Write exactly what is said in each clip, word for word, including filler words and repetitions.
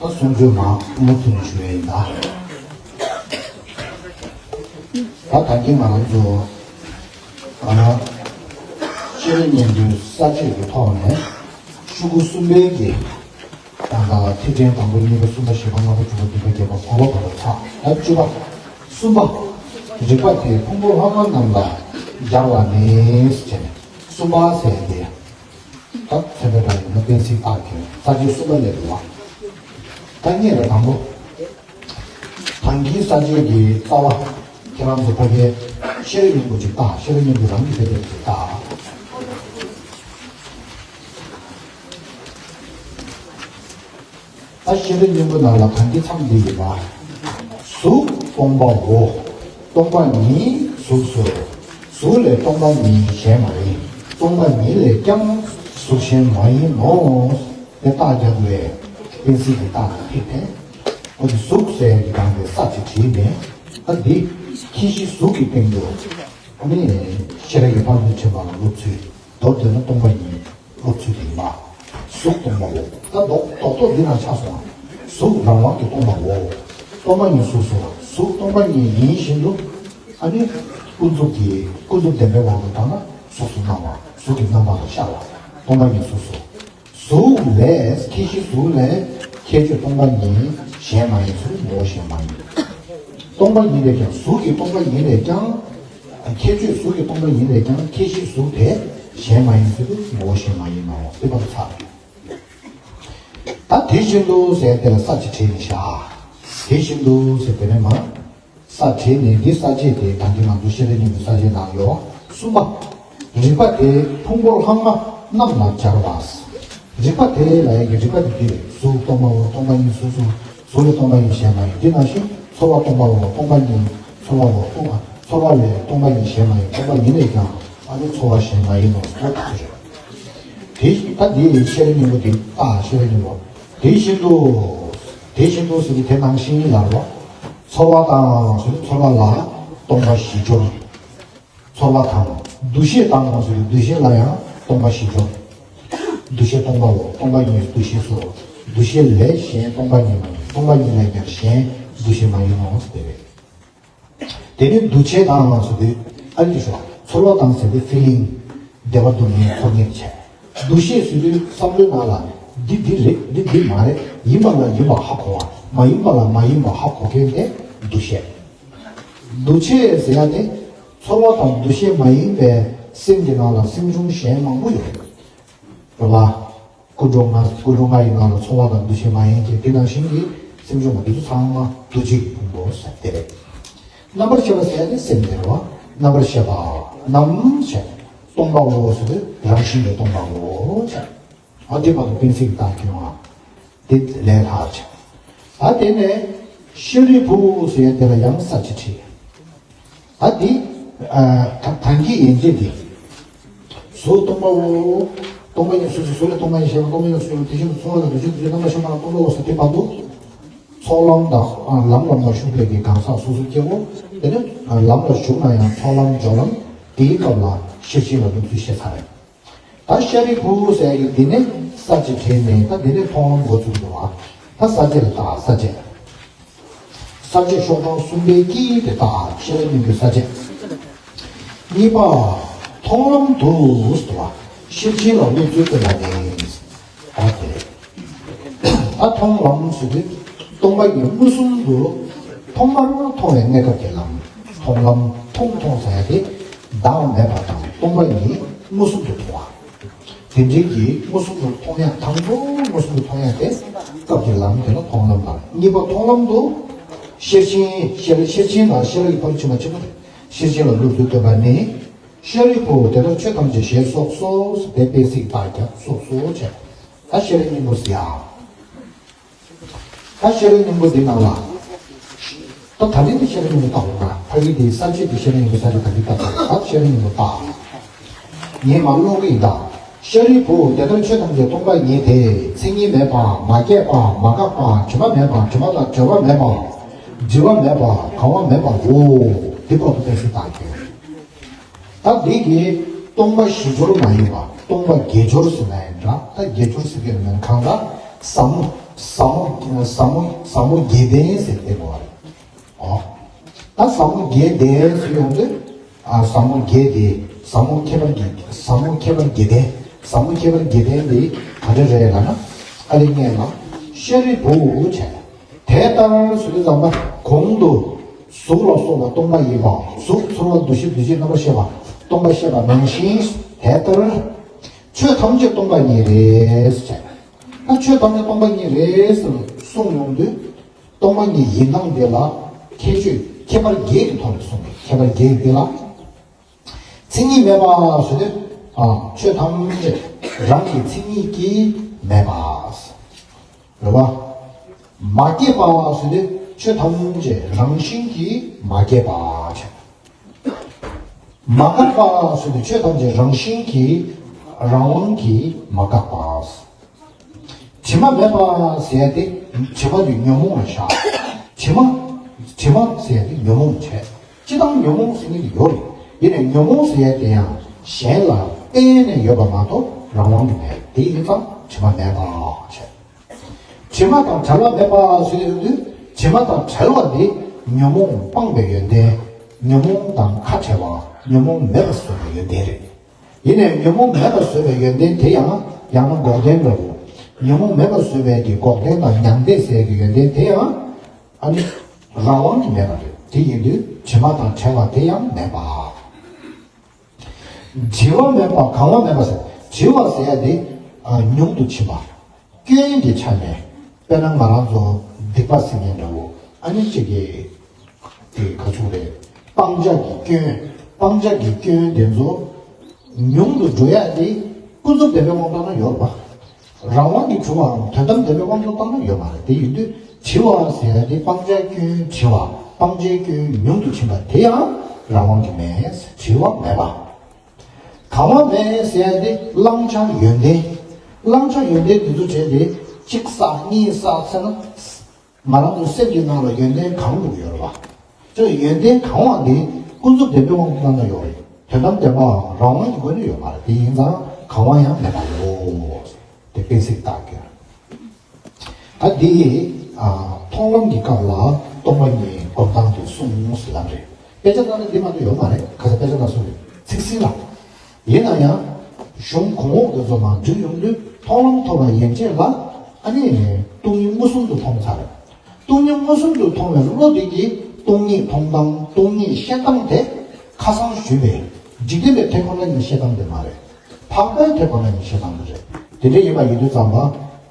གསུང་ཆོས་མང་མུ་མཐུད་ནས་ཞུ་ཡ་ཡིན་ད། ད་ད་གིན་ང་རང་ཚོ་ཨ་ཤེས་རབ་སྙིང་པོའི་ས་བཅད་ཀྱི་ཐོག་ནས་ཤོག་གུ་གསུམ་པའི་གི་ད་ལྟ་ཐེག་ཆེན་དང་པོ་གཉིས་པ་གསུམ་པ་བཞི་པ་ལྔ་པ་དྲུག་པ་བདུན་པ་བརྒྱད་པ་དགུ་པ་བར་དུ་ཚར། ད་བཅུ་པ་གསུམ་པ་རིགས་པ་དེ་ཕུང་པོ་ལྷག་མ་རྣམས་ལ་སྦྱར་བ་ནི་ཟེར་ནས་གསུམ་པ་ཟེར་ཏེ། ད་ཚན་པའི་སྒྲ་ཡིན་ན་གཏན་ཚིགས་རྟགས་ཀྱི་ས་བཅད་གསུམ་པ་ལས་འདུག་བ། ད་ངེད་ལ་དང་པོ། ད་གིན་ས་བཅད་ཀྱི་རྩ་བ། ཁྱེད་རང་ཚོ་ཕ་གིའི་ཤེས་རབ་སྙིང་པོ་ཅིག་ལྟ། ཤེས་རབ་སྙིང་པོ་རང་གི་དཔེ་དེབ་ཅིག་ལྟ། ད་ཤེས་རབ་སྙིང་པོ་ནང་ལ་གང་གི་མཚམས་འདི་ཡིན་པ། གཟུགས་སྟོང་པའོ། སྟོང་པ་ཉིད་གཟུགས་སོ། གཟུགས་ལས་སྟོང་པ་ཉིད་གཞན་མ་ཡིན། སྟོང་པ་ཉིད་ལས་ཀྱང་གཟུགས་གཞན་མ་ཡིན་ནོ། དེ་རྟགས་རྒྱག་དགོས། གཏན་ཚིགས་ཀྱི་རྟགས་ལ་ཕེབས་ཏེ། འོ་དེ་གཟུགས་ཟེར་གྱི་སྒང་དེ་ས་ཅིག་བྲིས་ནས། ད་འདི་ཁྱད་གཞི་གཟུགས་ཀྱི་སྟེང་དུ། ཨ་ནི་ཤེས་རབ་ཀྱི་ཕ་རོལ་ཏུ་ཕྱིན་པ་ལ་སློབ་ཚུལ། མདོར་བསྡུས་ན་སྟོང་པ་ཉིད་སློབ་ཚུལ་དེ་ཡིན་པ། གཟུགས་སྟོང་པའོ། ད་རྡོག་རྡོག་རྡོག་འདི་ན་ཆགས་སོང་། གཟུགས་རང་དབང་གིས་སྟོང་པའོ། སྟོང་པ་ཉིད་གཟུགས་སོ། གཟུགས་སྟོང་པ་ཉིད་ཡིན་བཞིན་དུ། ཨ་ནི་ཀུན་རྫོབ་ཀྱི་ཀུན་རྫོབ་བདེན་པའི་དབང་དུ་བཏང་ན་གཟུགས་སུ་སྣང་བ། གཟུགས་ཀྱི་རྣམ་པ་ལ་ཤར་བ། སྟོང་པ་ཉིད་གཟུགས་སོ། གཟུགས་ལས་ཁྱད་གཞི་གཟུགས་ལས་ཁྱད་ཆོས་སྟོང་པ་ཉིད་གཞན་མ་ཡིན་ཚུལ་ངོ་བོ་གཞན་མ་ཡིན། སྟོང་པ་ཉིད་ལས་ཀྱང་གཟུགས་ཀྱི་སྟོང་པ་ཉིད་ལས་ཀྱང་། ཁྱད་ཆོས་གཟུགས་ཀྱི་སྟོང་པ་ཉིད་ལས་ཀྱང་ཁྱད་གཞི་གཟུགས་དེ་གཞན་མ་ཡིན་ཚུལ་དུ་ངོ་བོ་གཞན་མ་ཡིན་ནོ། དེ་བར་ཚར། ད་དེ་བཞིན་དུ་ཟེར་དེ་ལ་ས་ཅིག་བྲིས་ནས་བཞག་དེ་བཞིན་དུ་ཟེར་དེ་ནས་མ། ས་བྲིས་ནས་འདི་ས་བཅད་དེ་ད་གིན་ང་ཚོ་ཤེས་རབ་སྙིང་པོའི་ས་བཅད་ནང་ཡོད། གསུམ་པ། རིགས་པ་དེ་ཕུང་པོ་ལྷག་མ་རྣམས་ལ་སྦྱར་བ། རིགས་པ་དེ་ལ་ཡ་གི་རིགས་པ་དེ་འདི་རེད། གཟུགས་སྟོང་པའོ། སྟོང་པ་ཉིད་གཟུགས་སོ། གཟུགས་ལས་སྟོང་པ་ཉིད་གཞན་མ་ཡིན། འདི་ནང་བཞིན་ཚོར་བ་སྟོང་པའོ། སྟོང་པ་ཉིད་ཚོར་བའོ། སྟོང་པ་ཚོར་བ་ལས་སྟོང་པ་ཉིད་གཞན་མ་ཡིན། སྟོང་པ་ཉིད་ལས་ཀྱང་ཨ་ནི་ཚོར་བ་གཞན་མ་ཡིན་ནོ། སོགས་དེ་རེད། དེ་ད་འདི་ཤེས་རབ་སྙིང་པོ་འདི་ལྟ། ཤེས་རབ་སྙིང་པོ། དེ་བཞིན་དུ། དེ་བཞིན་དུ་ཟེར་གྱི་དེ་ནང་བཞིན་ལ་རོ། ཚོར་བ་དང་ཟེར་ཚོར་བ་ལ་སྟོང་པ་བཞི་སྦྱོར། ཚོར་བ་དང་། འདུ་ཤེས་དང་ཟེར་འདུ་ཤེས་ལ་ཡང་སྟོང་པ་བཞི་སྦྱོར། འདུ་ཤེས་སྟོང་པའོ། སྟོང་པ་ཉིད་འདུ་ཤེས་སོ། འདུ་ཤེས་ལས་གཞན་སྟོང་པ་ཉིད་མ་ཡིན། སྟོང་པ་ཉིད་ལས་ཀྱང་གཞན་འདུ་ཤེས་མ་ཡིན་ནོ་ཟེར་དེ་རེད། དེ་ནི་འདུ་བྱེད་དང་ཟེར་དུས་ཨ་ནི་ཞོག་ཚོར་བ་དང་ཟེར་དུས་ཕི་ལིང་། བདེ་བ་སྡུག་བསྔལ་ཚོར་སྙེག་བྱས། འདུ་ཤེས་ཟེར་དུས་བསམ་བློའི་ནང་ལ་འདི་འདི་རེད། འདི་འདི་མ་རེད། ཡིན་པ་ལ་ཡིན་པ་ཧ་གོ་བ། མ་ཡིན་པ་ལ་མ་ཡིན་པ་ཧ་གོ་མཁན་དེ་འདུ་ཤེས། འདུ་བྱེད་ཟེར་ཡ་དེ་ཚོར་བ་དང་འདུ་ཤེས་མ་ཡིན་པའི་སེམས་ཀྱི་ནང་ལ་སེམས་བྱུང་གཞན་མང་པོ་ཡོད་རེད། རེད་བ། ཀུན་འགྲོ་ལྔ། ཀུན་འགྲོ་ལྔ་ཡི་ནང་ལ་ཚོར་བ་དང་འདུ་ཤེས་མ་ཡིན་གྱི་དེ་ནང་བཞིན་གྱི་སེམས་བྱུང་བ་འདི་ཚོ་ཚང་མ་འདུ་བྱེད་ཀྱི་ཕུང་པོ་ཟེར་དེ་རེད། རྣམ་པར་ཤེས་པ་ཟེར་ཡ་ནི་སེམས་དེ་རེད་བ། རྣམ་པར་ཤེས་པ། རྣམ་ཤེས། སྟོང་པའོ་ཟེར་དུས་རང་བཞིན་གྱིས་སྟོང་པའོ་ཟེར། འོ་དེ་བར་དུ་གཏན་ཚིགས་ཀྱི་རྟགས་ཀྱི་ཡོང་བ། དེ་ལས་ལྷག་བྱ། ད་དེ་ནས་ཤཱ་རིའི་བུ་ཟེར་ཡ་དེ་ལ་ཡང་ས་བཅད་བྲིས། ད་འདི། ཨ། ད་ད་གིན་ཡན་ཆད་འདི། གཟུགས་སྟོང་པའོ། སྟོང་པ་ཉིད་གཟུགས་སོ། གཟུགས་ལས་སྟོང་པ་ཉིད་གཞན་མ་ཡིན། སྟོང་པ་ཉིད་གཟུགས་ཡིན། དེ་བཞིན་དུ་ཚོར་བ་དང་འདུ་ཤེས་འདུ་བྱེད་རྣམ་པར་ཤེས་པ་རྣམས་སྟོང་པའོ་ཟེར་དེ་བར་དུ། ཚོགས་ལམ་དང་། ཨ། ལམ་ལམ་ལ་ཞུགས་པའི་གི་གང་ཟག་སོ་སོ་སྐྱེ་བོ། དེ་ནི་ལམ་ལ་ཞུགས་ན་ཡང་ཚོགས་ལམ་སྦྱོར་ལམ་དེའི་སྐབས་ལ་ཤེར་ཕྱིན་ལ་སློབ་ཚུལ་བཤད་ཚར་རེད། ད་ཤཱ་རིའི་བུ་ཟེར་གྱི་འདི་ནས་ས་བཅད་བྲིས་ནས་ད་འདི་ནས་མཐོང་ལམ་འགོ་བཙུགས་འདུག་བ། ད་ས་བཅད་ལ་བལྟ། ས་བཅད། ས་བཅད་ཤོག་གྲངས་གསུམ་པའི་དཀྱིལ་དེ་བལྟ། ཤེས་རབ་སྙིང་པོའི་ས་བཅད། གཉིས་པ། མཐོང་ལམ་དུ་ཟེར་བ། ཤེར་ཕྱིན་ལ་སློབ་ཚུལ་སྟོན་པ་ནི། ད་དེ་རེད། ད་མཐོང་ལམ་ཟེར་དུས་སྟོང་པ་ཉིད་མངོན་སུམ་དུ་ཐོག་མར་མཐོང་བའི་གནས་སྐབས་ཀྱི་ལམ། མཐོང་ལམ། མཐོང་མཐོང་ཟེར་ཡ་དེ་བདག་མེད་པ་དང་སྟོང་པ་ཉིད་མངོན་སུམ་དུ་མཐོང་བ། དེ་འདྲའི་གི་མངོན་སུམ་དུ་མཐོང་ཡ། དང་པོ་མངོན་སུམ་དུ་མཐོང་ཡ་དེ་སྐབས་ཀྱི་ལམ་དེ་ལ་མཐོང་ལམ་དང་། གཉིས་པ་མཐོང་ལམ་དུ་ཤེར་ཕྱིན། ཤེར་ཤེར་ཕྱིན་དང་ཤེར་རབ་ཀྱི་ཕ་རོལ་ཕྱིན་པ་ཆེན་པོ་རེད། ཤེར་ཕྱིན་ལ་སློབ་ཚུལ་སྟོན་པ་ནི། ཤཱ་རིའི་བུ་དེ་ལྟར་ཆོས་ཐམས་ཅད་ཞེས་སོགས་སོ། དེ་དཔེ་ཚིག་རྟགས་རྒྱབ་སོགས་སོ་བྱས། ད་ཤེས་རབ་སྙིང་པོ་ཟེར་ཡ། ད་ཤེས་རབ་སྙིང་པོ་འདི་ནང་ལ། ད་ད་རིང་འདི་ཤེས་རབ་སྙིང་པོ་ལྟ་བུ་ན་ཕ་གི་འདི་ས་བཅད་འདི་ཤེས་རབ་སྙིང་པོ་ས་བཅད་ད་གིན་ལྟ་བུ་ད་ཤེས་རབ་སྙིང་པོ་ལྟ། ངས་མར་ཀློག་གི་ཡིན་ད། ཤཱ་རིའི་བུ་དེ་ལྟར་ཆོས་ཐམས་ཅད་སྟོང་པ་ཉིད་དེ། མཚན་ཉིད་མེད་པ། མ་སྐྱེས་པ། མ་འགགས་པ། དྲི་མ་མེད་པ། དྲི་མ་དང་བྲལ་བ་མེད་པ། བརྗིད་པ་མེད་པ། གང་བ་མེད་པའོ། འདི་བར་དུ་གཏན་ཚིགས་རྟགས་ཀྱི། ད་འདི་གི་སྟོང་པ་བཞི་སྦྱོར་མ་ཡིན་པ་སྟོང་པ་བརྒྱད་སྦྱོར་ཟེར་ན་ཡང་འདྲ། ད་བརྒྱད་སྦྱོར་ཟེར་གྱི་མིན། གང་ལྟར་ཟབ་མོ། ཟབ་མོ་ཟབ་མོ་ཟབ་མོ་བརྒྱད་ལྡན་ཟེར་ཏེ་གོ་བ་རེད། ཨོ། ད་ཟབ་མོ་བརྒྱད་ལྡན་ཟེར་ཡོང་དུས། ཨ། ཟབ་མོ་བརྒྱད་དེ། ཟབ་མོ་ཁྱད་པར་བརྒྱད། ཟབ་མོ་ཁྱད་པར་བརྒྱད་ལྡན། ཟབ་མོ་ཁྱད་པར་བརྒྱད་ལྡན་དེ་ག་འདྲ་རེད་ལབ་ན། ཨ་རེ་ངས་ལ། ཤཱ་རིའི་བུ་བྱས། དེ་ལྟར་ཟེར་དུས་ཙམ་པ་གོང་དུ་གཟུགས་ལ་སོགས་པ་སྟོང་པ་ཡིན་པ། གཟུགས་ཚོར་བ་འདུ་ཤེས་འདུ་བྱེད་རྣམ་པར་ཤེས་པ་སྟོང་པ་ཤེས་པ་ནང་བཞིན། དེ་ལྟར་ཆོས་ཐམས་ཅད་སྟོང་པ་ཉིད་རེད་ཟེར། ད་ཆོས་ཐམས་ཅད་སྟོང་པ་ཉིད་རེད་ཟེར་གསུངས་ཡོང་དུས། སྟོང་པ་ཉིད་ཡིན་སྟངས་དེ་ལ་ཁྱད་ཆོས་ཁྱད་པར་བརྒྱད་ཀྱི་ཐོག་ནས་གསུངས་པའི་ཁྱད་པར་བརྒྱད་དེ་ལ། མཚན་ཉིད་མེད་པ་ཟེར་དུས། ཨ། ཆོས་ཐམས་ཅད་རང་གི་མཚན་ཉིད་ཀྱིས་མེད་པ། རེད་བ། མ་སྐྱེས་པ་ཟེར་དུས་ཆོས་ཐམས་ཅད་རང་བཞིན་གྱིས་མ་སྐྱེས་པ་བྱས། མ་འགགས་པ་ཟེར་དུས་ཆོས་ཐམས་ཅད་རང་བཞིན་གྱིས་རང་དབང་གིས་མ་འགགས་པ། དྲི་མ་མེད་པ་ཟེར་ཡ་དེ་དྲི་མ་དེ་ཉོན་མོངས་ལ་བཞག་དྲི་མ། དྲི་མ་ཟེར་ཡ་དེ་ཉོན་མོངས་བྱས། སྤྱིར་བཏང་ཉོན་མོངས་ཟེར་མཁན་དེ་ཡོད་རེད། ཡིན་ནའི་ཉོན་མོངས་ཟེར་ཡ་དེ་ཡང་གཞན་ལ་བརྟེན་ནས་ཡོད་པ་མ་གཏོགས་རང་དབང་གིས་མེད། དེ་ཡིན་ཙང་དྲི་མ་མེད་པ་བྱས། དྲི་མ་དང་བྲལ་བ་མེད་པ་ཟེར་ཡོང་དུས། དྲི་མ་དང་བྲལ་བ་དེ་ཉོན་མོངས་སྤངས་པའི་ཡོན་ཏན། ཉོན་མོངས་དང་ཁ་བྲལ་བ། ཉོན་མོངས་མེད་པ་བཟོ་བའི་ཡོན་ཏན་རེད། ཡིན་ནའི་ཉོན་མོངས་མེད་པ་བཟོ་བའི་ཡོན་ཏན་དེ་ཡང་ཡང་ན་འགོག་བདེན་འདྲ་བོ། ཉོན་མོངས་མེད་པ་བཟོ་བའི་གི་འགོག་བདེན་དང་མྱང་འདས་ཟེར་གི་ཡོན་ཏན་དེ་ཡང་ཨ་ནི་རང་དབང་གིས་མེད་པ་རེད། དེ་ཡིན་དུས་དྲི་མ་དང་བྲལ་བ་དེ་ཡང་མེད་པ། བྲི་བ་མེད་པ་གང་བ་མེད་པ་ཟེར། བྲི་བ་ཟེར་ཡ་དེ་ཨ་ཉུང་དུ་ཕྱིན་པ། སྐྱོན་གྱི་ཆ་ནས། དཔེར་ན་ང་རང་ཚོ་སྡིག་པ་ཟེར་མཁན་འདྲ་བོ། ཨ་ནི་གཅིག་གི་དེ་ག་ཚོད་རེད། སྤང་བྱ་གི་སྐྱོན། སྤང་བྱ་གི་སྐྱོན་དེ་ཚོ་ཉུང་དུ་འགྲོ་ཡ་དེ་ཀུན་རྫོབ་བདེན་པའི་དབང་དུ་བཏང་ན་ཡོད་རེད་པ། རང་དབང་གིས་གྲུབ་པའམ་དོན་དམ་བདེན་པའི་དབང་དུ་བཏང་ན་ཡོད་མ་རེད། དེ་ཡིན་དུས་བྲི་བ་ཟེར་ཡ་དེ་སྤང་བྱའི་སྐྱོན་བྲི་བ། སྤང་བྱའི་སྐྱོན་ཉུང་དུ་ཕྱིན་པ་དེ་ཡང་རང་དབང་གིས་མེད། བྲི་བ་མེད་པ། གང་བ་མེད་ཟེར་ཡ་དེ་བླང་བྱ་ཡོན་ཏན། བླང་བྱ་ཡོན་ཏན་དེ་ཚོ་བྲལ་ཏེ་གཅིག་བསགས་གཉིས་བསགས་ཟེར་ན། ང་རང་ཚོའི་སེམས་ཀྱི་ནང་ལ་ཡོན་ཏན་གང་རུང་ཡོད་རེད་བ། ཅེས་ཡོན་ཏན་གང་བ་འདི་ཀུན་རྫོབ་བདེན་པའི་དབང་དུ་བཏང་ན་ཡོད་རེད། དོན་དམ་བདེན་པའང་རང་དབང་གི་སྒོ་ནས་ཡོད་མ་རེད། དེ་ཡིན་ཙང་གང་བ་ཡང་མེད་པ་ཡོད། དེ་དཔེ་ཚིག་བཏགས་ཀྱི་རེད། ད་འདི་ཨ་མཐོང་ལམ་གྱི་སྐབས་ལ་སྟོང་པ་ཉིད་སྒོམ་སྟངས་དེ་གསུངས་ཟེར་ལབ་རེད། དཔེ་ཆ་ནང་ལ་འདི་མ་གཏོགས་ཡོད་མ་རེད། ཁ་སང་དཔེ་ཆ་ནང་གསུངས་རེད། ཚིག་ཟིན་ལ། ཡིན་ན་ཡང་། གཞུང་གོང་འོག་དེ་ཚོ་མར་འགྲིག་ཡོང་དུས་མཐོང་ལམ་ཐོབ་པ་ཡན་ཆད་ལ་ཨ་ནི་སྟོང་ཉིད་མངོན་སུམ་དུ་མཐོང་ཚར། སྟོང་ཉིད་མངོན་སུམ་དུ་མཐོང་བའི་བློ་དེ་གིས་སྟོང་ཉིད་མཐོང་སྟངས་སྟོང་ཉིད་ཤེས་སྟངས་དེ་ཁ་སང་ཞུས་པའི་འཇིག་རྟེན་པའི་དེ་ཁོ་ན་ཉིད་ཤེས་སྟངས་དེ་མ་རེད། འཕགས་པའི་དེ་ཁོ་ན་ཉིད་ཤེས་སྟངས་དེ་རེད། དེ་འདྲ་ཡིན་པ་ཡིན་དུས་ཙམ་པ་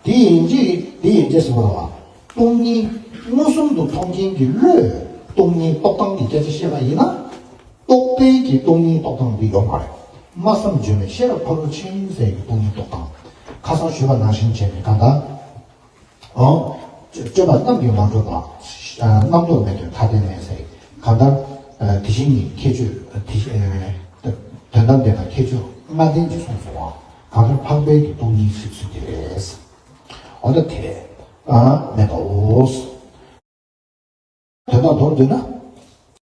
དེ་ཡན་ཆད་དེ་ཡན་ཆད་ཟེར་བ་ལ་སྟོང་ཉིད་མངོན་སུམ་དུ་མཐོང་མཁན་གྱི་བློས་སྟོང་ཉིད་རྟོགས་སྟངས་ཀྱི་སྐད་ཆ་བཤད་པ་ཡིན་ན། རྟོག་པའི་གི་སྟོང་ཉིད་རྟོགས་སྟངས་འདི་ཡོད་མ་རེད། སྨྲ་བསམ་བརྗོད་མེད་ཤེས་རབ་ཕ་རོལ་ཕྱིན་ཟེར་གི་སྟོང་ཉིད་རྟོགས་སྟངས། ཁ་སང་ཞུས་པ་ནང་བཞིན་བྱས་ནས་གང་ལྟར། ཨོ། སྤྱོད་པ་རྣམས་ཀྱིས་མ་གྲུབ་པ། རྣམ་རྟོག་མེད་དོན་ཐ་དད་མེད་ཟེར། གང་ལྟར། དེ་བཞིན་ཉིད་ཁྱད་ཆོས་དེ་བཞིན། དོན་དམ་བདེན་པ་ཁྱད་ཆོས་ལྔ་ལྡན་གྱི་གསུངས་སོ། གང་ལྟར་འཕགས་པའི་གི་སྟོང་ཉིད་ཞིག་ཚུལ་དེ་རེད། འོ་ན་དེ། ཨ། མེད་པའོ། དོན་དག་མདོར་བསྡུས་ན།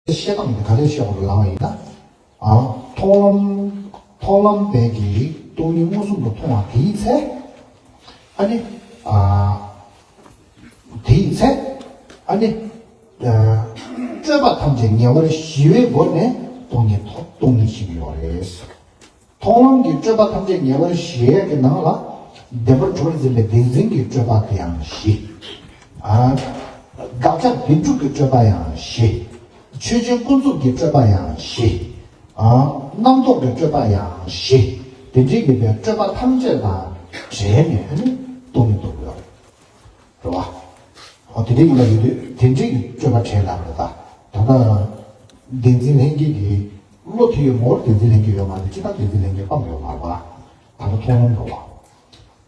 བཤད་སྟངས་འདི་ག་རེ་བཤད་དགོས་ལབ་པ་ཡིན་ན། ཨ། མཐོང་ལམ། མཐོང་ལམ་པའི་གི་སྟོང་ཉིད་མངོན་སུམ་དུ་མཐོང་བ་དེའི་ཚེ། ཨ་ནི། ཨ། དེའི་ཚེ། ཨ་ནི། ཨ། སྤྲོས་པ་ཐམས་ཅད་ཉེ་བར་ཞི་བའི་སྒོ་ནས་སྟོང་ཉིད་ཐོབ། སྟོང་ཉིད་ཞི་གི་ཡོད་རེད། མཐོང་ལམ་གྱི་སྤྲོས་པ་ཐམས་ཅད་ཉེ་བར་ཞི་ཡས་ཀྱི་ནང་ལ། བདེན་པར་གྲུབ་པར་འཛིན་པའི་བདེན་འཛིན་གྱི་སྤྲོས་པ་དེ་ཡང་ཞི། ཨ། དགག་བྱ་བདེན་གྲུབ་ཀྱི་སྤྲོས་པ་ཡང་ཞི། ཆོས་ཅན་ཀུན་རྫོབ་ཀྱི་སྤྲོས་པ་ཡང་ཞི། ཨ། རྣམ་རྟོག་གི་སྤྲོས་པ་ཡང་ཞི། དེ་འདྲའི་ཡོད་པའི་སྤྲོས་པ་ཐམས་ཅད་དང་བྲལ་ནས་ནི་སྟོང་ཉིད་རྟོགས་ཡོད་རེད། རེད་བ། འོ་དེ་འདྲའི་ཡིན་པ་ཡིན་དུས་དེ་འདྲའི་སྤྲོས་པ་བྲལ་ལབ་རེད་ད། ད་ལྟ་བདེན་འཛིན་ལྷན་སྐྱེས་ཀྱི་བློ་དེ་ཡོད་མོར་བདེན་འཛིན་ལྷན་སྐྱེས་ཡོད་མ་རེད། ཅི་ལྟར་བདེན་འཛིན་ལྷན་སྐྱེས་སྤངས་ཡོད་མ་རེད་བ། ད་ལྟ་མཐོང་ལམ་རེད་བ།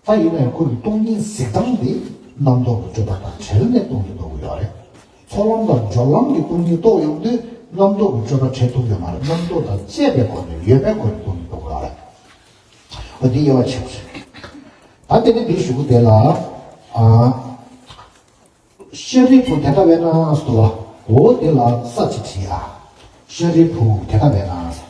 ད་ཡིན་ན་ཡང་ཁོ་གི་སྟོང་ཉིད་གཟིགས་སྟངས་དེ་རྣམ་རྟོག་གི་སྤྲོས་པ་དང་བྲལ་ནས་སྟོང་ཉིད་རྟོགས་ཀྱི་ཡོད་རེད། ཚོགས་ལམ་དང་སྦྱོར་ལམ་གྱི་སྟོང་ཉིད་རྟོགས་ཡོང་དུས་རྣམ་རྟོག་གི་སྤྲོས་པ་བྲལ་ཐུབ་ཡོད་མ་རེད། རྣམ་རྟོག་དང་བཅས་པའི་སྒོ་ནས་ཡོད་པའི་སྒོ་ནས་སྟོང་ཉིད་རྟོགས་ཀྱི་ཡོད་རེད། འོ་འདི་དབྱེ་བ་ཕྱེ་བ་རེད། ད་དེ་ནས་འདི་ཞུ་གི་དེ་ལ། ཨ། ཤཱ་རིའི་བུ་དེ་ལྟ་བས་ན་ཟེར་བ། འོ་དེ་ལ་ས་ཅིག་བྲིས་ཨ། ཤཱ་རིའི་བུ་དེ་ལྟ་བས་ན་ཟེར།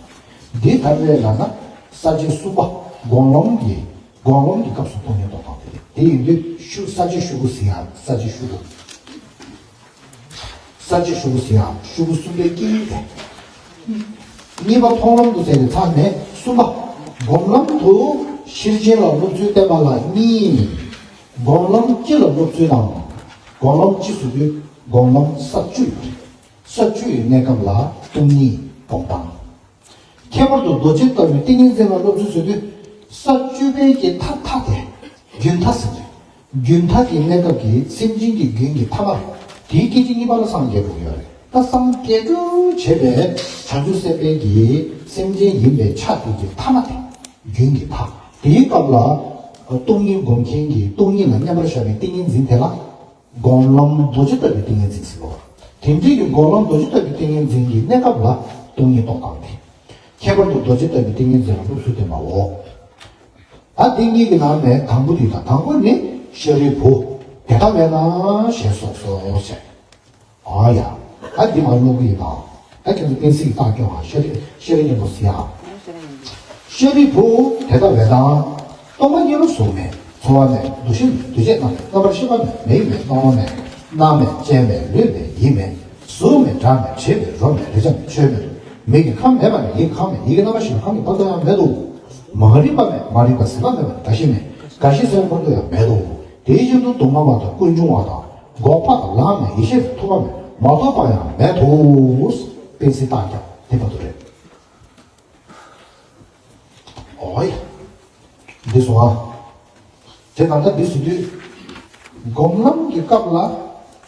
འདི་ལྟ་བས་ལབ་ན་ས་བཅད་གསུམ་པ་སྒོམ་ལམ་གྱི་སྒོམ་ལམ་གྱི་སྐབས་སུ་སྟོང་ཉིད་རྟོགས་སྟངས་དེ་རེད། དེ་ཡིན་དུས་ཤུ་ས་བཅད་ཤུ་གུ་ཟིན་ཡང་ས་བཅད་ཤུ་གུ། ས་བཅད་ཤུ་གུ་ཟིན་ཡང་ཤུ་གུ་གསུམ་པའི་དཀྱིལ་དེ། གཉིས་པ་མཐོང་ལམ་དུ་ཟེར་ཏེ་ཚར་ནས་གསུམ་པ། སྒོམ་ལམ་དུ་ཤེར་ཕྱིན་ལ་སློབ་ཚུལ་བསྟན་པ་ལ་གཉིས། སྒོམ་ལམ་སྤྱི་ལ་སློབ་ཚུལ་དང་། སྒོམ་ལམ་སྤྱི་ཟེར་དུས་སྒོམ་ལམ་ས་བཅུ་ཡོད། ས་བཅུ་ཡི་གནས་སྐབས་ལ་སྟོང་ཉིད་སྒོམ་སྟངས། ཁྱད་པར་དུ་རྡོ་རྗེ་ལྟ་བུའི་ཏིང་ངེ་འཛིན་ལ་སློབ་ཚུལ་ཟེར་དུས། ས་བཅུ་པའི་གི་མཐའ་མཐའ་དེ། རྒྱུན་མཐའ་ཟེར་ཏེ། རྒྱུན་མཐའ་གི་གནས་སྐབས་ཀྱི་སེམས་ཅན་གྱི་རྒྱུན་གྱི་མཐའ་མར། དེའི་སྐད་ཅིག་གཉིས་པ་ལ་སངས་རྒྱས་འགྲོ་གི་ཡོད་རེད། ད་སངས་རྒྱས་འགྲོ་བྱས་པའི་བྱང་ཆུབ་སེམས་དཔའི་གི་སེམས་ཅན་ཡིན་པའི་ཆ་དེ་གི་མཐའ་མ་དེ། རྒྱུན་གྱི་མཐའ། དེའི་སྐབས་ལ། སྟོང་ཉིད་སྒོམ་མཁན་གྱི་སྟོང་ཉིད་ལ་མཉམ་པར་བཞག་པའི་ཏིང་ངེ་འཛིན་དེ་ལ། སྒོམ་ལམ་རྡོ་རྗེ་ལྟ་བུའི་ཏིང་ངེ་འཛིན་ཟེར་བ། དེ་འདྲའི་གི་སྒོམ་ལམ་རྡོ་རྗེ་ལྟ་བུའི་ཏིང་ངེ་འཛིན་གྱི་གནས་སྐབས་ལ་སྟོང་ཉིད་རྟོགས་སྟངས་ཏེ། ཁྱད་པར་དུ་རྡོ་རྗེ་ལྟ་བུའི་ཏིང་ངེ་འཛིན་ལ་སློབ་ཚུལ་བསྟན་པའོ། ད་འདི་གཉིས་ཀྱི་ནང་ནས་དང་པོ་དེ་དང་དང་པོ་ནི་ཤཱ་རིའི་བུ། དེ་ལྟ་བས་ན་ཞེས་སོགས་སོ་ཞེས། ཨ་ཡ། ད་འདི་མ་ཀློག་གི་ཡིན་ནོ། ད་ཁྱེད་ཚོ་བསྟན་སྲིད་ཀྱི་རྟགས་སྐྱོང་བ་ཤཱ་རི་ཤཱ་རི་སྙིང་པོ་ཟེར་ཡ། ཤཱ་རིའི་བུ་དེ་ལྟ་བས་ན། སྟོང་པ་ཉིད་ལ་གཟུགས་མེད། ཚོར་བ་མེད། འདུ་ཤེས་མེད། འདུ་བྱེད་རྣམ་མེད། རྣམ་པར་ཤེས་པ་མེད། མིག་མེད། རྣ་བ་མེད། སྣ་མེད། ལྕེ་མེད། ལུས་མེད། ཡིད་མེད། གཟུགས་མེད། སྒྲ་མེད། དྲི་མེད། རོ་མེད། རེག་བྱ་མེད། ཆོས་མེད། མིག་གི་ཁམས་མེད་པ་ནས་ཡིད་ཀྱི་ཁམས་མེད། ཡིད་ཀྱི་རྣམ་པར་ཤེས་པའི་ཁམས་ཀྱི་བར་དུ་ཡང་མེད་དོ། མ་རིག་པ་མེད། མ་རིག་པ་ཟད་པ་མེད་པ་ནས་རྒ་ཤི་མེད། རྒ་ཤི་ཟད་པའི་བར་དུ་ཡང་མེད་དོ། དེ་བཞིན་དུ་སྡུག་བསྔལ་བ་དང་ཀུན་འབྱུང་བ་དང་། འགོག་པ་དང་ལམ་མེད། ཡེ་ཤེས་སུ་ཐུབ་པ་མེད། མ་ཐོབ་པ་ཡང་མེད་དོ། བསྟན་སྲིད་རྟགས་ཀྱང་དེ་བར་དུ་རེད། ཨོ་ཡ། འདི་སོང་ཨ། དེ་ད་ལྟ་འདི་ཟེར་དུས། སྒོམ་ལམ་གྱི་སྐབས་ལ།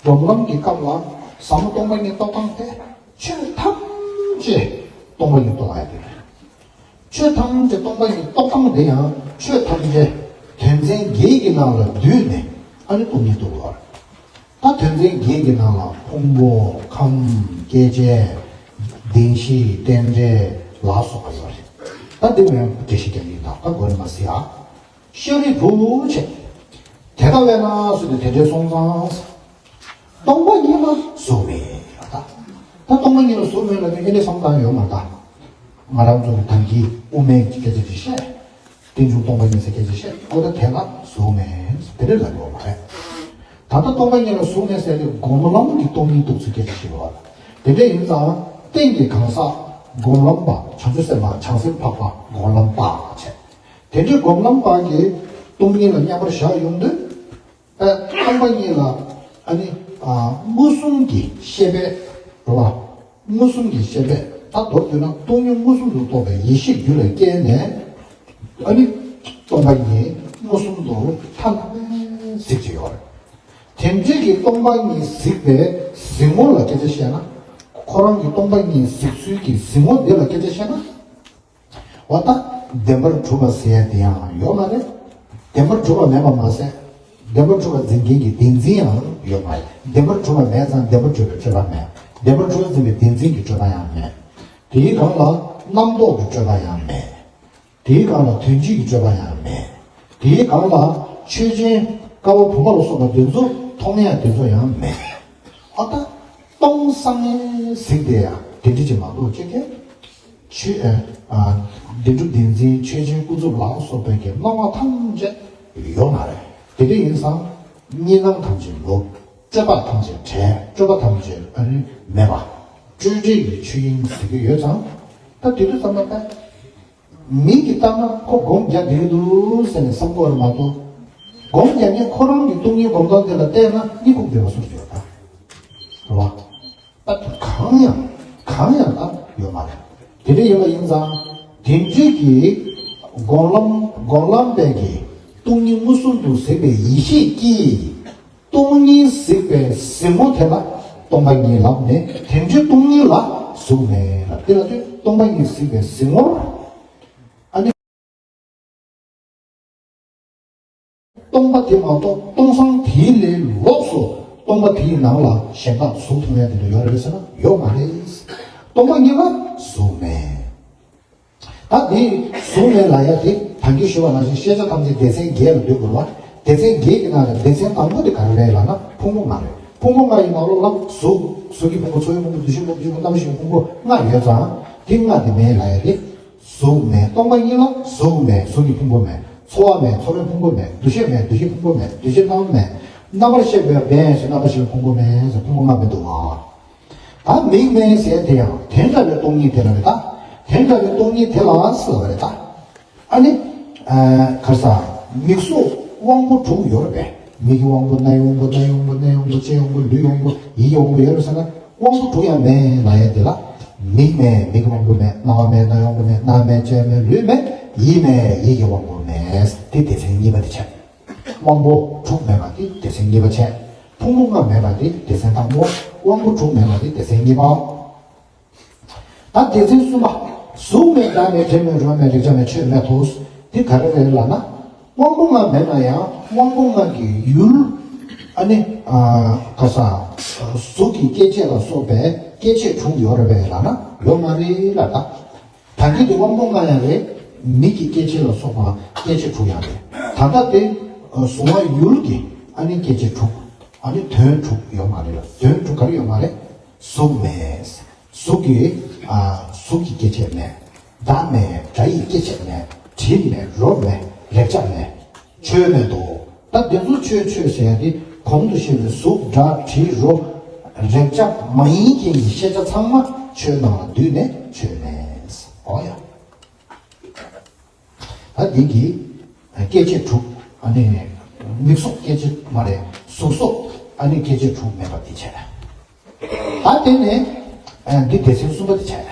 སྒོམ་ལམ་གྱི་སྐབས་ལ། ཟབ་མོ་སྟོང་པ་ཉིད་རྟོགས་སྟངས་དེ། ཆོས་ཐམས་ཅད་སྟོང་པ་ཉིད་རྟོགས་ཡ་དེ་རེད། ཆོས་ཐམས་ཅད་སྟོང་པ་ཉིད་རྟོགས་སྟངས་དེ་ཡང་ཆོས་ཐམས་ཅད་དོན་ཚན་བརྒྱད་ཀྱི་ནང་ལ་བསྡུས་ནས་ཨ་ནི་སྟོང་ཉིད་རྟོགས་དགོས་པ་རེད། ད་དོན་ཚན་བརྒྱད་ཀྱི་ནང་ལ་ཕུང་པོ་ཁམས་སྐྱེ་མཆེད་བདེན་བཞི་རྟེན་འབྲེལ་ལ་སོགས་པ་ཡོད་རེད། ད་འདི་བས་འགྲེལ་བཤད་རྒྱག་གི་ཡིན་ད་ད་གོ་རེ་མ་ཟེར་ཡ། ཤཱ་རིའི་བུ་ཆེ། དེ་ལྟ་བས་ན་ཟེར་ཏེ་དེ་འདྲའི་སོང་ཙང་། སྟོང་པ་ཉིད་ལ་གཟུགས་མེད་ལ་ད། ད་སྟོང་པ་ཉིད་ལ་གཟུགས་མེད་ལ་ནི་ཨེ་ནི་བསམ་བཏང་ཡོད་མ་ད། ང་རང་ཚོ་གི་ད་གིན་དབུ་མའི་སྐད་ཆ་ཅིག་བཤད། རྟེན་འབྱུང་སྟོང་པ་ཉིད་ཟེར་སྐད་ཆ་བཤད་ཨོ་ད་དེ་ལ་གཟུགས་མེད་དེ་འདྲ་ལབ་ཡོད་མ་རེད། ད་ལྟ་སྟོང་པ་ཉིད་ལ་གཟུགས་མེད་ཟེར་ཏེ་སྒོམ་ལམ་གྱི་སྟོང་ཉིད་རྟོགས་ཚུལ་སྐད་ཆ་བཤད་ཡོད་རེད། དེ་འདྲ་ཡིན་ཙང་རྟེན་གྱི་གང་ཟག་སྒོམ་ལམ་པ་བྱང་ཆུབ་སེམས་དཔའ་བྱང་སེམས་འཕགས་པ་སྒོམ་ལམ་པ་བྱས། དེ་འདྲའི་སྒོམ་ལམ་པ་གིས་སྟོང་ཉིད་ལ་མཉམ་པར་བཞག་ཡོང་དུས། ཨ་སྟོང་པ་ཉིད་ལ་ཨ་ནི་ཨ་མངོན་སུམ་གྱི་ཤེས་པས་རེད་བ། མངོན་སུམ་གྱི་ཤེས་པས་ད་མདོར་བསྡུས་ན་སྟོང་ཉིད་མངོན་སུམ་དུ་རྟོགས་པའི་ཡེ་ཤེས་རྒྱུད་ལ་སྐྱེས་ནས་ཨ་ནི་སྟོང་པ་ཉིད་མངོན་སུམ་དུ་ཐ་ན་གཟིགས་ཀྱི་ཡོད་རེད། དེ་འདྲའི་གི་སྟོང་པ་ཉིད་གཟིགས་པའི་གཟིགས་ངོ་ལ་སྐད་ཆ་བཤད་ན། ཁོ་རང་གི་སྟོང་པ་ཉིད་གཟིགས་ཚུལ་གྱི་གཟིགས་ངོ་འདི་ལ་སྐད་ཆ་བཤད་ན། འོ་ད་བདེན་པར་གྲུབ་པ་ཟེར་ཡ་དེ་ཡང་ཡོད་མ་རེད། བདེན་པར་གྲུབ་པ་མེད་པ་མ་ཟད། བདེན་པར་གྲུབ་པ་འཛིན་མཁན་གྱི་བདེན་འཛིན་ཡང་ཡོད་མ་རེད། བདེན་པར་གྲུབ་པ་མེད་ཙང་བདེན་པར་གྲུབ་པའི་སྤྲོས་པ་མེད། བདེན་པར་གྲུབ་པ་འཛིན་པའི་བདེན་འཛིན་གྱི་སྤྲོས་པ་ཡང་མེད། དེའི་སྒང་ལ་རྣམ་རྟོག་གི་སྤྲོས་པ་ཡང་མེད། དེའི་སྒང་ལ་དོན་སྤྱིའི་སྤྲོས་པ་ཡང་མེད། དེའི་སྒང་ལ་ཆོས་ཅན་ཀ་བ་བུམ་པ་ལ་སོགས་པ་དེ་ཚོ་མཐོང་ཡ་དེ་ཚོ་ཡང་མེད། ཨ་ད་སྟོང་སང་ངེ་གཟིགས་དེ་ཡང་དེ་འདྲ་ཅིག་མ་གཏོགས་ཅིག་གི་ཆོས་ཨ་བདེན་གྲུབ་བདེན་འཛིན་ཆོས་ཅན་ཀུན་རྫོབ་ལ་སོགས་པའི་གི་སྣང་བ་ཐམས་ཅད་ཡོད་མ་རེད། དེ་འདྲ་ཡིན་ཙང་གཉིས་སྣང་ཐམས་ཅད་ལོག་སྤྲོས་པ་ཐམས་ཅད་བྲལ། སྤྲོས་པ་ཐམས་ཅད་ཨ་ནི་མེད་པ། སྤྲོས་བྲལ་གྱི་ཆོས་དབྱིངས་ཟེར་གྱི་ཡོད་ཙང་། ད་དེ་དུས་ཙམ་པ་ད། མིག་གིས་བལྟས་ན་ཁོ་སྒོམ་རྒྱག་བསྡད་ཀྱི་འདུག་ཟེར་ནས་བསམ་གྱི་ཡོད་རེད་མ་གཏོགས། སྒོམ་རྒྱག་མཁན་ཁོ་རང་གི་སྟོང་ཉིད་སྒོམ་སྟངས་དེ་ལ་བལྟས་ན་གཉིད་ཁུག་བསྡད་པ་བཟོ་གི་ཡོད་ད། རེད་བ། ད་གང་ཡང་གང་ཡང་ད་ཡོད་མ་རེད། དེ་འདྲ་ཡིན་པ་ཡིན་ཙང་དེ་འདྲའི་གི་སྒོམ་ལམ་སྒོམ་ལམ་པའི་གི་སྟོང་ཉིད་མངོན་སུམ་དུ་གཟིགས་པའི་ཡེ་ཤེས་ཀྱིས། སྟོང་ཉིད་གཟིགས་པའི་གཟིགས་ངོ་དེ་ལ་སྟོང་པ་ཉིད་ལབ་ནས་དེ་འདྲའི་སྟོང་ཉིད་ལ་གཟུགས་མེད་ལབ། དེ་ལ་དུས་སྟོང་པ་ཉིད་གཟིགས་པའི་གཟིགས་ངོར་ཨ་ནི་སྟོང་པ་དེ་མ་གཏོགས་སྟོང་སང་དེའི་ལས་ལོགས་སུ་སྟོང་པ་དེའི་ནང་ལ་གཞན་དག་གཟུགས་མཐོང་ཡ་དེ་འདྲ་ཡོད་རེད་ཟེར་ན་ཡོད་མ་རེད། སྟོང་པ་ཉིད་ལ་གཟུགས་མེད། ད་འདི་གཟུགས་མེད་ལབ་ཡ་དེ་ད་གིན་ཞུས་པ་ནང་བཞིན་ཤེས་བྱ་ཐམས་ཅད་སྡེ་ཚན་བརྒྱད་ལ་འདུས་དགོས་པ། སྡེ་ཚན་བརྒྱད་ཀྱི་ནང་ནས་སྡེ་ཚན་དང་པོ་དེ་ག་རེ་རེད་ལབ་ན་ཕུང་པོ་ལྔ་རེད། ཕུང་པོ་ལྔ་ཡི་ནང་ལོགས་ལ་གཟུགས། གཟུགས་ཀྱི་ཕུང་པོ། ཚོར་བའི་ཕུང་པོ། འདུ་ཤེས་ཕུང་པོ། རྣམ་ཤེས་ཕུང་པོ་ལྔ་ཡོད་ཙང་དེ་ལྔ་དེ་མེད་ལབ་ཡ་དེ། གཟུགས་མེད། སྟོང་པ་ཉིད་ལ་གཟུགས་མེད། གཟུགས་ཀྱི་ཕུང་པོ་མེད། ཚོར་བ་མེད། ཚོར་བའི་ཕུང་པོ་མེད། འདུ་ཤེས་མེད། འདུ་ཤེས་ཕུང་པོ་མེད། འདུ་བྱེད་རྣམ་པ་མེད། རྣམ་པར་ཤེས་པའི་མེད་ཟེར། རྣམ་པར་ཤེས་པའི་ཕུང་པོ་མེད་ཟེར། ཕུང་པོ་ལྔ་མི་འདུག་ག། ད་མིག་མེད་ཟེར་དེ་ཡང་དེ་འདྲ་བའི་སྟོང་ཉིད་དེ་ལ་རེད་ད། དེ་འདྲ་བའི་སྟོང་ཉིད་དེ་ལ་ཟེར་བ་རེད་ད། ཨ་ནི། ཨ། ག་རེ་ཟ། མིག་སོགས་དབང་པོ་དྲུག་ཡོད་རེད་པས། མིག་གི་དབང་པོ། རྣའི་དབང་པོ། སྣའི་དབང་པོ། སྣའི་དབང་པོ། ལྕེའི་དབང་པོ། ལུས་ཀྱི་དབང་པོ། ཡིད་ཀྱི་དབང་པོ་ཡོད་རེད་ཟེར་ན། དབང་པོ་དྲུག་ཡང་མེད་ལབ་ཡ་དེ་ལ། མིག་མེད། མིག་གི་དབང་པོ་མེད། རྣ་བ་མེད། རྣའི་དབང་པོ་མེད། སྣ་མེད། ལྕེ་མེད། ལུས་མེད། ཡིད་མེད། ཡིད་ཀྱི་དབང་པོ་མེད། དེ་སྡེ་ཚན་གཉིས་པ་དེ་བྱས། དབང་པོ་དྲུག་མེད་པ་དེ་སྡེ་ཚན་གཉིས་པ་བྱས། ཕུང་པོ་ལྔ་མེད་པ་དེ་སྡེ་ཚན་དང་པོ། དབང་པོ་དྲུག་མེད་པ་དེ་སྡེ་ཚན་གཉིས་པ། ད་སྡེ་ཚན་གསུམ་པ། གཟུགས་མེད། སྒྲ་མེད། དྲི་མེད། རོ་མེད། རེག་བྱ་མེད། ཆོས་མེད་དོ། འདི་ག་རེ་རེད་ལབ་ན། དབང་པོ་ལྔ་མེད་ན་ཡང་དབང་པོ་ལྔ་གི་ཡུལ། ཨ་ནི། ཨ། ག་རེ་ཟ། གཟུགས་ཀྱི་སྐྱེ་མཆེད་ལ་སོགས་པའི་སྐྱེ་མཆེད་དྲུག་ཡོད་རེད་པས་ལབ་ན་ཡོད་མ་རེད་ལབ་ད། ད་གིན་དེ་དབང་པོ་ལྔ་ཡང་རེད། མིག་གི་སྐྱེ་མཆེད་ལ་སོགས་པ་སྐྱེ་མཆེད་དྲུག་ཡང་རེད། ད་ལྟ་དེ་གཟུང་བ་ཡུལ་གྱི་ཨ་ནི་སྐྱེ་མཆེད་དྲུག་ཨ་ནི་དོན་དྲུག་ཡོད་མ་རེད་ལ། དོན་དྲུག་ག་རེ་ཡོད་མ་རེད། གཟུགས་མེད། གཟུགས་ཀྱི། ཨ། གཟུགས་ཀྱི་སྐྱེ་མཆེད་མེད། སྒྲ་མེད། སྒྲ་ཡི་སྐྱེ་མཆེད་མེད། དྲི་མེད། རོ་མེད། རེག་བྱ་མེད། ཆོས་མེད་དོ། ད་དེ་ཚོ་ཆོས་ཆོས་ཟེར་ཡ་དེ་གོང་དུ་བཤད་པའི་གཟུགས། སྒྲ། དྲི། རོ། རེག་བྱ་མ་ཡིན་མཁན་གྱི་ཤེས་བྱ་ཚང་མ་ཆོས་ནང་ལ་འདུས་ནས་ཆོས་མེད། ཨོ་ཡ། ད་འདི་གི་སྐྱེ་མཆེད་དྲུག་ཨ་ནི་མིག་སོགས་སྐྱེ་མཆེད་མ་རེད། གཟུགས་སོགས་ཨ་ནི་སྐྱེ་མཆེད་དྲུག་མེད་པ་འདི་བྱས། ད་དེ་ནས་འདི་སྡེ་ཚན་གསུམ་པ་འདི་བྱས།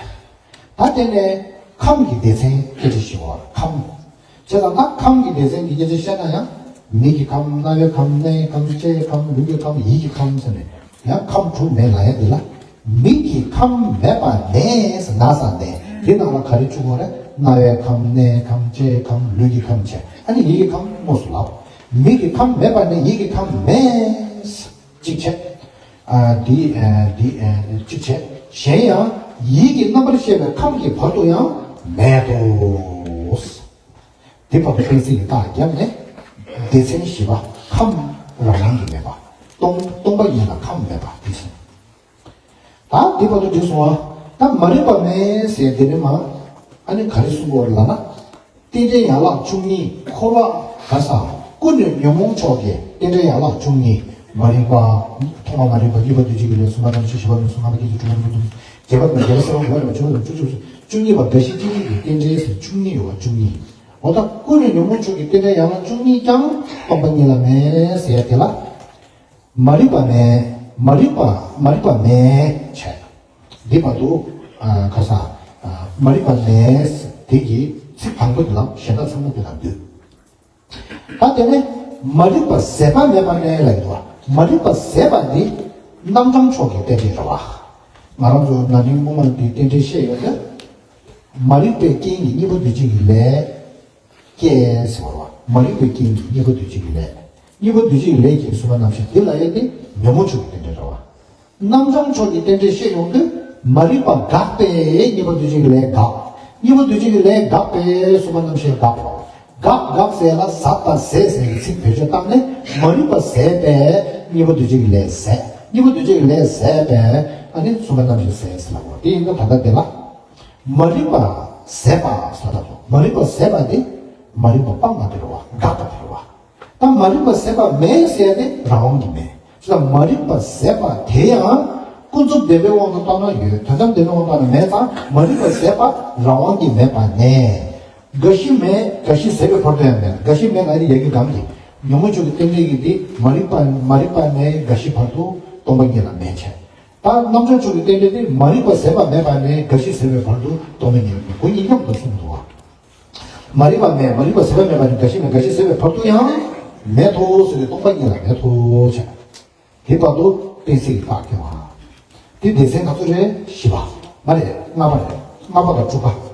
ད་དེ་ནས་ཁམས་ཀྱི་སྡེ་ཚན་སྐད་ཆ་བཤད་པ། ཁམས། བྱས་ཙང་ད་ཁམས་ཀྱི་སྡེ་ཚན་གྱི་སྐད་ཆ་བཤད་ན་ཡང་། མིག་གི་ཁམས། རྣ་བའི་ཁམས། སྣའི་ཁམས། ལྕེའི་ཁམས། ལུས་ཀྱི་ཁམས། ཡིད་ཀྱི་ཁམས་ཟེར་ནས་ཡང་ཁམས་དྲུག་མེད་ལབ་ཡ་འདི་ལ། མིག་གི་ཁམས་མེད་པ་ནས་ཟེར་ན་ཟེར་ནས་འདི་ནང་ལ་ག་རེ་བཅུག་དགོས་རེད། རྣ་བའི་ཁམས། སྣའི་ཁམས། ལྕེའི་ཁམས། ལུས་ཀྱི་ཁམས་བྱས། ཨ་ནི་ཡིད་ཀྱི་ཁམས་དངོས་སུ་ལབ། མིག་གི་ཁམས་མེད་པ་ནས་ཡིད་ཀྱི་ཁམས་མེད། གཅིག་བྱས། ཨ། འདི། ཨ། འདི། ཨ། གཅིག་བྱས། གཞན་ཡང་ཡིད་ཀྱི་རྣམ་པར་ཤེས་པའི་ཁམས་ཀྱི་བར་དུ་ཡང་མེད་དོ། འདི་བར་དུ་གཏན་ཚིགས་ཀྱི་རྟགས་བརྒྱབ་ནས། སྡེ་ཚན་བཞི་པ། ཁམས་རང་དབང་གིས་མེད་པ། སྟོང་སྟོང་པ་ཉིད་ལ་ཁམས་མེད་པ་འདི་བཞིན། ད་འདི་བར་དུ་འགྲིག་སོང་ང་། ད་མ་རིག་པ་མེད་ཟེར་དེ་ནི་མ། ཨ་ནི་ག་རེ་གསུང་དགོས་རེད་ལབ་ན། རྟེན་འབྲེལ་ཡན་ལག་བཅུ་གཉིས། འཁོར་བ་ག་ས། ཀུན་ནས་ཉོན་མོངས་ཕྱོགས་ཀྱི་རྟེན་འབྲེལ་ཡན་ལག་བཅུ་གཉིས། མ་རིག་པ། ཐོག་མ་མ་རིག་པ། གཉིས་པ་འདུ་བྱེད་ཀྱི་ལས། གསུམ་པ་རྣམ་ཤེས། བཞི་པ་མིག་རྩུབ། ལྔ་པ་སྐྱེ་མཆེད། དྲུག་པ་མིག་རྡུམ། བརྒྱད་པ་མེད། བརྒྱད་པ་གསལ་བ། དགུ་པ་མེད། བཅུ་པ་བཅུ་གསུམ། བཅུ་གཉིས་པ་རྒ་ཤི་གཅིག་ཉིད་ཀྱི་རྟེན་འབྲེལ་ཟེར་བཅུ་གཉིས་ཡོད་པ། བཅུ་གཉིས། འོ་ད་ཀུན་ནས་ཉོན་མོངས་ཕྱོགས་ཀྱི་རྟེན་འབྲེལ་ཡན་ལག་བཅུ་གཉིས་ཀྱང་སྟོང་པ་ཉིད་ལ་མེད་ཟེར་ཡ་དེ་ལ། མ་རིག་པ་མེད། མ་རིག་པ། མ་རིག་པ་མེད་བྱས། འདི་བར་དུ། ཨ། ག་ས། ཨ། མ་རིག་པ་མེད། དེ་གི་ཚིག་དང་པོ་དེ་ལ་གཞན་དག་ཚང་མ་དེ་ལ་འདུས། ད་དེ་ནས་མ་རིག་པ་ཟད་པ་མེད་པ་ནས་ལབ་འདུག་བ། མ་རིག་པ་ཟད་པ་འདི་རྣམ་གྲངས་ཕྱོགས་ཀྱི་རྟེན་འབྲེལ་རེད་བ། ང་རང་ཚོ་ན་ནིང་སྔོན་མ་འདི་རྟེན་འབྲེལ་བཤད་ཡོད་དེ། མ་རིག་པའི་རྐྱེན་གྱིས་གཉིས་པོ་འདུས་བྱས་ཀྱི་ལས། སྐྱེས་ཟེར་བ། མ་རིག་པའི་རྐྱེན་གྱིས་གཉིས་པོ་འདུས་བྱས་ཀྱི་ལས། གཉིས་པོ་འདུས་བྱས་ཀྱི་ལས་ཀྱིས་གསུམ་པ་རྣམ་ཤེས་དེ་ལ་ཡོད་དེ། ཉོན་མོངས་ཕྱོགས་ཀྱི་རྟེན་འབྲེལ་རེད་བ། རྣམ་གྲངས་ཕྱོགས་ཀྱི་རྟེན་འབྲེལ་བཤད་ཡོང་དུས། མ་རིག་པ་འགགས་པས་གཉིས་པོ་འདུས་བྱས་ཀྱི་ལས་འགག་གཉིས་པོ་འདུས་བྱས་ཀྱི་ལས་འགགས་པས་གསུམ་པ་རྣམ་ཤེས་འགག་རོ། འགག་འགག་ཟེར་ལ་ཟད་པ་ཟད་ཟེར་གྱི་ཚིག་བེད་སྤྱོད་བཏང་ནས། མ་རིག་པ་ཟད་པས་གཉིས་པོ་འདུས་བྱས་ཀྱི་ལས་ཟད། གཉིས་པོ་འདུས་བྱས་ཀྱི་ལས་ཟད་པས་ཨ་ནི་གསུམ་པ་རྣམ་ཤེས་ཟད་ཟེར་ལབ་རོ། དེ་ཡིན་ན་ད་ལྟ་དེ་ལ། མ་རིག་པ་ཟད་པ་ཟེར་ད་དོ། མ་རིག་པ་ཟད་པ་དེ་མ་རིག་པ་སྤངས་པ་དེ་རེད་བ། འགགས་པ་དེ་རེད་བ། ད་མ་རིག་པ་ཟད་པ་མེད་ཟེར་ཏེ་རང་དབང་གིས་མེད། ཅི་ལ་མ་རིག་པ་ཟད་པ་དེ་ཡང་ཀུན་རྫོབ་བདེན་པའི་དབང་དུ་བཏང་ན་ཡོད། དོན་དམ་བདེན་པའི་དབང་དུ་བཏང་ན་མེད་ཙང་། མ་རིག་པ་ཟད་པ་རང་དབང་གིས་མེད་པ་ནས། རྒ་ཤི་མེད། རྒ་ཤི་ཟད་པའི་བར་དུ་ཡང་མེད། རྒ་ཤི་མེད་ལ་ནི་ཡ་གི་གམ་གྱི་ཉོན་མོངས་ཕྱོགས་ཀྱི་རྟེན་འབྲེལ་གྱི་དེ་མ་རིག་པ། མ་རིག་པ་ནས་རྒ་ཤི་བར་དུ་སྟོང་པ་ཉིད་ལ་མེད་བྱས། ད་རྣམ་གྲངས་ཕྱོགས་ཀྱི་རྟེན་འབྲེལ་དེ་མ་རིག་པ་ཟད་པ་མེད་པ་ནས་རྒ་ཤི་ཟད་པའི་བར་དུ་སྟོང་པ་ཉིད་ལ་མེད། ཁོ་གཉིས་མཉམ་དུ་གསུངས་འདུག་བ། མ་རིག་པ་མེད། མ་རིག་པ་ཟད་པ་མེད་པ་ནས་རྒ་ཤི་མེད། རྒ་ཤི་ཟད་པའི་བར་དུ་ཡང་མེད་དོ་ཟེར་ཏེ་སྟོང་པ་ཉིད་ལ་མེད་དོ་བྱས། དེ་བར་དུ་གཏན་ཚིགས་ཀྱི་རྟགས་ཀྱང་། དེ་སྡེ་ཚན་ག་ཚོད་རེད། བཞི་པ། མ་རེད། ལྔ་པ་རེད། ལྔ་པ་དང་དྲུག་པ།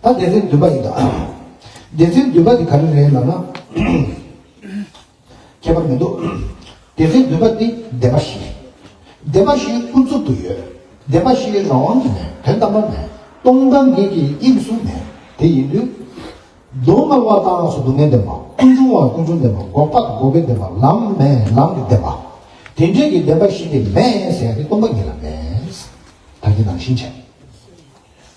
ད་སྡེ་ཚན་བདུན་པ་ཡིན་ད། སྡེ་ཚན་བདུན་པ་དེ་ག་རེ་རེད་ལབ་ན། ཁྱད་པར་མི་འདུག་སྡེ་ཚན་བདུན་པ་འདི་བདེན་པ་བཞི། བདེན་པ་བཞི་ཀུན་རྫོབ་ཏུ་ཡོད། བདེན་པ་བཞི་རང་དབང་གིས་མེད། དོན་དམ་པར་མེད། སྟོང་པ་ཉིད་ཀྱི་དབྱིངས་སུ་མེད། དེ་ཡིན་དུས། སྡུག་བསྔལ་བ་དང་སོགས་སྡུག་བསྔལ་བདེན་པ། ཀུན་འབྱུང་བ་ཀུན་འབྱུང་བདེན་པ། འགོག་པ་འགོག་པའི་བདེན་པ། ལམ་མེད་ལམ་གྱི་བདེན་པ། དེ་འདྲའི་གི་བདེན་པ་བཞི་དེ་མེད་ཟེར་ཡ་དེ་སྟོང་པ་ཉིད་ལ་མེད། ད་གིན་ནང་བཞིན་བྱས།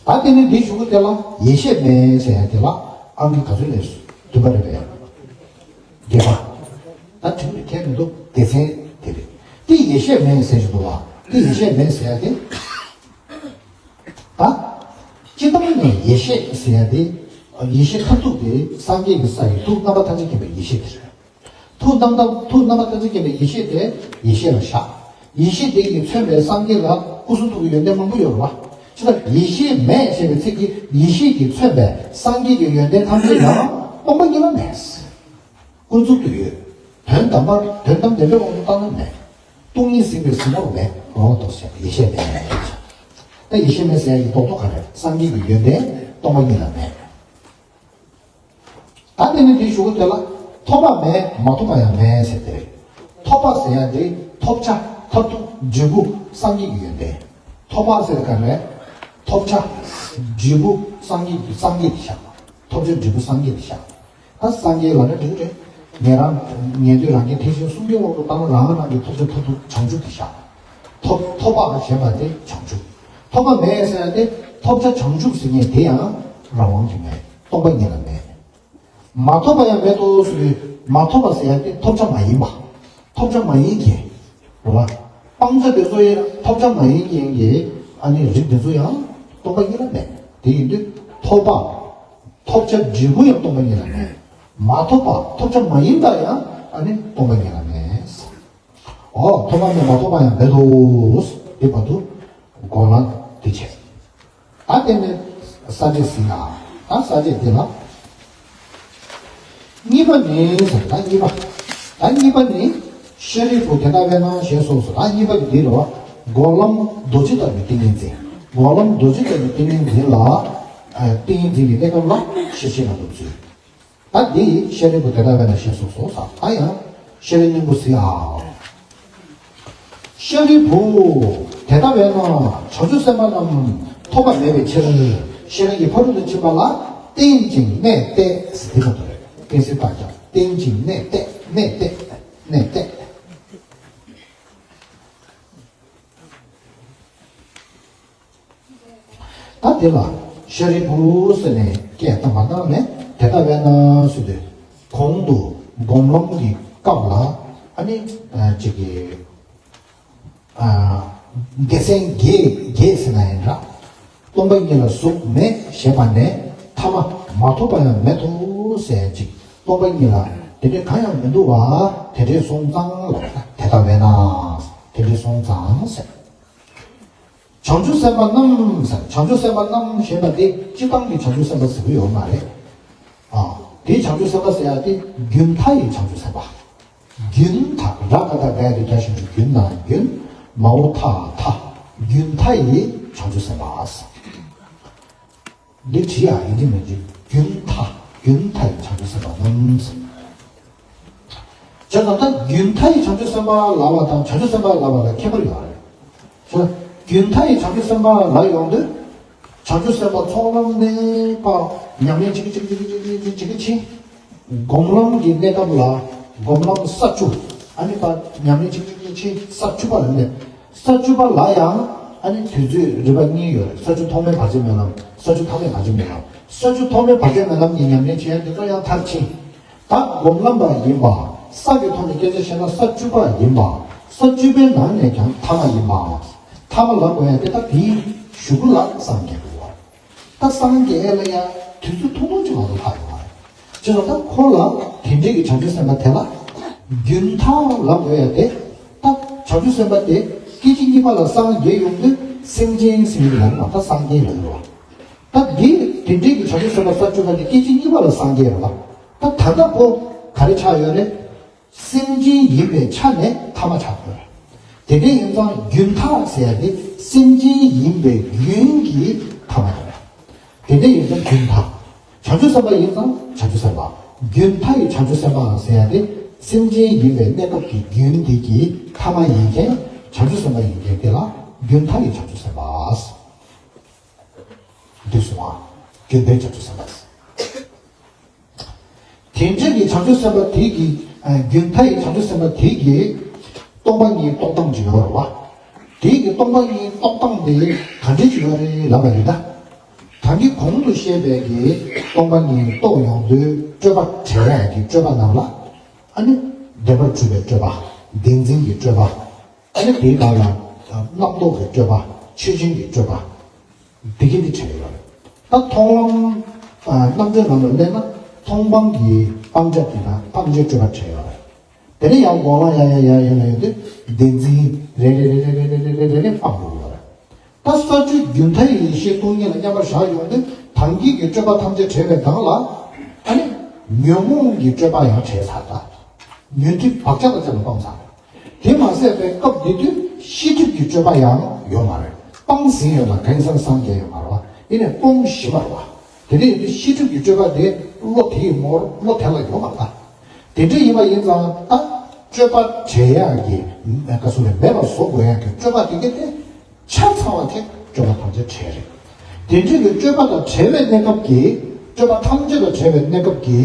ད་དེ་ནས་འདིའི་གཞུག་གུ་དེ་ལ་ཡེ་ཤེས་མེད་ཟེར་ཡ་དེ་ལ་ཨང་ཀི་ག་ཚོད་ལས་སུ་ བདུན་པ་རེད་པས། བརྒྱད་པ། ད་དྲི་བའི་ཁྱད་མི་འདུག་སྡེ་ཚན་དེ་རེད། དེ་ཡེ་ཤེས་མེད་ཟེར་གྱི་འདུག་བ། དེ་ཡེ་ཤེས་མེད་ཟེར་ཡ་དེ། ད། སྤྱིར་བཏང་ནས་ཡེ་ཤེས་ཟེར་ཡ་དེ། ཡེ་ཤེས་མཐར་ཐུག་དེ་སངས་རྒྱས་ཀྱི་ས་ཡི་ཐུགས་རྣམ་པ་ཐམས་ཅད་མཁྱེན་པའི་ཡེ་ཤེས་དེ་རེད། ཐུགས་རྣམ་དག་ཐུགས་རྣམ་པ་ཐམས་ཅད་མཁྱེན་པའི་ཡེ་ཤེས་དེ་ཡེ་ཤེས་ལ་བཞག་ཡེ་ཤེས་དེ་ཡིས་མཚོན་པའི་སངས་རྒྱས་ལ་སྐུ་གསུང་ཐུགས་ཀྱི་ཡོན་ཏན་མང་པོ་ཡོད་རེད་བ། ཅི་ལྟར་ཡེ་ཤེས་མེད་ཞེས་པའི་ཚིག་གིས་ཡེ་ཤེས་ཀྱིས་མཚོན་པའི་སངས་རྒྱས་ཀྱི་ཡོན་ཏན་ཐམས་ཅད་ཡང་སྟོང་པ་ཉིད་ལ་མེད། ཀུན་རྫོབ་ཏུ་ཡོད། དོན་དམ་པར་དོན་དམ་བདེན་པའི་དབང་དུ་བཏང་ན་མེད། སྟོང་ཉིད་ཟིན་པའི་གཟིགས་ངོར་མེད། འོ་དོ་ཞེས་ཡེ་ཤེས་མེད། ད་ཡེ་ཤེས་མེད་ཟེར་ཡ་ཡི་རྡོག་རྡོག་ག་རེ་སངས་རྒྱས་ཀྱི་ཡོན་ཏན་སྟོང་པ་ཉིད་ལ་མེད། ད་དེ་ནི་དེའི་གཞུག་གུ་དེ་ལ་ཐོབ་པ་མེད་མ་ཐོབ་པ་ཡང་མེད་ཟེར་ཏེ། ཐོབ་པ་ཟེར་ཡ་དེ་ཐོབ་བྱ་མཐར་ཐུག་འབྲས་བུ་སངས་རྒྱས་ཀྱི་ཡོན་ཏན། ཐོབ་པ་ཟེར་ག་རེ། ཐོབ་བྱ་འབྲས་བུ་སངས་རྒྱས་ཀྱི་སངས་རྒྱས་ཀྱི་ཤ། ཐོབ་བྱ་འབྲས་བུ་སངས་རྒྱས་ཀྱི་ཤ། ད་སངས་རྒྱས་ལ་ནི་འགྲིག་རེད། ཉན་རང་ཉན་ཐོས་རང་རྒྱལ་ཐེག་ཆེན་གསུམ་གྱི་དབང་དུ་བཏང་ན་རང་རང་གི་ཐོབ་བྱ་མཐར་ཐུག་བྱང་ཆུབ་ཀྱི་ཤ། ཐོབ་ཐོབ་པ་ཞེས་པ་དེ་བྱང་ཆུབ། ཐོབ་པ་མེད་ཟེར་ཡ་དེ་ཐོབ་བྱ་བྱང་ཆུབ་ཟེར་མཁན་དེ་ཡང་རང་དབང་གིས་མེད། སྟོང་པ་ཉིད་ལ་མེད། མ་ཐོབ་པ་ཡང་མེད་དོ་ཟེར་བའི་མ་ཐོབ་པ་ཟེར་ཡ་དེ་ཐོབ་བྱ་མ་ཡིན་པ། ཐོབ་བྱ་མ་ཡིན་གྱི། རེད་བ། སྤང་བྱ་དེ་ཚོ་ཡང་ཐོབ་བྱ་མ་ཡིན་རྐྱེན་གྱིས་ཨ་ནི་རིགས་དེ་ཚོ་ཡང་སྟོང་པ་ཉིད་ལ་མེད། དེ་ཡིན་དུས་ཐོབ་པ། ཐོབ་བྱ་འབྲས་བུ་ཡང་སྟོང་པ་ཉིད་ལ་མེད། མ་ཐོབ་པ་ཐོབ་བྱ་མ་ཡིན་པ་ཡང་ཨ་ནི་སྟོང་པ་ཉིད་ལ་མེད། འོ་ཐོབ་པ་མེད་མ་ཐོབ་པ་ཡང་མེད་དོ། དེ་བར་དུ་གོང་ལ་དེ་བྱས། ད་དེ་ནས་ས་བཅད་ཟིན་ལ། ད་ས་བཅད་འདི་ལ། གཉིས་པ་ནི་ཟེར་ད་གཉིས་པ། ད་གཉིས་པ་ནི། ཤཱ་རིའི་བུ་དེ་ལྟ་བས་ན་ཞེས་སོགས་སོ། ད་གཉིས་པ་འདི་ལ། སྒོམ་ལམ་རྡོ་རྗེ་ལྟ་བུའི་ཏིང་ངེ་འཛིན། སྒོམ་ལམ་རྡོ་རྗེ་ལྟ་བུའི་ཏིང་ངེ་འཛིན་ལ། ཨ་ཏིང་ངེ་འཛིན་གྱི་གནས་སྐབས་ལ་ཤེར་ཕྱིན་ལ་འདུག་ཚུལ། ད་འདི་ཤཱ་རིའི་བུ་དེ་ལྟ་བས་ན་ཞེས་སོགས་སོ། ད་ཡང་ཤཱ་རིའི་སྙིང་པོ་གཟིགས་ཨ། ཤཱ་རིའི་བུ། དེ་ལྟ་བས་ན་བྱང་ཆུབ་སེམས་དཔའ་རྣམས་ཐོབ་པ་མེད་པའི་ཕྱིར། ཤཱ་རིའི་ཕ་རོལ་ཏུ་ཕྱིན་པ་ལ་བརྟེན་ཅིང་གནས་གཏད་ཟེར་དེ་ལྟ་བུ་རེད། གཏན་ཚིགས་བཏགས་ཀྱང་བརྟེན་ཅིང་གནས་གཏད་གནས་གཏད་གནས་གཏད། ད་དེ་ལ་ཤཱ་རིའི་བུ་ཟེར་ནས་སྐད་བཏང་བ་གནང་ནས་དེ་ལྟ་བས་ན་ཟེར་དུས་གོང་དུ་སྒོམ་ལམ་གྱི་སྐབས་ལ་ཨ་ནི་ཅིག་གི་སྡེ་ཚན་བརྒྱད་བརྒྱད་ཟེར་ན་ཡང་འདྲ། སྟོང་པ་ཉིད་ལ་གཟུགས་མེད་ཞེས་པ་ནས་ཐ་མ་མ་ཐོབ་པ་ཡང་མེད་དོ་ཟེར་ཅིག་སྟོང་པ་ཉིད་ལ་དེ་འདྲའི་གང་ཡང་མི་འདུག་བ། དེ་འདྲའི་སོང་ཙང་ལ་དེ་ལྟ་བས་ན། དེ་འདྲའི་སོང་ཙང་ཟེར། བྱང་ཆུབ་སེམས་དཔའ་རྣམས་ཟེར། བྱང་ཆུབ་སེམས་དཔའ་རྣམས་ཞེས་པ་དེ་སྤྱིར་བཏང་གི་བྱང་ཆུབ་སེམས་དཔའ་ཟེར་གྱི་ཡོད་མ་རེད། ཨ། དེའི་བྱང་ཆུབ་སེམས་དཔའ་ཟེར་ཡ་དེ་རྒྱུན་མཐའ་ཡི་བྱང་ཆུབ་སེམས་དཔའ། རྒྱུན་མཐའ་ར་ག་བཏགས་རྒ་ཡ་བཏགས་རྒྱ་ཞབས་ཀྱུ་རྒྱུན་ན་རྒྱུན། མའོ་མཐའ་མཐའ། རྒྱུན་མཐའ་ཡི་བྱང་ཆུབ་སེམས་དཔའ། འདི་བྲིས་ཡ་ཡིན་གྱི་མིན་གྱི་རྒྱུན་མཐའ། རྒྱུན་མཐའ་ཡི་བྱང་ཆུབ་སེམས་དཔའ་རྣམས། བྱས་ཙང་ད་རྒྱུན་མཐའ་ཡི་བྱང་ཆུབ་སེམས་དཔའ་ལབ་པ་དང་བྱང་ཆུབ་སེམས་དཔའ་ལབ་པ་ལ་ཁྱད་པར་ཡོད་རེད། བྱས་ཙང་རྒྱུན་མཐའ་ཡི་བྱང་ཆུབ་སེམས་དཔའ་ལབ་ཡོང་དུས། བྱང་ཆུབ་སེམས་དཔའ་ཚོགས་ལམ་ནས་པ་ཉམས་ལེན་བྱེད་ཀྱི་བྱེད་ཀྱི་བྱེད་ཀྱི་བྱེད་ཀྱི་ཕྱིན། སྒོམ་ལམ་གྱི་གནས་སྐབས་ལ་སྒོམ་ལམ་ས་བཅུ། ཨ་ནི་པ་ཉམས་ལེན་བྱེད་ཀྱི་བྱེད་ཀྱི་ཕྱིན་ས་བཅུ་པ་ལ་སླེབས། ས་བཅུ་པ་ལ་ཡང་ཨ་ནི་དུས་ཚོད་རིམ་པ་གཉིས་ཡོད་རེད། ས་བཅུ་ཐོག་མའི་བར་ཆད་མེད་ལམ། ས་བཅུ་ཐ་མའི་བར་ཆད་མེད་ལམ། ས་བཅུ་ཐོག་མའི་བར་ཆད་མེད་ལམ་གྱི་ཉམས་ལེན་བྱེད་ཡ་འདི་ཚོ་ཡང་མཐར་ཕྱིན། ད་སྒོམ་ལམ་པ་ཡིན་པ། ས་ཀྱི་ཐོག་ནས་སྐད་ཆ་བཤད་ན་ས་བཅུ་པ་ཡིན་པ། ས་བཅུ་པའི་ནང་ནས་ཀྱང་ཐ་མ་ཡིན་པ། ཐ་མ་ལབ་དགོས་ཡ་དེ་ད་དེའི་གཞུག་གུ་ལ་སངས་རྒྱས་འགྲོ་བ། ད་སངས་རྒྱས་ལ་ཡང་དུས་ཚོད་ཐུང་ཐུང་ཅིག་མ་གཏོགས་ལྷག་ཡོད་མ་རེད། བྱས་ཙང་ད་ཁོ་ལ་དེ་འདྲའི་གི་བྱང་ཆུབ་སེམས་དཔའ་དེ་ལ་རྒྱུན་མཐའ་ལབ་དགོས་ཡ་དེ། ད་བྱང་ཆུབ་སེམས་དཔའ་དེ་སྐད་ཅིག་གཉིས་པ་ལ་སངས་རྒྱས་ཡོང་དུས་སེམས་ཅན་ཟེར་གྱི་ལབ་ན་ད་སངས་རྒྱས་ལབ་ཡོད་བ། ད་འདི་དེ་འདྲའི་གི་བྱང་ཆུབ་སེམས་དཔའ་ས་བཅུ་པ་དེ་སྐད་ཅིག་གཉིས་པ་ལ་སངས་རྒྱས་རེད་བ། ད་ད་ལྟ་ཁོ་ག་རེ་ཆགས་ཡོད་རེད། སེམས་ཅན་ཡིན་པའི་ཆ་ནས་ཐ་མ་ཆགས་དགོས། དེ་འདྲ་ཡིན་ཙང་རྒྱུན་མཐའ་ཟེར་ཡ་དེ་སེམས་ཅན་ཡིན་པའི་རྒྱུན་གྱི་ཐ་མ་རེད། དེ་འདྲ་ཡིན་ཙང་རྒྱུན་མཐའ། བྱང་ཆུབ་སེམས་དཔའ་ཡིན་ཙང་བྱང་ཆུབ་སེམས་དཔའ། རྒྱུན་མཐའ་ཡི་བྱང་ཆུབ་སེམས་དཔའ་ཟེར་ཡ་དེ་སེམས་ཅན་ཡིན་པའི་གནས་སྐབས་ཀྱི་རྒྱུན་དེ་གི་ཐ་མ་ཡིན་མཁན་བྱང་ཆུབ་སེམས་དཔའ་ཡིན་མཁན་དེ་ལ་རྒྱུན་མཐའ་ཡི་བྱང་ཆུབ་སེམས་དཔའ། འདུས་སོང་བ། རྒྱུན་མཐའི་བྱང་ཆུབ་སེམས་དཔའ། དེ་འདྲ་གི་བྱང་ཆུབ་སེམས་དཔའ་དེ་གི་ཨ་རྒྱུན་མཐའ་ཡི་བྱང་ཆུབ་སེམས་དཔའ་དེ་གི་སྟོང་པ་ཉིད་རྟོགས་སྟངས་ཅིག་ཡོད་རེད་བ། དེ་གི་སྟོང་པ་ཉིད་རྟོགས་སྟངས་དེ་ག་འདྲ་ཅིག་ཡོད་རེད་ལབ་པ་ཡིན་ན། ད་གིན་གོང་དུ་བཤད་པའི་གི་སྟོང་པ་ཉིད་རྟོགས་ཡོང་དུས་སྤྲོས་པ་བྲལ་ཡག་གི་སྤྲོས་པ་རྣམས་ལ། ཨ་ནི་བདེན་པར་གྲུབ་པའི་སྤྲོས་པ། བདེན་འཛིན་གྱི་སྤྲོས་པ། ཨ་ནི་དེའི་བར་ལ་རྣམ་རྟོག་གི་སྤྲོས་པ། ཆོས་ཅན་གྱི་སྤྲོས་པ། འདི་གི་འདི་བྲལ་ཡོད་རེད། ད་མཐོང་ལམ། ཨ། རྣམ་འགྲེལ་ནང་ལ་གླེང་ན་མཐོང་སྤང་གི་སྤང་བྱ་དེ་དང་སྤང་བྱའི་སྤྲོས་པ་བྲལ་ཡོད་རེད། དེ་ནས་ཡང་སྒོམ་ལམ་ཡང་ཡང་ཡང་ཡང་ཡོང་དུས་བདེན་འཛིན་རེ་རེ་རེ་རེ་སྤངས་འགྲོ་གི་ཡོད་རེད། ད་ས་བཅུ་རྒྱུན་མཐའི་ཡེ་ཤེས་སྟོང་ཉིད་ལ་མཉམ་པར་བཞག་ཡོང་དུས་ད་གིན་གྱི་སྤྲོས་པ་ཐམས་ཅད་བྲལ་བའི་སྒང་ལ། ཨ་ནི་ཉོན་མོངས་ཀྱི་སྤྲོས་པ་ཡང་བྲལ་ཚར། ད་ཉོན་སྒྲིབ་བག་ཆགས་དང་བཅས་པ་སྤངས་ཚར། དེ་མ་ཟད་པའི་སྐབས་འདི་དུས་ཤེས་སྒྲིབ་ཀྱི་སྤྲོས་པ་ཡང་ཡོད་མ་རེད། སྤངས་ཟིན་ཡོད་ལ་གང་ཟག་སངས་རྒྱས་ཡོད་མ་རེད་བ། ཡིན་ནའི་སྤོང་ཞིབ་པ་རེད་བ། དེ་འདྲ་ཡིན་དུས་ཤེས་སྒྲིབ་ཀྱི་སྤྲོས་པ་དེ་བློ་དེ་ཡི་ངོར་བློ་དེ་ལ་ཡོད་མ་རེད་ད། དེ་འདྲ་ཡིན་པ་ཡིན་ཙང་ད་སྤྲོས་པ་བྲལ་ཡག་གི་ག་ཚོད་རེད། མེད་པར་བཟོ་དགོས་ཡག་གི་སྤྲོས་པ་དེ་ག་དེ། ཆ་ཚང་བ་དེ་སྤྲོས་པ་ཐམས་ཅད་བྲལ་རེད། དེ་འདྲའི་གི་སྤྲོས་པ་དང་བྲལ་བའི་གནས་སྐབས་ཀྱི། སྤྲོས་པ་ཐམས་ཅད་དང་བྲལ་བའི་གནས་སྐབས་ཀྱི་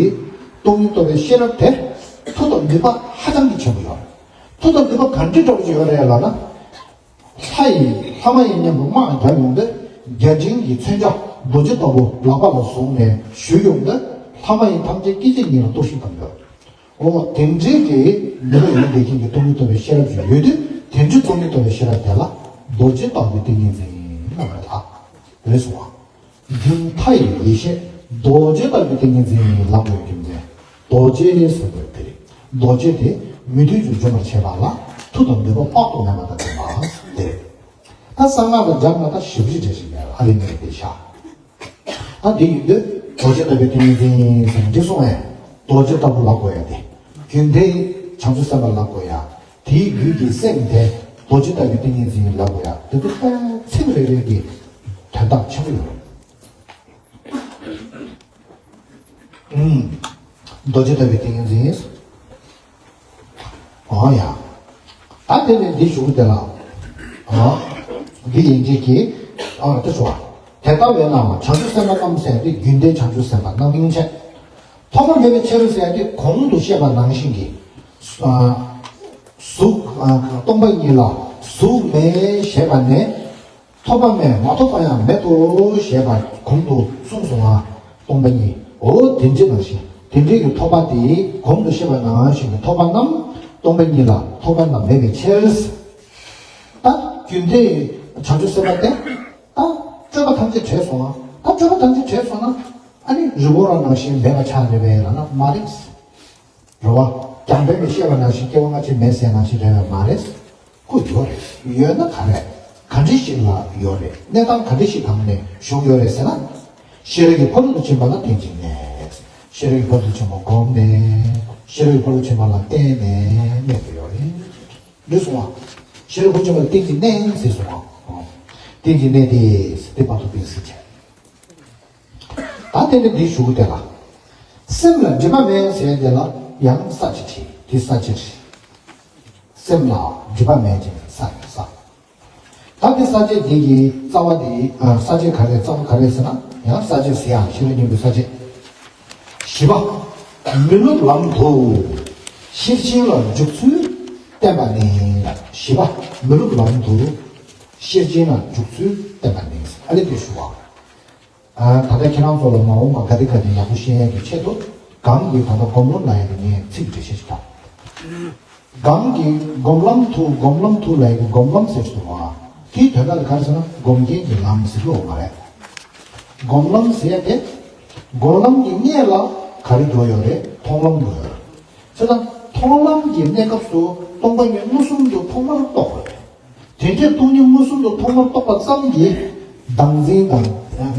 སྟོང་ཉིད་རྟོགས་པའི་ཤེས་རབ་དེ་མཐུ་དང་ནུས་པ་ཧ་ཅང་གི་ཆེན་པོ་ཡོད་རེད། མཐུ་དང་ནུས་པ་ག་འདྲའི་འདྲ་བོ་ཅིག་ཡོད་རེད་ལབ་ན། ལྷ་ཡི་ལྷ་མ་ཡིན་མཉམ་དུ་དམག་རྒྱག་ཡོང་དུས་བརྒྱ་བྱིན་གྱི་མཚོན་ཆ་རྡོ་རྗེ་ལྟ་བུ་ལག་པ་ལ་བཟུང་ནས་བཞུད་ཡོང་དུས་ལྷ་མ་ཡིན་ཐམས་ཅད་སྐད་ཅིག་ཉིད་ལ་གཏོར་བཤིག་བཏང་ཡོད། འོ། དེ་འདྲའི་གི་ནུས་པ་ཡོད་བསྡད་མཁན་གྱི་སྟོང་ཉིད་རྟོགས་པའི་ཤེས་རབ་ཅིག་ཡོད་དུས། དེ་འདྲའི་སྟོང་ཉིད་རྟོགས་པའི་ཤེས་རབ་དེ་ལ་རྡོ་རྗེ་ལྟ་བུའི་ཏིང་ངེ་འཛིན་ལབ་པ་རེད་ད། རེད་སོང་བ། རྒྱུན་མཐའ་ཡི་ཡེ་ཤེས་རྡོ་རྗེ་ལྟ་བུའི་ཏིང་ངེ་འཛིན་ལབ་དགོས་རྒྱུ་མཚན། རྡོ་རྗེ་ཟེར་དགོས་དེ་རེད། རྡོ་རྗེ་དེ་མུ་མཐུད་དུ་འབྱུང་བར་བྱེད་པ་ལ་མཐུ་དང་ནུས་པ་དཔག་ཏུ་མེད་པ་དང་ལྡན་པ་དེ་རེད། ད་གསང་སྔགས་དང་སྦྱར་ན་ད་ཞིབ་འཇུག་བྱེད་བཞིན་པའི་ཨ་རི་ནས་དེ་ཤ། ད་འདི་ཡིན་དུས་རྡོ་རྗེ་ལྟ་བུའི་ཏིང་ངེ་འཛིན་ཟེར་ནས་འདི་གསུངས་པས། རྡོ་རྗེ་ལྟ་བུ་ལབ་དགོས་ཡ་དེ། རྒྱུན་མཐའི་བྱང་ཆུབ་སེམས་དཔའ་ལབ་དགོས་ཡ། དེའི་རྒྱུད་ཀྱི་སེམས་དེ་རྡོ་རྗེ་ལྟ་བུའི་ཏིང་ངེ་འཛིན་ལབ་དགོས་ཡ། དེ་ཚོ་ཕན་ཚུན་རེ་རེ་གི་དོན་དག་ཆེན་པོ་ཡོད་རེད། ཨུམ། རྡོ་རྗེ་ལྟ་བུའི་ཏིང་ངེ་འཛིན། འོ་ཡ། ད་དེ་ནས་འདི་ཞུ་གི་དེ་ལ། འོ། འདི་ཡིན་གཅིག་གིས། ཨ། དེ་ཞུ་བ། དེ་ལྟ་བས་ན་བྱང་ཆུབ་སེམས་དཔའ་རྣམས་ཟེར་ཡ་དེ་རྒྱུན་མཐའི་བྱང་ཆུབ་སེམས་དཔའ་རྣམ་སྨིན་བྱས། ཐོག་མ་མེད་པའི་ཕྱིར་ཟེར་ཡ་དེ་གོང་དུ་བཤད་པ་ནང་བཞིན་གྱི། ཨ། གཟུགས། ཨ། སྟོང་པ་ཉིད་ལ་གཟུགས་མེད་ཞེས་པ་ནས། ཐོབ་པ་མེད། མ་ཐོབ་པ་ཡང་མེད་དོ་ཞེས་པ་གོང་དུ་གསུངས་སོང་ང་། སྟོང་པ་ཉིད། འོ་དེ་འདྲ་ནང་བཞིན། དེ་འདྲའི་གི་ཐོབ་པ་དེ་གོང་དུ་བཤད་པ་ནང་བཞིན་གྱི་ཐོབ་པ་རྣམས་སྟོང་པ་ཉིད་ལ་ཐོབ་པ་རྣམས་མེད་པའི་ཕྱིར། ད་རྒྱུན་མཐའི་བྱང་ཆུབ་སེམས་དཔའ་དེ། ད་སྤྲོས་པ་ཐམས་ཅད་བྲལ་སོང་ང་། ད་སྤྲོས་པ་ཐམས་ཅད་བྲལ་སོང་ན། ཨ་ནི་རི་བོ་ར་ནང་བཞིན་མེད་པ་ཆགས་རེད་པས་ལབ་ན་མ་རེད། རེད་བ། རྒྱང་འཕེན་གྱིས་བཤད་པ་ནང་བཞིན་སྐྱེ་བ་སྔ་ཕྱི་མེད་ཟེར་ནང་བཞིན་རེད་པས་མ་རེད། ཁོ་ཡོད་རེད། ཡོད་ན་ག་རེ། ག་འདྲ་ཞིག་ལ་ཡོད་རེད། གནས་སྟངས་ག་འདྲ་ཞིག་སྒང་ནས་བྱུང་ཡོད་རེད་ཟེར་ན། ཤེས་རབ་ཀྱི་ཕ་རོལ་ཏུ་ཕྱིན་པ་ལ་རྟེན་ཅིང་གནས། ཤེས་རབ་ཀྱི་ཕ་རོལ་ཏུ་ཕྱིན་པ་བསྒོམས་ནས། ཤེས་རབ་ཀྱི་ཕ་རོལ་ཏུ་ཕྱིན་པ་ལ་བརྟེན་ནས་གནས་དགོས་ཡོད་རེད། འདི་གསུངས་པ། ཤེས་རབ་ཀྱི་ཕ་རོལ་ཏུ་ཕྱིན་པ་ལ་རྟེན་ཅིང་གནས་ཟེར་གསུངས་པ། རྟེན་ཅིང་གནས་ཏེ། དེ་བར་དུ་ཕན་ཟེར་བྱས། ད་དེ་ནས་འདི་ཞུ་གི་དེ་ལ། སེམས་ལ་སྒྲིབ་པ་མེད་ཟེར་དེ་ལ་ཡང་ས་བཅད་བྲིས། དེ་ས་བཅད་བྲིས། སེམས་ལ་སྒྲིབ་པ་མེད་ཅིང་ས་ཡི་ས། ད་དེ་ས་བཅད་འདི་གི་རྩ་བ་དེ། ཨ། ས་བཅད་ག་རེ། རྩ་བ་ག་རེ་ཟེར་ན། ཡང་ས་བཅད་ཟེར་ཡང་ཤེས་རབ་སྙིང་པོའི་ས་བཅད། བཞི་པ། མི་སློབ་ལམ་དུ་ཤེར་ཕྱིན་ལ་འཇུག་ཚུལ་བསྟན་པ་ནི། བཞི་པ། མི་སློབ་ལམ་དུ་ཤེར་ཕྱིན་ལ་འཇུག་ཚུལ་བསྟན་པ་ནི། ཨ་ནི་དེ་ཞུ་བ། ཨ། ད་ལྟ་ཁྱེད་རང་ཚོ་ལ་མ་འོངས་པ་ག་དེ་ག་དེ་ཡག་པོ་ཤེས་ཡས་ཀྱི་ཆེད་དུ། གོང་གི་ད་ལྟ་སྒོམ་ལམ་ལབ་ཡས་ཀྱི་ངས་ཚིག་འགྲེལ་བཤད་ཅིག་བཏང་། གོང་གི་སྒོམ་ལམ་དུ། སྒོམ་ལམ་དུ་ལབ་ཡས་ཀྱི་སྒོམ་ལམ་ཟེར་གྱི་འདུག་བ། དེའི་དོན་དག་དེ་ག་རེ་ཟེར་ན། སྒོམ་མཁན་གྱི་ལམ་ཟེར་གྱི་ཡོད་མ་རེད། སྒོམ་ལམ་ཟེར་ཡས་དེ། སྒོམ་ལམ་གྱི་སྔོན་ལ་ག་རེ་འགྲོ་ཡོད་རེད། མཐོང་ལམ་འགྲོ་ཡོད་རེད། བྱས་ཙང་མཐོང་ལམ་གྱི་གནས་སྐབས་སུ་སྟོང་པ་ཉིད་མངོན་སུམ་དུ་ཐོག་མར་རྟོགས་དགོས་རེད། དེ་འདྲའི་སྟོང་ཉིད་མངོན་སུམ་དུ་ཐོག་མར་རྟོགས་པ་ཙམ་གྱིས་བདག་འཛིན་དང་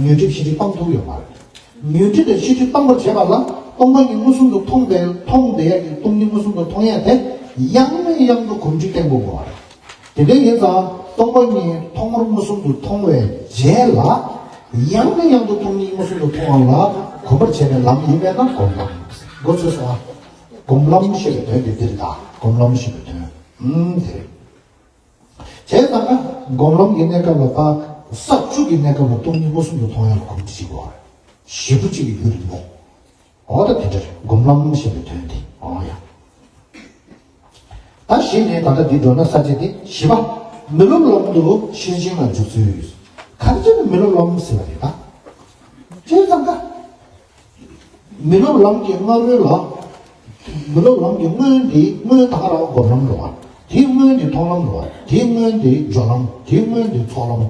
ཉོན་སྒྲིབ་ཤེས་སྒྲིབ་སྤང་ཐུབ་ཡོད་མ་རེད། ཉོན་སྒྲིབ་དང་ཤེས་སྒྲིབ་སྤང་བར་བྱེད་པ་ལ་སྟོང་པ་ཉིད་མངོན་སུམ་དུ་མཐོང་བའི། མཐོང་བསྡད་ཡག་གི། སྟོང་ཉིད་མངོན་སུམ་དུ་མཐོང་ཡག་དེ་ཡང་ནས་ཡང་དུ་གོམས་འདྲིས་བསྟེན་དགོས་པ་རེད། དེ་འདྲ་ཡིན་ཙང་སྟོང་པ་ཉིད་ཐོག་མར་མངོན་སུམ་དུ་མཐོང་བའི་རྗེས་ལ་ཡང་ནས་ཡང་དུ་སྟོང་ཉིད་མངོན་སུམ་དུ་མཐོང་བ་ལ་གོམས་པར་བྱས་པའི་ལམ་ཡིན་པས་ན་སྒོམ་ལམ། མགོ་ཚོས་སོང་ཨ། སྒོམ་ལམ་ཞེས་པའི་དོན་དེ་འདིར་གདའ། སྒོམ་ལམ་ཞེས་པའི་དོན། ཨུམ། དེ་རེད། བྱས་ཙང་ན་སྒོམ་ལམ་གྱི་གནས་སྐབས་ལ་ཕར། ས་བཅུ་གི་གནས་སྐབས་ལ་སྟོང་ཉིད་མངོན་སུམ་དུ་མཐོང་ཡག་ལ་གོམས་འདྲིས་བྱེད་དགོས་པ་རེད། ཞེ་པོ་ཅིག་གི་རྒྱུ་རེད་མོ། འོ་ད་དེ་འདྲ་རེད། སྒོམ་ལམ་ཞེས་པའི་དོན་དེ། འོ་ཡ། ད་གཞི་ནས་ད་ལྟ་འདི་འགྲོ་ན་ས་བཅད་དེ་བཞི་པ། མི་སློབ་ལམ་དུ་ཤེར་ཕྱིན་ལ་འཇུག་ཚུལ། ག་རེ་བྱས་ནས་མི་སློབ་ལམ་ཟེར་བ་རེད་ད། མི་སློབ་ལམ་གྱི་སྔ་རོལ་ལ། མི་སློབ་ལམ་གྱི་སྔོན་དེ་སྔོན་ད་ག་རང་སྒོམ་ལམ་རེད་བ། དེའི་སྔོན་དེ་མཐོང་ལམ་རེད་བ། དེའི་སྔོན་དེ་སྦྱོར་ལམ། དེའི་སྔོན་དེ་ཚོགས་ལམ།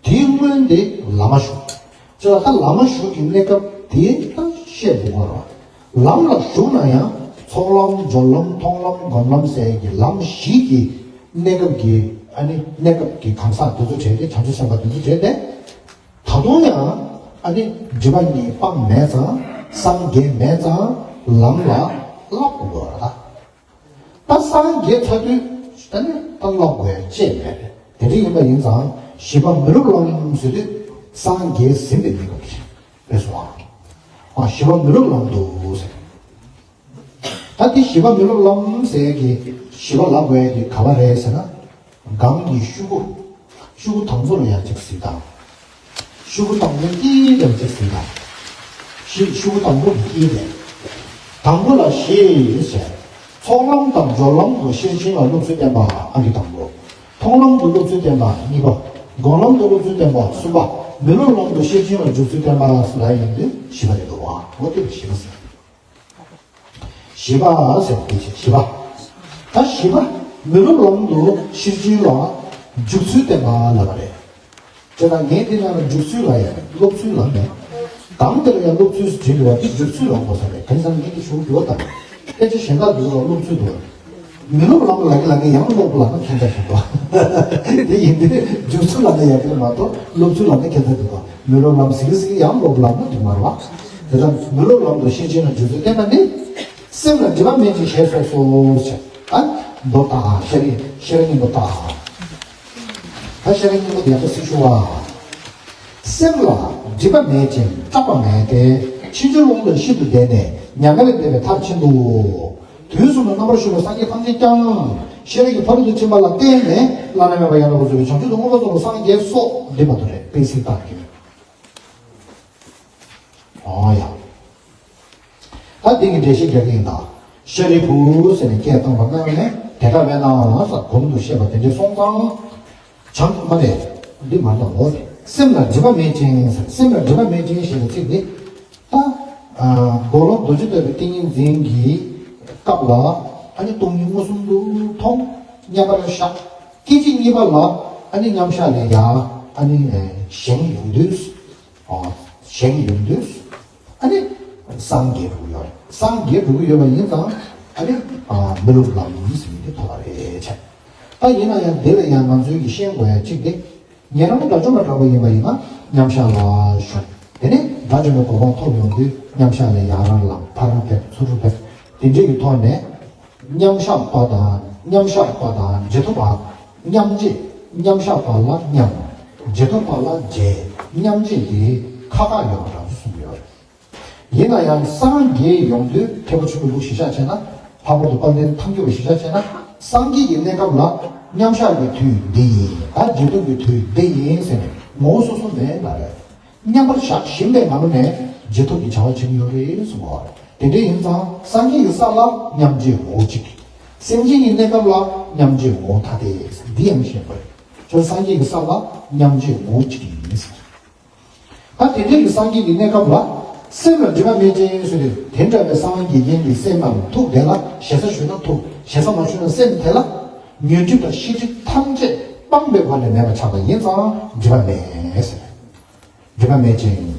དེའི་སྔོན་དེ་ལམ་མ་ཞུགས། ཅེས་ད་ལམ་མ་ཞུགས་ཀྱི་གནས་སྐབས་དེ་ད་བཤད་འདུག་བ་རེད་བ། ལམ་ལ་ཞུགས་ན་ཡང་ཚོགས་ལམ་སྦྱོར་ལམ་མཐོང་ལམ་སྒོམ་ལམ་ཟེར་གྱི་ལམ་བཞི་གི་གནས་སྐབས་ཀྱི་ཨ་ནི་གནས་སྐབས་ཀྱི་གང་ཟག་དེ་ཚོ་བྲལ་ཏེ་བྱང་ཆུབ་སེམས་དཔའ་དེ་ཚོ་བྲལ་ཏེ། ད་དུང་ཡང་ཨ་ནི་སྒྲིབ་པ་གཉིས་སྤངས་མེད་ཙང་སངས་རྒྱས་མེད་ཙང་ལམ་ལ་བསླབ་དགོས་པ་རེད། ད་སངས་རྒྱས་ཚར་དུས་ད་ནི་ད་བསླབ་དགོས་ཡ་ཅེས་མེད་རེད། དེ་འདྲ་ཡིན་པ་ཡིན་ཙང་བཞི་པ་མི་སློབ་ལམ་ཟེར་དུས་སངས་རྒྱས་ཟིན་པའི་གནས་སྐབས་རེད་སོང་ཨ། བཞི་པ་མི་སློབ་ལམ་དུ་ཟེར། ད་དེ་བཞི་པ་མི་སློབ་ལམ་ཟེར་གྱི་བཞི་པ་ལབ་དགོས་ཡ་དེ་ག་པ་རེད་ཟེར་ན། སྒང་གི་ཤུ་གུ། ཤུ་གུ་དང་པོ་ལ་ཡང་གཅིག་ཟིན་དང་། ཤུ་གུ་དང་པོ་དཀྱིལ་ལ་ཡང་གཅིག་ཟིན་དང་། ཤི་ཤུ་གུ་དང་པོ་གི་དཀྱིལ་ལ། དང་པོ་ལ་ཞེས་བྱ། ཚོགས་ལམ་དང་སྦྱོར་ལམ་དུ་ཤེར་ཕྱིན་ལ་སློབ་ཚུལ་བསྟན་པ་ཨང་ཀི་དང་པོ། མཐོང་ལམ་དུ་སློབ་ཚུལ་བསྟན་པ་གཉིས་པ། སྒོམ་ལམ་དུ་སློབ་ཚུལ་བསྟན་པ་གསུམ་པ། མི་སློབ་ལམ་དུ་ཤེར་ཕྱིན་ལ་འཇུག་ཚུལ་བསྟན་པ་ལ་ཡིན་ཏེ་བཞི་པ་རེད་འདུག་བ། འོ་དེ་བཞི་པ་ཟེར། བཞི་པ་ཟེར་དེ་བཞི་པ། ད་བཞི་པ་མི་སློབ་ལམ་དུ་ཤེར་ཕྱིན་ལ་འཇུག་ཚུལ་བསྟན་པ་ལབ་པ་རེད། དེ་དང་ངས་འདི་ནང་ལ་འཇུག་ཚུལ་ལ་ཡང་སློབ་ཚུལ་ལ་མེད། གང་དེ་ལ་ཡང་སློབ་ཚུལ་ཟེར་བྲིས་འདུག་བ། དེ་འཇུག་ཚུལ་ལ་གོ་ས་རེད། གང་ཟེར་ན་ངས་འདི་ཞུ་རྒྱུ་བ་དང་། སྐད་ཆ་གཞན་དག་འདུག་ལ་སློབ་ཚུལ་འདུག་བ། མི་སློབ་ལམ་ལ་གི་ལ་གི་ཡང་སློབ་ལ་ན་ཁྱད་ཆ་ཞིག་འདུག་དེ་ཡིན་དུས་འཇུག་ཚུལ་ལ་ན་ཡང་དེ་མ་གཏོགས་སློབ་ཚུལ་ལ་ན་ཁྱད་ཆ་འདུག་བ། མི་སློབ་ལམ་ཟེར་གི་ཟེར་གི་ཡང་སློབ་ལམ་ན་འདུག་མ་རེད་བ། དེ་ལ་མི་སློབ་ལམ་དུ་ཤེར་ཕྱིན་ལ་འཇུག་ཚུལ་བསྟན་པ་ནི། སེམས་ལ་སྒྲིབ་པ་མེད་ཅིང་ཞེས་སོགས་སོ་ཞེས། ཨ། མདོ་ལྟ། ཤེར་ཤེར་སྙིང་པོ་ལྟ། ད་ཤེར་སྙིང་པོ་དེ་ཡག་པོ་གཟིགས་ཞུ་བ། སེམས་ལ་སྒྲིབ་པ་མེད་ཅིང་སྐྲག་པ་མེད་དེ། ཕྱིན་ཅི་ལོག་ལས་ཤིན་ཏུ་འདས་ནས་མྱ་ངན་ལས་འདས་པའི་མཐར་ཕྱིན་ཏོ། དུས་གསུམ་དུ་རྣམ་པར་བཞུགས་པའི་སངས་རྒྱས་ཐམས་ཅད་ཀྱང་ཤེས་རབ་ཀྱི་ཕ་རོལ་ཏུ་ཕྱིན་པ་ལ་བརྟེན་ནས་བླ་ན་མེད་པ་ཡང་དག་པར་རྫོགས་པའི་བྱང་ཆུབ་ཏུ་མངོན་པར་རྫོགས་པར་སངས་རྒྱས་སོ། འདི་མ་གཏོགས་རེད། དཔེ་གཟིགས་སྟངས་ཀྱི། ཨོ་ཡ། ད་འདི་གི་འགྲེལ་བཤད་རྒྱག་གི་ཡིན་ད། ཤཱ་རིའི་བུ་ཟེར་ནས་སྐད་བཏང་བ་སྔ་ནས་དེ་ལྟ་བས་ན་ལ་ས་གོང་དུ་བཤད་པ་དེ་འདྲའི་སོང་ཙང་། བྱང་མ་རེད། འདི་མ་གཏོགས་འོ་དེ་སེམས་ལ་སྒྲིབ་པ་མེད་ཅིང་ཟེར། སེམས་ལ་སྒྲིབ་པ་མེད་ཅིང་ཞེས་པའི་ཚིག་འདི། ད། ཨ། འཁོར་ལོ་རྡོ་རྗེ་བསྟོད་པའི་ཏིང་ངེ་འཛིན་གྱི་སྐབས་ལ་ཨ་ནི་སྟོང་ཉིད་མངོན་སུམ་དུ་མཐོང་། མཉམ་པར་བཞག་སྐད་ཅིག་གཉིས་པ་ལ་ཨ་ནི་མཉམ་བཞག་ལས་ཡར་ཨ་ནི་བཞེངས་ཡོང་དུས། ཨ། བཞེངས་ཡོང་དུས། ཨ་ནི་སངས་རྒྱས་འགྲོ་གི་ཡོད་རེད། སངས་རྒྱས་འགྲོ་གི་ཡོད་པ་ཡིན་ཙང་ཨ་ནི། ཨ། མི་སློབ་ལམ་ཟེར་ནི་དེ་ཐོབ་པ་རེད་བྱས། ད་ཡིན་ན་ཡང་འདི་ལ་ཡང་ང་ཚོའི་གི་ཤེས་དགོས་ཡ་གཅིག་དེ། ཉན་རང་དགྲ་བཅོམ་པ་འདྲ་པོ་ཡིན་པ་ཡིན་ན་མཉམ་བཞག་ལ་བཞུགས། དེ་ནས་དགྲ་བཅོམ་པའི་གོ་འཕང་ཐོབ་ཡོང་དུས་མཉམ་བཞག་ལས་ཡར་ལངས། ཕར་ཕེབས། ཚུར་ཕེབས། དེ་འདྲའི་གི་ཐོག་ནས། མཉམ་བཞག་པ་དང་མཉམ་བཞག་པ་དང་རྗེས་ཐོབ་པ། མཉམ་རྗེས། མཉམ་བཞག་པ་ལ་མཉམ། རྗེས་ཐོབ་པ་ལ་རྗེས། མཉམ་རྗེས་དེ་ཁ་ཁ་ཡོད་པ་འདྲ་པོ་གསུངས་ཡོད་རེད། ཡིན་ན་ཡང་སངས་རྒྱས་ཡོང་དུས་ཐེག་པ་ཆེན་པོའི་ལུགས་གཞི་བཞག་བྱས་ན། ལྷག་པར་དུ་དཔལ་ལྡན་ཐམས་ཅད་པ་གཞི་བཞག་བྱས་ན། སངས་རྒྱས་ཀྱི་གནས་སྐབས་ལ་མཉམ་བཞག་གི་དུས་འདི་ཡིན། ད་རྗེས་ཐོབ་ཀྱི་དུས་འདི་ཡིན་ཟེར་ནས་ངོ་བོ་སོ་སོ་མེད་མ་རེད། མཉམ་པར་བཞག་བཞིན་པའི་ངང་ནས་རྗེས་ཐོབ་ཀྱི་བྱ་བ་བྱེད་ཀྱི་ཡོད་རེད་གསུངས་པ། དེ་འདྲ་ཡིན་ཙང་སངས་རྒྱས་ཀྱི་ས་ལ་མཉམ་རྗེས་ངོ་བོ་གཅིག་སེམས་ཅན་གྱི་གནས་སྐབས་ལ་མཉམ་རྗེས་ངོ་བོ་ཐ་དད། འདི་ཡང་ཤེས་དགོས། ཁྱོད་སངས་རྒྱས་ཀྱི་ས་ལ་མཉམ་རྗེས་ངོ་བོ་གཅིག་ཡིན་ཟེར། ད་དེ་འདྲའི་གི་སངས་རྒྱས་ཀྱི་གནས་སྐབས་ལ་སེམས་ལ་སྒྲིབ་པ་མེད་ཅིང་ཟེར་ཏེ། དེ་འདྲ་བའི་སངས་རྒྱས་ཀྱི་སེམས་ལ་ཐུག་དེ་ལ་ཞེ་ས་ཞུས་ན་ཐུག་ཞེ་ས་མ་ཞུས་ན་སེམས་དེ་ལ་ཉོན་སྒྲིབ་དང་ཤེས་སྒྲིབ་ཐམས་ཅད་སྤངས་པའི་སྒོ་ནས་མེད་པ་ཆགས་པ་ཡིན་ཙང་སྒྲིབ་པ་མེད་ཟེར། སྒྲིབ་པ་མེད་ཅིང་།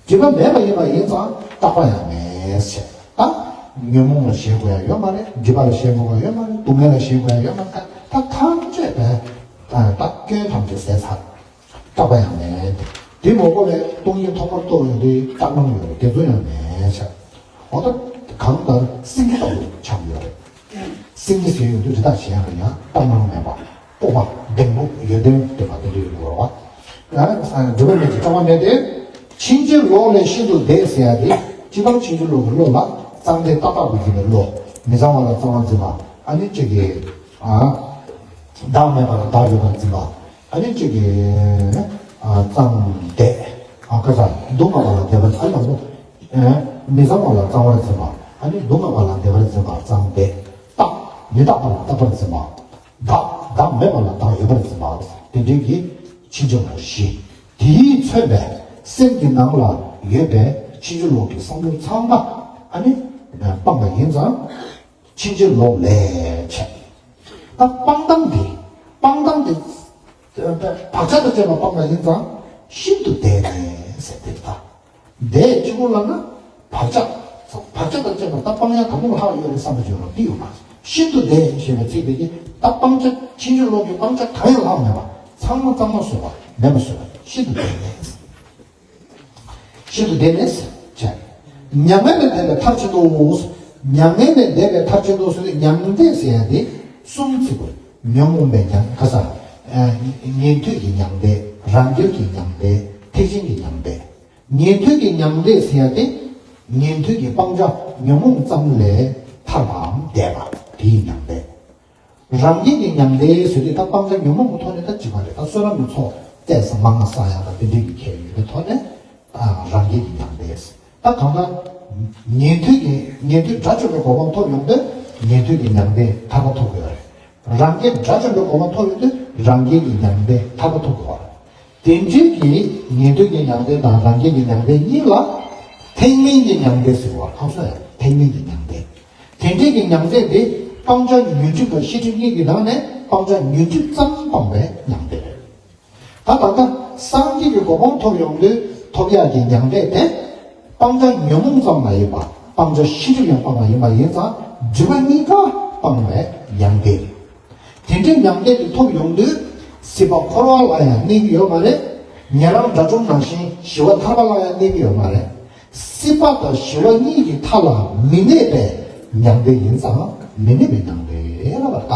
སྒྲིབ་པ་མེད་པ་ཡིན་པ་ཡིན་ཙང་སྐྲག་པ་ཡང་མེད་ཟེར། ད་ཉོན་མོངས་ལ་ཞེན་དགོས་ཡ་ཡོད་མ་རེད། སྒྲིབ་པ་ལ་ཞེན་དགོས་ཡ་ཡོད་མ་རེད། སྡུག་བསྔལ་ལ་ཞེན་དགོས་ཡ་ཡོད་མ་རེད། ད་ཐམས་ཅད་པས་ད་སྐྱོན་ཐམས་ཅད་ཟད་ཚར། སྐྲག་པ་ཡང་མེད། དེ་མ་གོ་བའི་སྟོང་ཉིད་ཐོག་མར་རྟོགས་ཡོང་དུས་སྐྲག་སྣང་ཡོད་རེད། དེ་ཚོ་ཡང་མེད་ཆགས། འོ་ད་གང་ལྟར་སེང་གེ་ལྟ་བུ་ཆགས་ཡོད་རེད། སེང་གེ་ཟེར་ཡོང་དུས་དེ་དག་གཞན་ལ་ཡང་སྐྲག་སྣང་མེད་པ། སྤོབས་པ་ལྡེམ་པོ་ཡོན་ཏན་ལྡན་པ་དེ་འདྲ་ཡོད་དགོས་རེད་བ། ཡང་སྒྲིབ་པ་མེད་ཅིང་སྐྲག་པ་མེད་དེ། ཕྱིན་ཅི་ལོག་ལས་ཤིན་ཏུ་འདས་ཟེར་ཡ་དེ་སྤྱིར་བཏང་ཕྱིན་ཅི་ལོག་གི་བློ་ལ་གཙང་འདོད་ཏག་ཏག་ཏུ་འཛིན་པའི་བློ། མི་གཙང་བ་ལ་གཙང་བར་འཛིན་པ། ཨ་ནི་གཅིག་གིས། ཨ། བདག་མེད་པ་ལ་བདག་ཡོད་པར་འཛིན་པ། ཨ་ནི་གཅིག་གིས། ཨ། གཙང་འདོད། ཨ། ཁ་ས་སྡུག་བསྔལ་བ་ལ་བདེ་བར། ཨ་ནི་དང་པོ། ཨ། མི་གཙང་བ་ལ་གཙང་བར་འཛིན་པ། ཨ་ནི་སྡུག་བསྔལ་བ་ལ་བདེ་བར་འཛིན་པ་གཙང་འདོད། རྟག་མི་རྟག་པ་ལ་རྟག་པར་འཛིན་པ། བདག་བདག་མེད་པ་ལ་བདག་ཡོད་པར་འཛིན་པ། དེ་འདྲའི་གི་ཕྱིན་ཅི་ལོག་བཞི། དེས་མཚོན་པའི་སེམས་ཀྱི་ནང་ལ་ཡོད་པའི་ ཕྱིན་ཅི་ལོག་གི་བསམ་བློ་ཚང་མ་ཨ་ནི་སྤངས་པ་ཡིན་ཙང་། ཕྱིན་ཅི་ལོག་ལས་བྱས། ད་སྤང་སྟངས་དེ། སྤང་སྟངས་དེ། བག་ཆགས་དང་བཅས་པ་སྤངས་པ་ཡིན་ཙང་། ཤིན་ཏུ་འདས་ནས་ཟེར་དེ་ད། འདས་གཅིག་པུ་ལབ་ན། བག་ཆགས། བག་ཆགས་དང་བཅས་པ་ད་སྤང་ཡག་དང་པོ་ལ་ཧ་ཡོད་རེད་བསམ་པ་བརྗོད་རོགས་འདི་ཡོད་མ་རེད། ཤིན་ཏུ་འདས་ཞེས་པའི་ཚིག་དེ་གིས་ད་སྤང་བྱ་ཕྱིན་ཅི་ལོག་གི་སྤང་བྱ་གང་ཡང་ལྷག་མེད་པ། ཚང་མ་གཙང་མ་བཟོས་པ། མེད་པ་བཟོས་པ། ཤིན་ཏུ་འདས་ནས། ཤིན་ཏུ་འདས་ནས་བྱས། མྱ་ངན་ལས་འདས་པའི་མཐར་ཕྱིན་ཏོ། མྱ་ངན་ལས་འདས་པའི་མཐར་ཕྱིན་ཏོ་ཟེར་དུས་མྱང་འདས་ཟེར་ཡ་དེ་གསུམ་བརྩི་དགོས། ཉོན་མོངས་པའི་མྱང་ཁ་ས། ཉན་ཐོས་ཀྱི་མྱང་འདས། རང་རྒྱལ་གྱི་མྱང་འདས། ཐེག་ཆེན་གྱི་མྱང་འདས། ཉན་ཐོས་ཀྱི་མྱང་འདས་ཟེར་ཡ་དེ། ཉན་ཐོས་ཀྱི་སྤང་བྱ་ཉོན་མོངས་ཙམ་ལས་ཐར་བའམ་འདས་པ་དེའི་མྱང་འདས། རང་རྒྱལ་གྱི་མྱང་འདས་ཟེར་དུས་ད་སྤང་བྱ་ཉོན་མོངས་ཀྱི་ཐོག་ནས་ད་གཅིག་པ་རེད། ད་བསོད་ནམས་ཀྱི་ཚོགས་བསགས་ས་མང་ང་བསགས་ཡག་དང་དེ་འདྲའི་གི་ཁྱད་ཡོད་པའི་ཐོག་ནས། ཨ། རང་རྒྱལ་གྱི་མྱང་འདས། ད་གང་ལྟར། ཉན་ཐོས་ཀྱི་ཉན་ཐོས་དགྲ་བཅོམ་པའི་གོ་འཕང་ཐོབ་ཡོང་དུས་ཉན་ཐོས་ཀྱི་མྱང་འདས་ཐར་པ་ཐོབ་དགོས་པ་རེད། རང་རྒྱལ་དགྲ་བཅོམ་པའི་གོ་འཕང་ཐོབ་ཡོང་དུས་རང་རྒྱལ་གྱི་མྱང་འདས་ཐར་པ་ཐོབ་དགོས་པ་རེད། དེ་འདྲའི་གི་ཉན་ཐོས་ཀྱི་མྱང་འདས་དང་རང་རྒྱལ་གྱི་མྱང་འདས་གཉིས་ལ་ཐེག་དམན་གྱི་མྱང་འདས་ཟེར་བ། ཧ་གོ་སོང་ངས། ཐེག་དམན་གྱི་མྱང་འདས། དེ་འདྲའི་གི་མྱང་འདས་དེ་སྤང་བྱ་ཉོན་སྒྲིབ་དང་ཤེས་སྒྲིབ་གཉིས་ཀྱི་ནང་ནས་སྤང་བྱ་ཉོན་སྒྲིབ་ཙམ་སྤངས་པའི་མྱང་འདས་རེད། ད་ད་ལྟ་སངས་རྒྱས་ཀྱི་གོ་འཕང་ཐོབ་ཡོང་དུས་ཐོབ་ཡག་གི་མྱང་འདས་དེ། སྤང་བྱ་ཉོན་མོངས་ཙམ་མ་ཡིན་པ། སྤང་བྱ་ཤེས་སྒྲིབ་ཡང་སྤངས་པ་ཡིན་པ་ཡིན་ཙང་སྒྲིབ་པ་གཉིས་ཀ་སྤངས་པའི་མྱང་འདས་རེད། དེ་འདྲའི་མྱང་འདས་དེ་ཐོབ་ཡོང་དུས་སྲིད་པ་འཁོར་བ་ལ་ཡང་གནས་ཀྱི་ཡོད་མ་རེད། ཉན་རང་དགྲ་བཅོམ་ནང་བཞིན་ཞི་བ་ཐར་པ་ལ་ཡང་གནས་ཀྱི་ཡོད་མ་རེད། སྲིད་པ་དང་ཞི་བ་གཉིས་ཀྱི་མཐའ་ལ་མི་གནས་པའི་མྱང་འདས་ཡིན་ཙང་མི་གནས་པའི་མྱང་འདས་ལབ་པ་རེད་ད།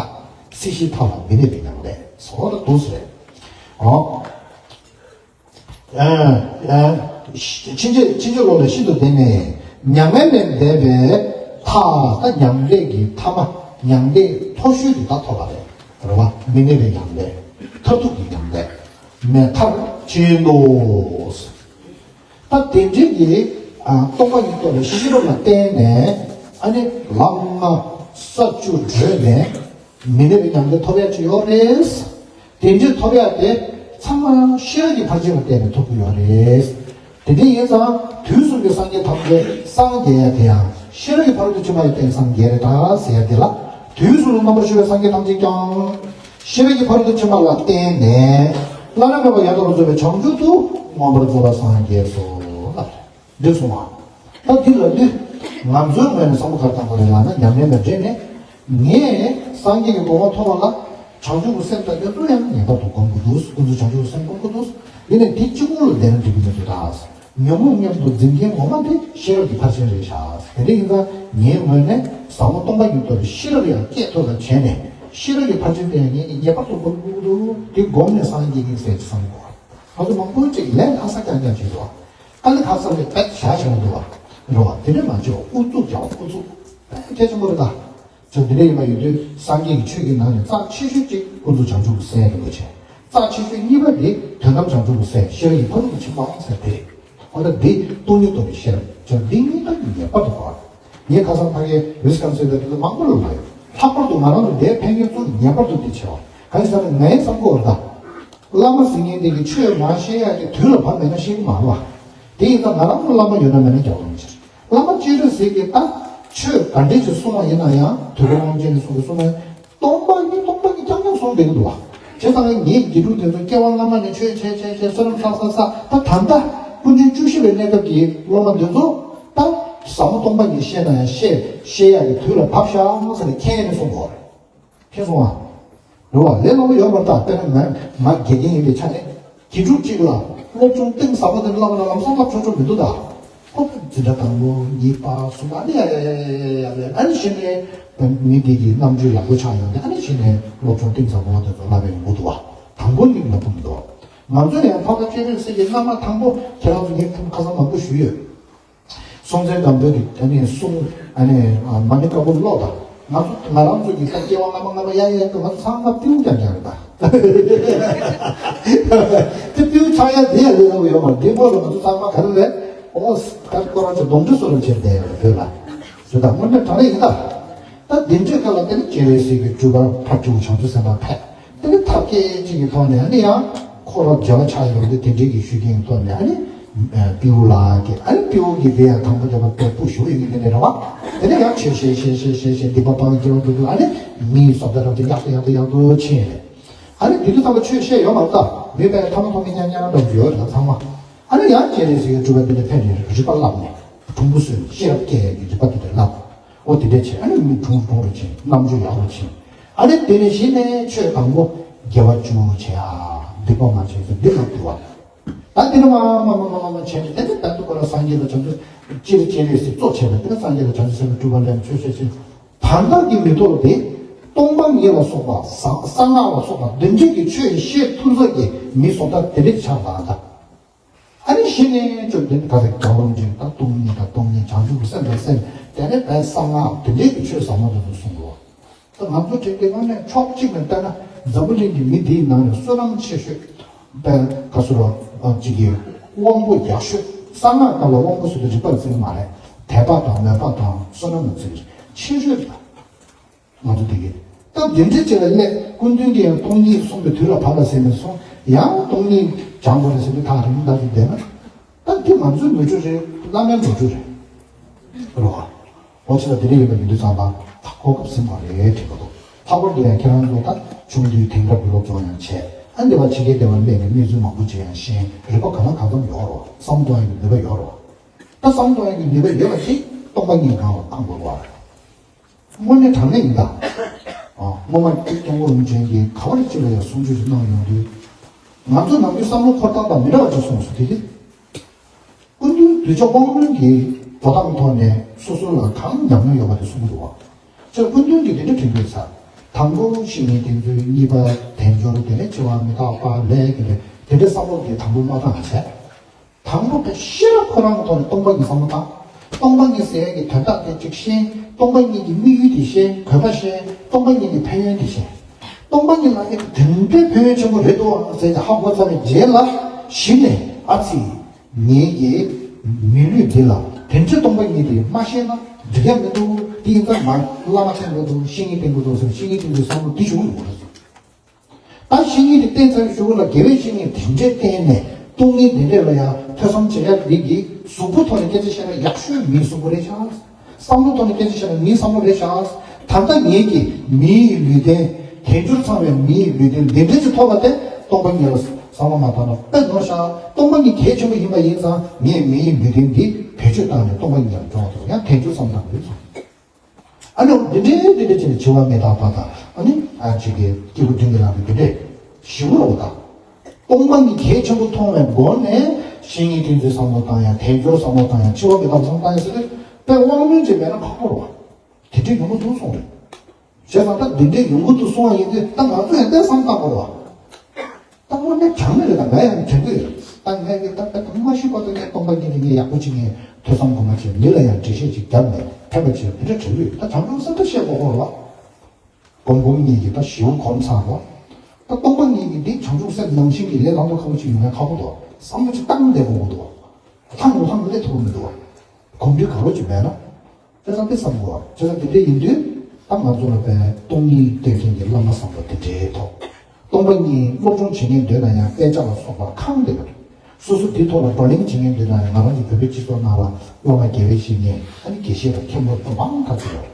སྲིད་ཞིའི་མཐའ་ལ་མི་གནས་པའི་མྱང་འདས་སོགས་ད་འདུག་ཟེར། ཨོ། ཨ། ཨ། ཕྱིན་ཆད་ཕྱིན་ཅི་ལོག་ལས་ཤིན་ཏུ་འདས་ནས། མྱ་ངན་ལས་འདས་པའི་མཐའ། ད་མྱང་འདས་ཀྱི་མཐའ་མ། མྱང་འདས་མཐོ་ཤོས་དེ་ད་ཐོབ་པ་རེད། རེད་བ། མི་གནས་པའི་མྱང་འདས། མཐར་ཐུག་གི་མྱང་འདས། མེ་མཐར་ཕྱིན་ཏོ། ད་དེ་འདྲའི་གི། ཨ། སྟོང་པ་ཉིད་རྟོགས་པའི་ཤེས་རབ་ལ་བརྟེན་ནས། ཨ་ནི་ལམ་ལྔ་ས་བཅུ་བགྲོད་ནས་མི་གནས་པའི་མྱང་འདས་ཐོབ་ཡག་ཅིག་ཡོད་རེད། དེ་འདྲའི་ཐོབ་ཡག་དེ་ཚང་མ་ཤེས་རབ་ཀྱི་ཕར་ཕྱིན་ལ་བརྟེན་ནས་ཐོབ་ཀྱི་ཡོད་རེད། དེ་འདྲ་ཡིན་ཙང་དུས་གསུམ་གྱི་སངས་རྒྱས་ཐམས་ཅད་སངས་རྒྱས་ཡག་དེ་ཡང་ཤེས་རབ་ཀྱི་ཕ་རོལ་ཏུ་ཕྱིན་པ་ལ་བརྟེན་སངས་རྒྱས་རེད་ད་ཟེར་ཡག་དེ་ལ། དུས་གསུམ་ལ་རྣམ་པར་བཞུགས་པའི་སངས་རྒྱས་ཐམས་ཅད་ཀྱང་། ཤེས་རབ་ཀྱི་ཕ་རོལ་ཏུ་ཕྱིན་པ་ལ་བརྟེན་ནས་བླ་ན་མེད་པ་ཡང་དག་པར་རྫོགས་པའི་བྱང་ཆུབ་ཏུ་མངོན་པར་རྫོགས་པར་སངས་རྒྱས་སོ། འགྲིག་སོང་ང་། ད་འདི་ལ་འདི། ང་ཚོའི་ངོས་ནས་བསམ་བློ་ག་རེ་བཏང་དགོས་རེད་ལབ་ན། ཉམས་ལེན་དང་འབྲེལ་ནས། ངས་སངས་རྒྱས་ཀྱི་གོ་འཕང་ཐོབ་པ་ལ་བྱང་ཆུབ་ཀྱི་སེམས་དང་ཡོད་དོ་ཡང་ངེས་པར་དུ་སྒོམ་དགོས་འདུག་ཀུན་རྫོབ་བྱང་ཆུབ་ཀྱི་སེམས་སྒོམ་དགོས་འདུག་ཡིན་ནའི་འདི་གཅིག་པུ་ལ་བསྡད་ན་འགྲིག་གི་མི་འདུག་ད། ཉོན་མོངས་མཉམ་དུ་འཛིན་མཁན་ངོ་མ་དེ་ཤེས་རབ་ཀྱི་ཕར་ཕྱིན་རེད་ཤག་དེ་འདྲ་ཡིན་ཙང་ངའི་ངོས་ནས་ཟབ་མོ་སྟོང་པ་ཉིད་རྟོགས་པའི་ཤེས་རབ་ཡང་སྐྱེས་ཐུབ་པ་བྱས་ནས། ཤེས་རབ་ཀྱི་ཕར་ཕྱིན་དེ་ཡང་ངས་ངེས་པར་དུ་སྒོམ་དགོས་ཀྱི་འདུག་དེ་སྒོམ་ནས་སངས་རྒྱས་ཀྱི་ཟེར་གྱི་བསམ་དགོས། ང་ཚོ་མང་པོ་ཅིག་ལས་ལྷག་ས་རྐྱང་རྐྱང་བྱེད་འདུག་ཨ་ནི་ཁ་སང་ལས་དཔེ་བཞག་བྱེད་མི་འདུག་བ། རེད་བ། དེ་འདྲ་མ་བྱེད་པ། ཨུ་ཚུགས་རྒྱག་པ། ཨུ་ཚུགས་དཔེ་གལ་ཆེན་པོ་རེད་ད། ཅང་དེ་འདྲ་ཡིན་པ་ཡིན་དུས་སངས་རྒྱས་ཀྱི་ཆོས་ཀྱི་ནང་ནས་རྩ་ཆེ་ཤོས་གཅིག་ཀུན་རྫོབ་བྱང་ཆུབ་ཀྱི་སེམས་རིན་པོ་ཆེ། རྩ་ཆེ་ཤོས་གཉིས་པ་དེ་དོན་དམ་བྱང་ཆུབ་ཀྱི་སེམས་ཤེས་རབ་ཀྱི་ཕ་རོལ་ཏུ་ཕྱིན་པའང་ཟེར་དེ་རེད། འོ་ད་འདི་སྟོང་ཉིད་རྟོགས་པའི་ཤེས་རབ་ཅིག་འདི་གཉིས་ཀ་ངེས་པར་དུ་དགོས། ངས་ཁ་སང་ཕ་གིའི་ཝིས་ཀོན་སིན་དང་དེ་ཚོ་མང་པོ་ལ་ལབ་ཡོད། ལྷག་པར་དུ་ང་རང་ཚོ་འདིར་ཕེབས་མཁན་ཚོ་ངེས་པར་དུ་འདི་བྱེད་པ། གང་ཡིན་ཟེར་ན་ངའི་བསམ་བློར་ད། བླ་མ་ཟེར་མཁན་དེ་གིས་ཆོས་མ་བཤད་ཡག་གི་དུས་ལ་བབ་མེད་ན་བཤད་ཀྱི་མ་རེད་བ། དེ་ཡིན་ཙང་ང་རང་ཚོ་བླ་མ་ཡོད་ན་མེད་ན་རྒྱག་རོགས་གནང་། བླ་མ་སྤྱན་རས་གཟིགས་ཀྱིས་ད་ཆོས་ག་འདྲས་ཅིག་གསུང་བ་ཡིན་ན་ཡང་། དུས་འཁོར་དབང་ཆེན་ནས་གསུང་གི་གསུང་བ། སྟོང་པ་ཉིད་སྟོང་པ་ཉིད་རྐྱང་རྐྱང་གསུངས་བསྡད་ཀྱི་འདུག་བ། བྱས་ཙང་ངས་ངའི་དགེ་ཕྲུག་དེ་ཚོ་སྐྱེ་བ་སྔ་མ་ནས་ཆོས་བྱས་བྱས་བྱས་བསོད་ནམས་བསགས་བསགས་བསགས། ད་ད་ལྟ་ཀུན་མཁྱེན་བཅུ་བཞི་པའི་གནས་སྐབས་ཀྱི་སློབ་མ་དེ་ཚོ་ད་ཟབ་མོ་སྟོང་པ་ཉིད་བཤད་ན་ཡང་བཤད་བཤད་ཡག་གི་དུས་ལ་བབ་ཤག་ཟེར་ནས་མཁྱེན་ནས་གསུང་གོ། མཁྱེན་སོང་ང་། རེད་བ། ལས་སླ་པོ་ཡོད་མ་རེད་ད། དཔེར་ན་ང་ང་དགེ་རྒན་ཡིན་པའི་ཆ་ནས་དགེ་ཕྲུག་ཅིག་ལ་སློབ་སྦྱོང་གཏིང་ཟབ་པོ་དེ་བསླབ་ན་ལམ་སང་བསླབ་ཆོག་ཆོག་མི་འདུག་ད། ཁོ་འཛིན་གྲྭ་དང་པོ་གཉིས་པ་གསུམ་པ་ཨ་ནི་ཡ་ཡ་ཡ་ཡ་ཡ་ཡ་ཡ། ཨ་ནི་གཞི་ནས་མི་དེ་གི་རྣམ་འགྱུར་ཡག་པོ་ཆགས་ཡོང་དུས། ཨ་ནི་གཞི་ནས་སློབ་སྦྱོང་གཏིང་ཟབ་པོ་དེ་ཚོ་བསླབ་པའི་མགོ་འདུག་བ། དང་པོ་ནི་ཡག་པོ་མི་འདུག་ང་ཚོ་ཡང་འཕགས་པ་སྤྱན་རས་གཟིགས་ཀྱི་བླ་མ་དང་པོ་ཁྱེད་རང་ཚོ་ངས་ཁ་སང་མང་པོ་ཞུས་ཡོད། སྲོང་བཙན་སྒམ་པོ་གི་ཨ་ནི་གསུང་ཨ་ནི་མ་ཎི་བཀའ་པོད་ཀློག་དང་། ང་ཚོ་ང་རང་ཚོ་གི་ད་སྐྱེ་བ་སྔ་མ་སྔ་མ་ཡ་ཡ་ཡ་ང་ཚོ་ཚང་མ་པིའུ་རྐྱང་རྐྱང་རེད་ད། དེ་པིའུ་ཆགས་ཡ་དེ་ཡ་ལས་སླ་པོ་ཡོད་མ་རེད། དེ་སྔོན་ལ་ང་ཚོ་ཚང་མ་ག་རེ་རེད། ཨོ་ད་ཁོ་རང་ཚོ་གདོན་འདྲེ་གསོ་རུ་བྱེད་བསྡད་ཡོད་རེད་བོད་ལ། བོད་ལ་དངོས་གནས་དྲང་གནས་ཡིན་ད། ད་དེ་འདྲའི་སྐབས་ལ་དེ་ནི་སྤྱན་རས་གཟིགས་ཀྱི་སྤྲུལ་པ་ཕར་ཕྱོགས་བྱང་ཆུབ་སེམས་དཔའ་ཕེབས། དེ་ནི་ཐབས་མཁས་ཅིག་གི་ཐོག་ནས་ཨ་ནི་ཡང་ཁོ་རང་མཇལ་བ་ཆགས་ཡོང་དུས་དེ་འདྲའི་གི་ཞུ་རྒྱུ་ཡིན་ཐོག་ནས་ཨ་ནི་ སྤྲེའུ་ལགས་ཀྱི་ཨ་ནི་སྤྲེའུ་གི་དེ་ཡང་དང་པོ་དེ་བ་དཔེ་སྤུ་ཞུ་ཡིན་གྱི་དེ་ནས་རེད་བ། དེ་ནས་ཡང་ཆོས་བཤད་བཤད་བཤད་བཤད་བཤད་སྡིག་པ་སྤང་སྐྱེ་བ་སྡུག་སྡུག་ཨ་ནི་མིའི་བཟོ་ལྟ་རང་གི་ཡག་ཏུ་ཡག་ཏུ་ཡག་ཏུ་ཕྱིན་རེད། ཨ་ནི་དེ་དུས་ཙམ་པ་ཆོས་བཤད་ཡོད་མ་རེད་ད། མི་དཔེ་ཐ་མ་ཐོག་མི་ཉག་ཉག་འདྲ་བོ་ཡོད་རེད་ད་ཚང་མ། ཨ་ནི་ཡང་སྤྱན་རས་གཟིགས་ཀྱི་སྤྲུལ་པ་དེ་འདྲ་ཕེབས་ནས་རིག་པ་བསླབས་ནས་གྲུང་པོ་བཟོས་ནས་ཤེས་རབ་སྐྱེ་ཡས་ཀྱི་རིག་པ་དེ་འདྲ་བསླབས། ཨོ་དེ་འདྲ་བྱས་ཨ་ནི་མི་གྲུང་གྲུང་རུ་ཕྱིན། རྣམ་དཔྱོད་ཡག་རུ་ཕྱིན། ཨ་ནི་དེ་ནས་གཞི་ནས་ཆོས་དང་པོ་དགེ་བ་བཅུ་བྱས་ཨ། སྡིག་པ་མ་བྱས་ཚུལ་འདི་ལ་འདུལ་བ། ད་དེ་ནས་མ་མ་མ་མ་མ་མ་བྱས་ནས་དེ་ནས་ད་དུ་ཁོ་ལ་སངས་རྒྱས་ལ་བྱང་ཆུབ་སྤྱིར་སྤྱན་རས་གཟིགས་གཙོ་བྱས་ནས་དེ་ནས་སངས་རྒྱས་ལ་བྱང་ཆུབ་སེམས་དཔའི་སྤྲུལ་པ་ལས་ཆོས་བཤད་ཕྱིན། བར་འདབ་ཀྱི་མེ་ཏོག་དེ་སྟོང་པ་ཉིད་ལ་སོགས་པ་གསང་གསང་སྔགས་ལ་སོགས་པ་འདི་འདྲས་ཀྱི་ཆོས་བཤད་ཐུབ་ས་ཀྱི་མི་བཟོ་ལྟ་དེ་འདྲས་ཆགས་པ་ད། ཨ་ནི་གཞི་ནས་བཅོམ་ལྡན་ག་ཟེར་རྒྱལ་བ་རིན་པོ་ཆེ་ད་སྟོང་ཉིད་དང་སྟོང་ཉིད་བྱང་ཆུབ་ཀྱི་སེམས་དང་སེམས་དེ་ནས་བས་གསང་སྔགས་དེ་འདྲས་ཀྱི་ཆོས་ཟབ་མོ་དེ་ཚོ་གསུངས་འདུག་ད་ང་ཚོ་དྲན་དེ་སྔ་ནས་ཕྱོགས་གཅིག་ནས་བལྟས་ན་འཛམ་བུ་གླིང་གི་མི་འདིའི་ནང་ནས་བསོད་ནམས་ཆེ་ཤོས་པའི་ག་ཟེར་རོ་གཅིག་གི་དབང་པོ་ཡག་ཤོས། གསང་སྔགས་སྐབས་ལ་དབང་པོ་ཟེར་དུས་རིག་པར་བརྩི་གི་མ་རེད། དད་པ་དང་མོས་པ་དང་བསོད་ནམས་ལ་བརྩི་གི་རེད། ཆེ་ཤོས་རེད། ང་ཚོ་འདི་གི་སྟབས་བདེ་འདྲ་ཅིག་ལ་སླེབས། སྐུ་མདུན་གྱིས་ཡང་སྟོང་ཉིད་གསུངས་པའི་དུས་ལ་བབ་པ་ཟེར་ནས་སོང་། ཡང་སྟོང་ཉིད་སྦྱང་དགོས་རེད་ཟེར་དུས་ཐག་རིང་ཐག་ཆོད་བསྡད་ན། ད་འདི་ང་ཚོའི་ནོར་འཁྲུལ་རེད། བླ་མའི་ནོར་འཁྲུལ་རེད། རོ། འོ་ཅི་ལ་དེ་འདྲ་ཡིན་པ་ཡིན་དུས་ཙམ་པ་ད་གོ་སྐབས་ཟིན་པ་རེད་དྲན་གྱི་འདུག་ལྷག་པར་དུ་ཡང་ཁྱེད་རང་ཚོ་ད་ཆུང་དུས་དེང་རབས་ཀྱི་སློབ་སྦྱོང་ཡང་བྱས། ཨ་འདི་བ་ཕྱི་རྒྱལ་སྡེ་བར་སླེབས་ནས་གནས་ཚུལ་མང་པོ་ཅིག་ཡང་ཤེས། རིག་པ་གང་ལ་གང་འཚམ་ཡོད་རོ། བསམ་བློ་གཏོང་ཡག་གི་ནུས་པ་ཡོད་རོ། ད་བསམ་བློ་གཏོང་ཡག་གི་ནུས་པ་ཡོད་པ་ཅིག་སྟོང་པ་ཉིད་སྒང་ལ་བཏང་དགོས་པ་རེད། དངོས་གནས་དྲང་གནས་ཡིན་ད། ཨ། སྔོན་མ་སྐྱབས་མགོན་རིན་པོ་ཆེ་གིས་ག་བ་ཅིག་ལ་ཡང་གསུང་ཆོས་ཤིག་གནང་ཡོང་དུས། ང་ཚོ་ནམ་རྒྱུན་བསམ་བློ་འཁོར་སྟངས་དང་མི་འདྲ་བ་ཅིག་གསུངས་སོང་དེ་དེ། སྐུ་མདུན་གདུལ་བྱ་དབང་རྣོན་གྱིས་འགྲོ་སྟངས་ཐོག་ནས་སོ་སོ་ལ་གང་ཉམས་མྱོང་ཡོད་པ་དེ་གསུང་གི་འདུག་བ། ཅེས་སྐུ་མདུན་གྱིས་དེ་འདྲ་དྲན་གྱི་ཡོད་ས། དང་པོ་བཤེས་གཉེན་བསྟེན་ཚུལ། གཉིས་པ་དལ་འབྱོར། དེ་ནས་བྱེ་བ་མི་རྟག་པ་ལས་ཀྱི་ལས་དེ་འདྲའི་བསམ་བློ་དེ་དང་པོ་མ་བཏང་བྱས། དང་པོ་དེ་ཤེས་རབ་ཁོ་རང་གི་ཐོག་ནས་སྟོང་པ་ཉིད་བསམ་བློ་བཏང་། སྟོང་པ་ཉིད་ཟེར་ཡག་གི་དོན་དག་དེ་གཅིག་ཤེས། སྟོང་པ་ཉིད་ཀྱི་དམིགས་ཡུལ་དེ་ཤེས། དགོས་པ་ཤེས། སྟོང་པ་ཉིད་ཀྱི་ཕན་ཡོན་དེ་ཤེས། སྟོང་པ་ཉིད་ལ་ཨེ་དེ་འདྲའི་ཕན་ཡོན་ཆེན་པོ་རེད་འདུག་ཟེར་ཏེ་ཧ་གོ་ཚར་བའི་རྗེས་ལ་གཞི་ནས་ཨ་ཙི། ངེད་ཀྱི་མི་ལུས་འདི་ལ་དེ་འདྲའི་སྟོང་པ་ཉིད་དེ་མ་ཤེས་ན་འགྲིག་ཡག་མི་འདུག་དེ་ཡིན་ཙང་ང་བླ་མ་བསྟེན་དགོས་འདུག་བཤེས་གཉེན་བསྟེན་དགོས་འདུག་ཟེར་བཤེས་གཉེན་བསྟེན་དགོས་བསམ་བློ་དེ་བྱུང་ཡོད་རེད། ད་བཤེས་གཉེན་དེ་བསྟེན་ཚར་བའི་གཞུག་ལ་དགེ་བའི་བཤེས་གཉེན་དེ་འདྲས་བསྟེན་ནས་སྟོང་ཉིད་དེ་འདྲས་ལ་ཡང་ཐོས་བསམ་བྱེད་ཡག་འདི་གི་གཟུགས་པོ་ཐོག་ནས་སྐད་ཆ་བཤད་ན་ཡག་ཤོས་མིའི་གཟུགས་པོ་རེད་ཤག་བསམ་བློ་ཐོག་ནས་སྐད་ཆ་བཤད་ན་མིའི་བསམ་བློ་རེད་ཤག་ད་ལྟ་ངེད་ཀྱི་མིའི་ལུས་རྟེན་དལ་འབྱོར་ཚང་བའི་མིའི་ལུས་རྟེན་འདི་འདྲས་ཅིག་ཐོབ་པ་དེ་སྟོང་པ་ཉིད་ལ་བསམ་བློ་མ་བཏང་ན་དཔེ་ནོར་ཤག་སྟོང་པ་ཉིད་གལ་ཆེན་པོ་ཡིན་པ་ཡིན་ཙང་ངས་མིའི་ལུས་རྟེན་འདི་བེད་སྤྱོད་བཏང་ནས་སྟོང་པ་ཉིད་ལ་འགྲོ་བ་དང་ཡང་དལ་འབྱོར་བསམ་བཏང་དགོས་སོང་། ཨ་ནི་འདི་འདྲའི་འདི་འདྲའི་བྱས་ནས་འཆི་བ་མི་རྟག་པ་དང་ཨ་ནི་ཨ་ཅིག་གི་སྐྱེས་བུ་བདུན་གྱི་ལམ་གྱི་འདི་འདྲའི་ཞི་བ་རོ་དང་། སྟོང་པ་ཉིད་གལ་ཆེན་པོ་མཐོང་བའི་སྒོ་ནས་བཤེས་གཉེན་བསྟེན་ཚུལ་བསམ་བློ་བཏང་ཡག་དལ་འབྱོར་བསམ་བློ་བཏང་ཡག་འཆི་བ་མི་རྟག་པ་བསམ་བློ་བཏང་ཡག་ཟེར་ཏེ་དཔེ་དབང་རྣོན་ཅིག་མེད་ན་ཁག་པོ་རེད་བ། དེ་འདྲའི་ཡོང་གི་འདུག་གསུངས་རེད། བྱས་ཙང་ད་འདི་འདྲའི་ཡོང་གི་འདུག་གསུང་བ་ཡིན་དུས་ད་ང་ཚོ་ཡང་དེ་བསམ་བཏང་དགོས་རེད་བ། ད་དངོས་གནས་དྲང་གནས་རེད། ད་ང་ཡང་དྲན་གྱི་ཡོད། ད་ངས་ཀྱི་ད་ད་མ་ཤི་བར་དུ་ངས་སྟོང་པ་ཉིད་ལ་ངས་ཡག་པོ་ཅིག་ངས་ཐོས་བསམ་སྒོམ་པ་བྱས་མི་ལ་ཡང་འགྲེལ་བཤད་ཅིག་བརྒྱབ་ནས་ཕན་པ་ཅིག་དེ་འདྲ་དྲན་གྱི་ཡོད། ད་བྱང་ཆུབ་སེམས་དཔའ་བཤད་དགོས་ཀྱི་རེད་བ། སྒོམ་སྒོམ་གཉིས་ཀྱིས་ད་ཞེའུ་གོམས་ཚར་བ། ད་སྟོང་པ་ཉིད་ཀྱི་འདི་བྱང་ཆུབ་སེམས་ནང་བཞིན་གྱི་ལས་སླ་པོ་ཁག་པོ་ཅིག་ཡོང་ཡ་ཁག་པོ་འདུག་བསམ་བློ་ཅིག་བཏང་བསྡད་དགོས་ཀྱི་འདུག་ལྷང་ངུ་ལྷང་ངུ་སླེབས་ཐུབ་ཀྱི་མི་འདུག་གོམས་འདྲིས་གང་རུང་ཅིག་མེད་ན། བྱས་ཙང་དེ་བསམ་དགོས་པ། བྱས་ཙང་དེ་འདྲ་ཡིན་དུས་ད་ང་ཚོ་ལ་བས་སྟོང་ཉིད་བསྟན་མཁན་གྱི་བླ་མ་བཟང་པོ་དེ་འདྲའི་ཐོག་སྟོང་པ་ཉིད་སློབ་སྦྱོང་བྱེད་མཁན་འདོད་ན་ཡང་དཔེ་ཆ་ལ་སོགས་པ་གང་འདོད་པ་རེད། སོ་སོ་འདིའི་ཐོག་ལ་བགྲོ་གླེང་བྱེད་མཁན་འདོད་ན་ཡང་ང་རང་ཚོ་བོད་པའི་སྤྱི་ཚོགས་ནང་ལ་བླ་མ་དགེ་བའི་བཤེས་གཉེན་ཨ་ནི་དགེ་བཤེས་དང་མཁན་པོ་དཔེ་མང་དག་ཅིག་ཡོད་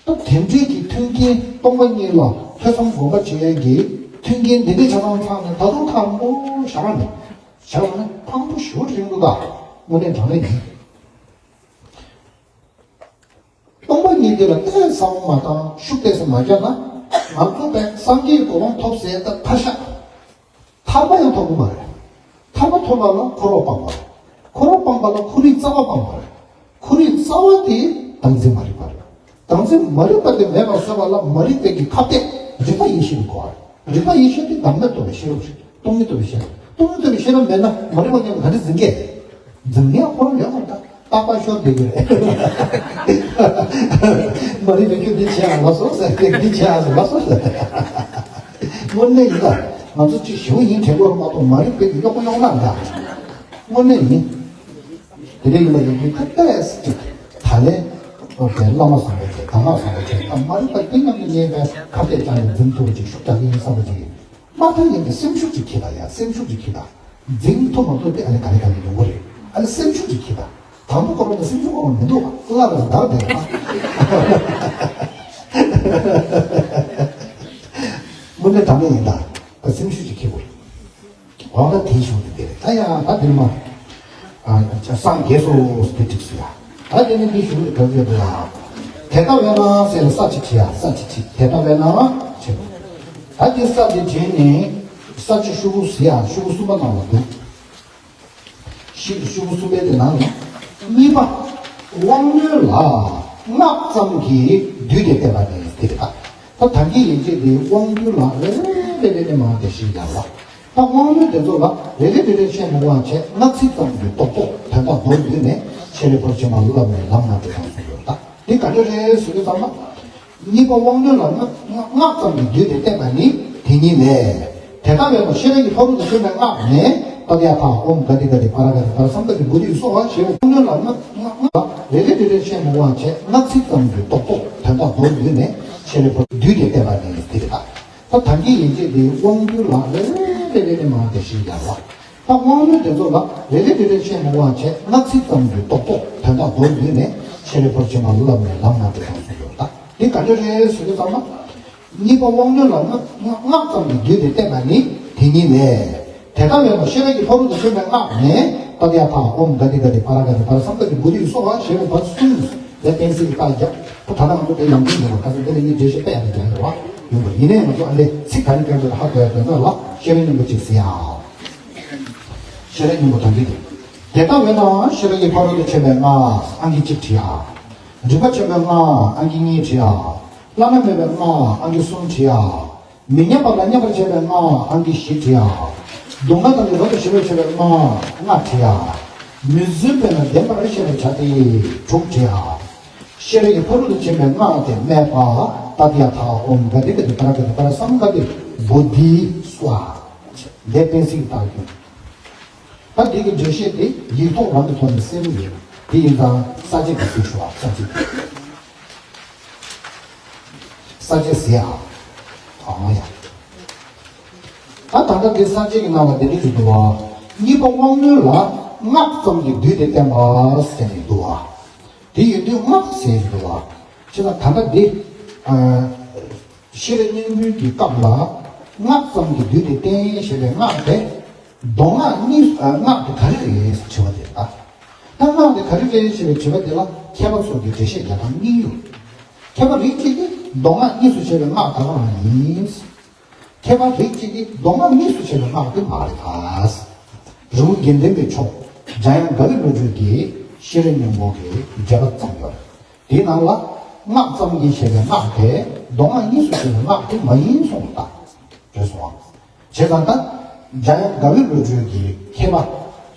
རེད། ད་དེ་འདྲའི་གི་མཐུན་རྐྱེན་སྟོང་པ་ཉིད་ལ་ཐོས་བསམ་སྒོམ་པ་བྱེད་ཡས་ཀྱི་མཐུན་རྐྱེན་འདི་འདྲའི་ཆ་ཚང་ཚང་ནས་ད་དུང་ཁག་པོ་ཞེ་དྲག་ནས་ཞེ་དྲག་ནས་ཕངས་པོ་ཞེ་པོ་ཅིག་འདུག་ད་དངོས་གནས་དྲང་གནས་ཡིན། སྟོང་པ་ཉིད་དེ་ལ་ཏོག་ཙམ་བསམ་བློ་མ་བཏང་ཤུགས་ཏོག་ཙམ་མ་བརྒྱབ་ན། ང་ཚོ་དཔེ་སངས་རྒྱས་གོ་འཕང་ཐོབ་ཟེར་ད་ཕར་བཞག་ཐར་པ་ཡང་ཐོབ་ཀྱི་མ་རེད། ཐར་པ་ཐོབ་པ་ལ་འཁོར་བ་སྤངས་པ་རེད། འཁོར་བ་སྤངས་པ་ལ་འཁོར་བའི་རྩ་བ་སྤངས་པ་རེད། འཁོར་བའི་རྩ་བ་དེ་བདག་འཛིན་མ་རིག་པ་རེད། བདག་འཛིན་མ་རིག་པ་དེ་མེད་པར་བཟོས་པ་ལ་མ་རིག་པའི་གི་ཁ་གཏད་རིག་པ་ཡེ་ཤེས་ཀྱི་གོ་བ་རེད། རིག་པ་ཡེ་ཤེས་དེ་བདག་མེད་རྟོགས་པའི་ཤེས་རབ་རེད། སྟོང་ཉིད་རྟོགས་པའི་ཤེས་རབ། སྟོང་ཉིད་རྟོགས་པའི་ཤེས་རབ་མེད་ན་མ་རིག་པ་ཉིད་ག་འདྲ་འཛིན་གྱི། འཛིན་ཡག་ཁོ་རང་ཡོད་མ་རེད་ད། རྟག་པར་ཤོར་བསྡད་ཀྱི་རེད། མ་རིག་པའི་ཁྱོད་འདི་བྱེད་ཨ་ལ་སོ་ཟེར་ཏེ་འདི་བྱེད་ཨ་ཟེར་ལ་སོ་ཟེར། དངོས་གནས་ཡིན་ད། ང་ཚོ་གཅིག་ཞུ་ཡིན་དྲན་གྱི་ཡོད་མ་གཏོགས་མ་རིག་པའི་གི་གཡོག་པོ་གཡོག་ནག་འདྲ། དངོས་གནས་ཡིན། དེ་འདྲ་ཡིན་པ་ཡིན་དུས་ད་ལྟ་ཅིག་ད་ལན་ཨོ་དེ་བླ་མ་བཟང་པོ་དེ་གདམས་ངག་བཟང་པོ་དེ་ད་མ་རིག་པ་དེ་རྣམས་ཀྱི་ཉེས་པའི་ཁ་གཏད་བཅག་ནས་འཛིན་ཐུབ་པ་ཅིག་ཤུགས་རྒྱག་གི་ཡིན་བསམ་པ་ཅིག་ཡིན། མ་མཐའ་ཡིན་ཏེ་སེམས་ཤུགས་ཅིག་ཁྱེར་ད་ཡ། སེམས་ཤུགས་ཅིག་ཁྱེར་ད། འཛིན་ཐུབ་མ་ཐུབ་དེ་ཨ་ནི་ག་ལེ་ག་ལེ་ཡོང་གི་རེད། ཨ་ནི་སེམས་ཤུགས་ཅིག་ཁྱེར་དང་། དང་པོ་ཁོ་རང་ལ་སེམས་ཤུགས་ཁོ་རང་མི་འདུག་བ། བླ་ར་འདར་བསྡད་པ། དངོས་གནས་དྲང་གནས་ཡིན་ད། ད་སེམས་ཤུགས་ཅིག་ཁྱེར་དགོས། འོ་ད་དེའི་གཞུང་དེ་དེ་རེད། ད་ཡང་ད་དེ་མ། ཨ་སངས་རྒྱས་སོ་དེ་འགྲིགས་སོ་ཡ། ད་དེ་ནི་དེའི་གཞུང་དེ་ག་ཚོད་འདུག་ཡ། དེ་ལྟ་བས་ན་ཟེར་ལ་ས་ཅིག་བྲིས་ཡ། ས་ཅིག་བྲིས། དེ་ལྟ་བས་ན་བྲིས། ད་དེ་ས་དེ་བྲིས་ནས་ས་བཅད་ཤོག་གུ་ཟེར་ཡ། ཤོག་གུ་གསུམ་པ་ནང་ལ་འདུག་ཤི་ཤོག་གུ་གསུམ་པའི་དེ་ནང་ལ། གཉིས་པ། དབང་རྣོན་ལ་སྔགས་ཙམ་གྱིས་བསྡུས་ཏེ་བསྟན་པ་ནི་དེ་རེད། ད་ད་གིན་ཡན་ཆད་དེ་དབང་རྣོན་ལ་རེ་རེ་རེ་རེ་ནས་མར་དེ་བཤད་ཡ་ལ། ད་དབང་རྣོན་དེ་ཚོ་ལ་རེ་རེ་རེ་རེ་བཤད་མི་དགོས་པ་བྱས། སྔགས་ཚིག་ཙམ་གྱིས་རྡོག་རྡོག་དོན་དག་མདོར་བསྡུས་ནས་ཤེས་རབ་ཕ་རོལ་ཏུ་ཕྱིན་པ་བསླབ་ནས་ལམ་སྣ་དྲུག་དང་གསུངས་ཡོད། ད་འདི་ག་འདྲ་རེད་ཟེར་དུས་ཙམ་པ། གཉིས་པ་དབང་རྣོན་ལ་སྔགས་སྔགས་ཙམ་གྱིས་བསྡུས་ཏེ་བསྟན་པ་ནི་དེ་ཉིད་ལས། དེ་ལྟ་བས་ན་ཤེས་རབ་ཀྱི་ཕ་རོལ་ཏུ་ཕྱིན་པའི་སྔགས་ནི། ཏདྱ་ཐཱ། ཨོཾ་ག་ཏེ་ག་ཏེ་པཱ་ར་ག་ཏེ་པཱ་ར་སཾ་ག་ཏེ་བོ་དྷི་སྭཱ་ཧཱ་ཞེས་པའི་དབང་རྣོན་ལ་སྔགས་སྔགས་སྔགས་རེ་རེ་རེ་རེ་བཤད་མི་དགོས་པ་བྱས། སྔགས་ཚིག་ཙམ་གྱིས་རྡོག་རྡོག་དོན་དག་མདོར་བསྡུས་ནས་ཤེས་རབ་ཕ་བསྡུས་ཏེ་བསྟན་པ་ནི་དེ་རེད། ད་ད་གིན་ཡན་ཆད་དེ་དབང་རྣོན་ལ་རེ་རེ་རེ་རེ་ནས་མར་དེ་བཤད་ཡ་ལ། ད་དབང་རྣོན་དེ་ཚོ་ལ་རེ་རེ་རེ་རེ་བཤད་མི་དགོས་པ་བྱས། སྔགས་ཚིག་ཙམ་གྱིས་རྡོག་རྡོག་དོན་དག་མདོར་བསྡུས་ནས་ཤེས་རབ་ཕ་རོལ་ཏུ་ཕྱིན་པ་བསླབ་ནས་ལམ་སྣ་དྲུག་དང་གསུངས་ཡོད། ད་འདི་ག་འདྲ་རེད་ཟེར་དུས་ཙམ་པ། གཉིས་པ་དབང་རྣོན་ལ་སྔགས་སྔགས་སྔགས་ཙམ་གྱིས་བསྡུས་ཏེ་བསྟན་པ་ནི་དེ་ཉིད་ལས། དེ་ལྟ་བས་ན་ཤེས་རབ་ཀྱི་ཕ་རོལ་ཏུ་ཕྱིན་པའི་སྔགས་ནི། ཏདྱ་ཐཱ། ཨོཾ་ག་ཏེ་ག་ཏེ་པཱ་ར་ག་ཏེ་པཱ་ར་སཾ་ག་ཏེ་བོ་དྷི་སྭཱ་ཧཱ་ཞེས་པའི་བར་གསུམ་ལ་གཏན་ཚིགས་ཀྱི་རྟགས་བརྒྱབ། ད་ད་ལྟ་ང་ཚོ་དེ་ཡང་དོན་ཡོད་པ་ཁ་སང་དེ་ལ་ངས་འགྲེལ་བཤད་དཔེ་ཡག་པོ་རྒྱག་ཡོད་པ་ཡིན་པ། ཡིན་ནའི་ང་ཚོ་ཨ་ནི་ཚིག་ག་རེ་བཀོད་འདུག་ཧ་གོ་ཡ་དོན་དག་ལ་ཤེས་རབ་སྙིང་པོ་གཅིག་ཟེར་ཡ། ཤེས་རབ་སྙིང་པོ་དང་གཅིག་དེ། དེ་ལྟ་བས་ན་ཤེས་རབ་ཀྱི་ཕ་རོལ་ཏུ་ཕྱིན་པའི་སྔགས་ཨང་ཀི་གཅིག་བྲིས་ཡ། རིག་པ་ཆེན་པོའི་སྔགས་ཨང་ཀི་གཉིས་བྲིས་ཡ། བླ་ན་མེད་པའི་སྔགས་ཨང་ཀི་གསུམ་བྲིས་ཡ། མི་མཉམ་པ་དང་མཉམ་པར་བྱེད་པའི་སྔགས་ཨང་ཀི་བཞི་བྲིས་ཡ། མདོ་སྔགས་ཐམས་ཀྱི་རབ་ཏུ་ཞི་བར་བྱེད་པའི་སྔགས་ལྔ་བྲིས་ཡ། མི་བརྫུན་པས་ན་བདེན་པར་ཤེས་པར་བྱ་སྟེ་དྲུག་བྲིས་ཡ། ཤེས་རབ་ཀྱི་ཕ་རོལ་ཏུ་ཕྱིན་པའི་སྔགས་དེ་སྨྲས་པ། ཏདྱ་ཐཱ། ཨོཾ་ག་ཏེ་ག་ཏེ་པཱ་ར་ག་ཏེ་པཱ་ར་སཾ་ག་ཏེ་བོ་དྷི་སྭཱ་ཧཱ། འདི་གཏན་ཚིགས་རྟགས་ཡིན། ད་འདི་གི་འགྲེལ་བཤད་དེ་ཡིག་ཐོག་རང་གི་ཐོག་ནས་གསལ་པོ་ཡོད། དེ་ཡིན་ཙང་ས་བཅད་ཀྱི་ཚིག་ཞུ་བ། ས་བཅད། ས་བཅད་ཟེར་ཡ། ཨང་ཡ། ད་ད་ལྟ་འདི་ས་བཅད་ཀྱི་ནང་ལ་འདི་འདྲ་ཞིག་འདུག་བ། གཉིས་པ་དབང་རྣོན་ལ་སྔགས་ཙམ་གྱིས་བསྡུས་ཏེ་བསྟན་པ་ཟེར་ནས་འདུག་བ། དེ་ཡིན་དུས་སྔགས་ཟེར་འདུག་བ། བྱས་ཙང་ད་ལྟ་འདི། ཨ། ཤེས་རབ་སྙིང་པོའི་གི་སྐབས་ལ་སྔགས་ཙམ་གྱིས་བསྡུས་ཏེ་བསྟན་ཞེས་པའི་སྔགས་དེ། མདོ་སྔགས་གཉིས། ཨ། སྔགས་དེ་ག་རེ་རེད་ཟེར་དྲི་བ་དེ་རེད་ད། ད་སྔགས་དེ་ག་རེ་རེད་ཞེས་པའི་དྲི་བ་དེ་ལ་མཁས་པ་ཚོ་གིས་འགྲེལ་བཤད་རྒྱག་སྟངས་གཉིས་ཡོད། མཁས་པ་རིགས་གཅིག་གིས་མདོ་སྔགས་གཉིས་སུ་ཕྱེ་བའི་སྔགས་ད་ག་རང་ཡིན། མཁས་པ་རིགས་གཅིག་གིས་མདོ་སྔགས་གཉིས་སུ་ཕྱེ་བའི་སྔགས་དེ་མ་རེད་ད། རི་བོ་དགེ་ལྡན་པའི་ཕྱོགས་འཇམ་དབྱངས་དགའ་བའི་བློ་གྲོས་ཀྱིས་ཤེས་རབ་སྙིང་པོ་གི་འགྲེལ་པ་བརྩམས་ཡོད། དེའི་ནང་ལ་སྔགས་ཙམ་གྱིས་བཤད་པའི་སྔགས་དེ་མདོ་སྔགས་གཉིས་སུ་ཕྱེ་བའི་སྔགས་དེ་མ་ཡིན་གསུངས་པ་དང་། རེད་སོང་བ། བྱས་ཙང་ད། འཇམ་དབྱངས་དགའ་བའི་བློ་གྲོས་ཀྱི་མཁས་པ།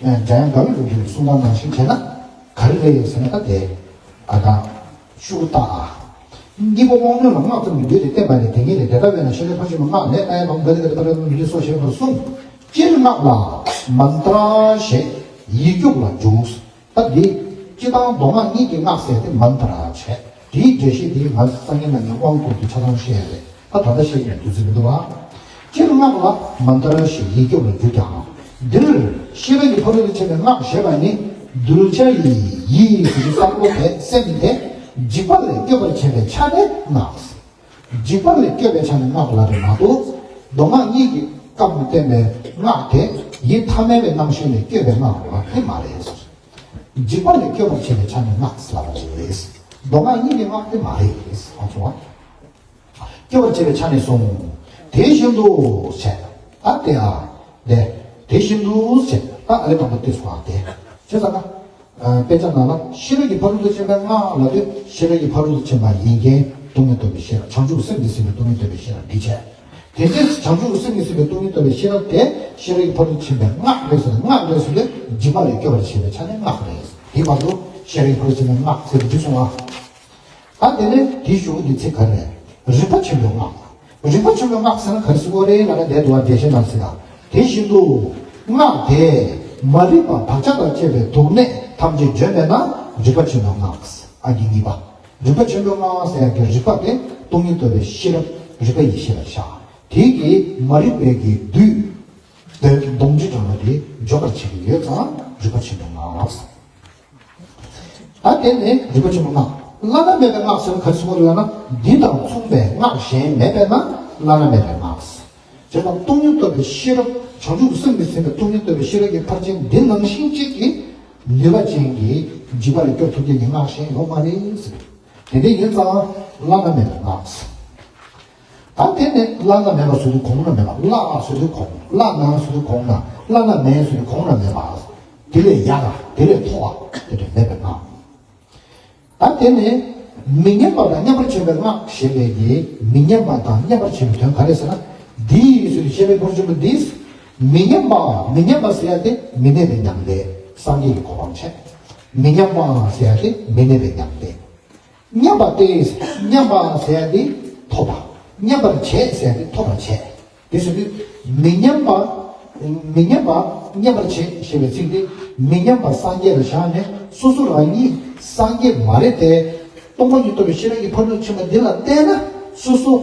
འཇམ་དབྱངས་དགའ་བའི་བློ་གྲོས་ཀྱི་གསུང་སྟངས་ནང་བཞིན་བྱས་ན། ག་རེ་རེད་ཟེར་ན་ད་དེ། ཨ་ད། ཤུགས་རྟགས་ཨ། གཉིས་པ་དབང་རྣོན་ལ་སྔགས་ཙམ་གྱིས་བསྡུས་ཏེ་བསྟན་པ་ནི་དེ་ཉིད་ལས། དེ་ལྟ་བས་ན་ཤེས་རབ་ཕར་ཕྱིན་པ་སྔགས་ལས། ཏདྱ་ཐཱ། ཨོཾ་ག་ཏེ་ག་ཏེ་པཱ་ར་སཾ་ག་ཏེ་བོ་དྷི་སྭཱ་ཧཱ་ཞེས་པར་གསུངས། སྤྱིར་སྔགས་ལ་མནྟྲ་ཞེས་ཡིད་སྐྱོབ་ལ་འཇུག་ད་འདི། སྤྱིར་བཏང་མདོ་སྔགས་གཉིས་ཀྱི་སྔགས་ཟེར་དེ་མནྟྲ་བྱས། དེའི་འགྲེལ་བཤད་དེ་ང་སང་ཉིན་གནངས་ཉིན་དབང་བསྐུར་དུས་ཆ་ཚང་བཤད་ཡ་རེད། ད་ད་ལྟ་བཤད་ཡ་དུས་ཚོད་མི་འདུག་བ། སྤྱིར་སྔགས་ལ་མནྟྲ་ཞེས་ཡིད་སྐྱོབ་ལ་འཇུག་ཀྱང་། འདིར་ཤེས་རབ་ཀྱི་ཕ་རོལ་ཏུ་ཕྱིན་པའི་སྔགས་ཞེས་པ་ནི་གདུལ་བྱ་ཡི་ཡིད་ཀྱི་བསམ་བློ་དེ་སེམས་དེ་འཇིག་པ་ལས་སྐྱོབ་པར་བྱེད་པའི་ཆ་ནས་སྔགས། འཇིག་པ་ལས་སྐྱོབ་པའི་ཆ་ནས་སྔགས་ལ་རེད་མ་གཏོགས། མདོ་སྔགས་གཉིས་ཀྱི་སྐབས་ནས་བསྟན་པའི་སྔགས་དེ་ཡིད་ཐ་མལ་པའི་རྣམ་ཤེས་ལས་སྐྱོབ་པའི་སྔགས་རེད་པ་དེ་མ་རེད། འཇིག་པ་ལས་སྐྱོབ་པར་བྱེད་པའི་ཆ་ནས་སྔགས་ལབ་པ་རེད། མདོ་སྔགས་གཉིས་ཀྱི་སྔགས་དེ་མ་རེད། ཨ་ཚོ། སྐྱོབ་པར་བྱེད་པའི་ཆ་ནས་གསུངས། དེ་བཞིན་དུ་བྱས། ད་དེ་ཨ། དེ། དེ་བཞིན་དུ་བྱས། ད་ཨ་ལས་དང་པོ་དེ་སོང་ཨ་དེ། བྱས་ཙང་ན། དཔེ་ཆ་ནང་ལ་ཤེས་རབ་ཀྱི་ཕ་རོལ་ཏུ་ཕྱིན་པའི་སྔགས་ལབ་དུས་ཤེས་རབ་ཀྱི་ཕ་རོལ་ཏུ་ཕྱིན་པ་ཡིན་མཁན་སྟོང་ཉིད་རྟོགས་པའི་ཤེས་རབ། བྱང་ཆུབ་སེམས་ཀྱིས་ཟིན་པའི་སྟོང་ཉིད་རྟོགས་པའི་ཤེས་རབ་འདི་བྱས། དེ་ཚེ་བྱང་ཆུབ་སེམས་ཀྱིས་ཟིན་པའི་སྟོང་ཉིད་རྟོགས་པའི་ཤེས་རབ་དེ་ཤེས་རབ་ཀྱི་ཕ་རོལ་ཏུ་ཕྱིན་པའི་སྔགས་རེད་ཟེར་ན། སྔགས་རེད་ཟེར་དུས་འཇིགས་པ་ལས་སྐྱོབ་པར་བྱེད་པའི་ཆ་ནས་སྔགས་རེད། དེའི་བར་དུ་ཤེས་རབ་ཀྱི་ཕ་རོལ་ཏུ་ཕྱིན་པའི་སྔགས་ཟེར་དུས་འདི་གསུངས་པ། ད་དེ་ནས་དེའི་གཞུག་གུ་དེ་ཚིག་ག་རེ་རེད། རིག་པ་ཆེན་པོའི་སྔགས། རིག་པ་ཆེན་པོའི་སྔགས་ཟེར་ན་ག་རེ་ཟེར་དགོས་རེད་ལབ་ན། དེ་འདུག་བ། འགྲེལ་བཤད་ནང་ཟེར་ད། དེ་བཞིན་དུ་སྔགས་དེས་མ་རིག་པ་བག་ཆགས་དང་བཅས་པའི་དུག་ནད་ཐམས་ཅད་འཇོམས་པས་ན་རིག་པ་ཆེན་པོའི་སྔགས། ཨང་ཀི་གཉིས་པ། རིག་པ་ཆེན་པོའི་སྔགས་ཟེར་ཡག་གི་རིག་པ་དེ་སྟོང་ཉིད་རྟོགས་པའི་ཤེས་རབ། རིག་པ་ཡེ་ཤེས་ལ་བཞག་དེ་གིས་མ་རིག་པའི་གི་བདུད། དོན་སྡོམ་འབྲིང་དྲངས་པ་དེ་འཇོག་པར་བྱེད་ཀྱི་ཡོད་ཙང་རིག་པ་ཆེན་པོའི་སྔགས། ད་དེ་ནས་རིག་པ་ཆེན་པོའི་སྔགས། བླ་ན་མེད་པའི་སྔགས་ཟེར་བ་ག་རེ་ཟེར་བ་རེད་ལབ་ན། འདི་དང་མཚུངས་པའི་སྔགས་གཞན་མེད་པས་ན་བླ་ན་མེད་པའི་སྔགས། བྱས་ཙང་སྟོང་ཉིད་རྟོགས་པའི་ཤེས་རབ། བྱང་ཆུབ་ཀྱི་སེམས་ཀྱིས་ཟིན་པའི་སྟོང་ཉིད་རྟོགས་པའི་ཤེས་རབ་ཀྱི་ཕར་ཕྱིན་འདི་ནང་བཞིན་གཅིག་གི་ནུས་པ་ཅན་གྱི་འཇིགས་པ་ལས་སྐྱོབ་ཐུབ་མཁན་གྱི་སྔགས་གཞན་ཡོད་མ་རེད་ཟེར། དེ་འདྲ་ཡིན་ཙང་བླ་ན་མེད་པའི་སྔགས། ད་དེ་ནས་བླ་ན་མེད་པ་ཟེར་དུས་གོང་ན་མེད་པ། བླ་ཟེར་དུས་གོང། བླ་ན་ཟེར་དུས་གོང་ན། བླ་ན་མེད་ཟེར་དུས་གོང་ན་མེད་པ། དེ་ལས་ཡག་པ། དེ་ལས་མཐོ་བ། དེ་འདྲ་མེད་པའི་སྔགས། ད་དེ་ནས་མི་མཉམ་པ་དང་མཉམ་པར་བྱེད་པའི་སྔགས་ཞེས་པའི་གི་མི་མཉམ་པ་དང་མཉམ་པར་བྱེད་པའི་དོན་ག་རེ་ཟེར་ན། འདི་ཡིས་ཟེར་དུས་བཤད་པའི་ཕོ་བྲང་ཆེན་པོ་འདིས། མི་མཉམ་པ། མི་མཉམ་པ་ཟེར་ཡ་དེ་མི་གནས་པའི་མྱང་འདས་སངས་རྒྱས་ཀྱི་གོ་འཕང་བྱེད། མི་མཉམ་པ་ཟེར་ཡ་དེ་མི་གནས་པའི་མྱང་འདས། མཉམ་པ་སྟེ། མཉམ་པ་ཟེར་ཡ་དེ་ཐོབ་པ། མཉམ་པར་བྱེད་ཟེར་ཡ་དེ་ཐོབ་པར་བྱེད། དེ་ཟེར་དུས་མི་མཉམ་པ། མི་མཉམ་པ་མཉམ་པར་བྱེད་ཞེས་པའི་ཚིག་དེ་མི་མཉམ་པ་སངས་རྒྱས་ལ་བཞག་ནས་སོ་སོ་རང་ཉིད་སངས་རྒྱས་མ་རེད་དེ། སྟོང་པ་ཉིད་རྟོགས་པའི་ཤེས་རབ་ཀྱི་ཕ་རོལ་ཏུ་ཕྱིན་པ་འདི་ལ་བརྟེན་ན་སོ་སོ།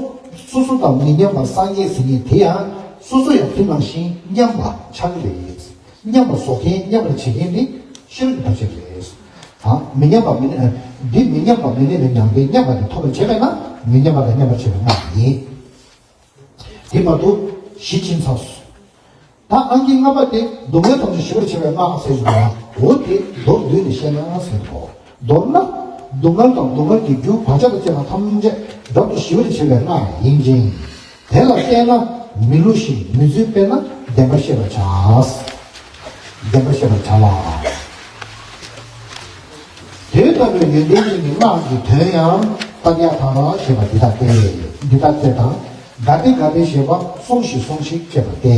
སོ་སོ་དང་མི་མཉམ་པ་སངས་རྒྱས་ཟེར་མཁན་དེ་ཡང་སོ་སོ་ཡང་དེ་ནང་བཞིན་མཉམ་པ་ཆགས་ཀྱི་རེད། མཉམ་པ་བཟོ་མཁན། མཉམ་པར་བྱེད་མཁན་དེ་ཤེས་རབ་ཀྱི་ཕ་རོལ་ཏུ་ཕྱིན་རེད། ཨ། མི་མཉམ་པ་མི་གནས། འདི་མི་མཉམ་པ་མི་གནས་པའི་མྱང་འདས་མཉམ་པ་དེ་ཐོབ་པར་བྱེད་པས་ན་མི་མཉམ་པ་དང་མཉམ་པར་བྱེད་པའི་སྔགས་ཡིན། དེ་བར་དུ་བཞི་ཕྱིན་ཚར་སོང་། ད་ཨང་ཀི་ལྔ་པ་དེ་སྡུག་བསྔལ་ཐམས་ཅད་ཞི་བར་བྱེད་པའི་སྔགས་ཟེར་བ། འོ་དེ་མདོར་བསྡུས་ནས་བཤད་ན་ཟེར་གོ། མདོར་ན། སྡུག་བསྔལ་དང་སྡུག་བསྔལ་གྱི་རྒྱུ་བག་ཆགས་དང་བཅས་པ་ཐམས་ཅད་རབ་ཏུ་ཞི་བར་བྱེད་པའི་སྔགས་ཡིན་ཅིང་། དེ་ལ་བརྟེན་ན་མི་བསླུ་ཞིང་མི་རྫུན་པས་ན་བདེན་པར་ཤེས་པར་བྱ། བདེན་པར་ཤེས་པར་བྱ་ལ། དེ་ལྟ་བུའི་ཡོན་ཏན་ཅན་གྱི་སྔགས་ཀྱི་དོན་ཡང་ཏདྱ་ཐཱ་ར་ཞེས་པ་འདི་ལྟ་སྟེ། འདི་ལྟ་སྟེ་དང་། ག་ཏེ་ག་ཏེ་ཞེས་པ་སོང་ཞིག་སོང་ཞིག་ཅེས་པ་སྟེ།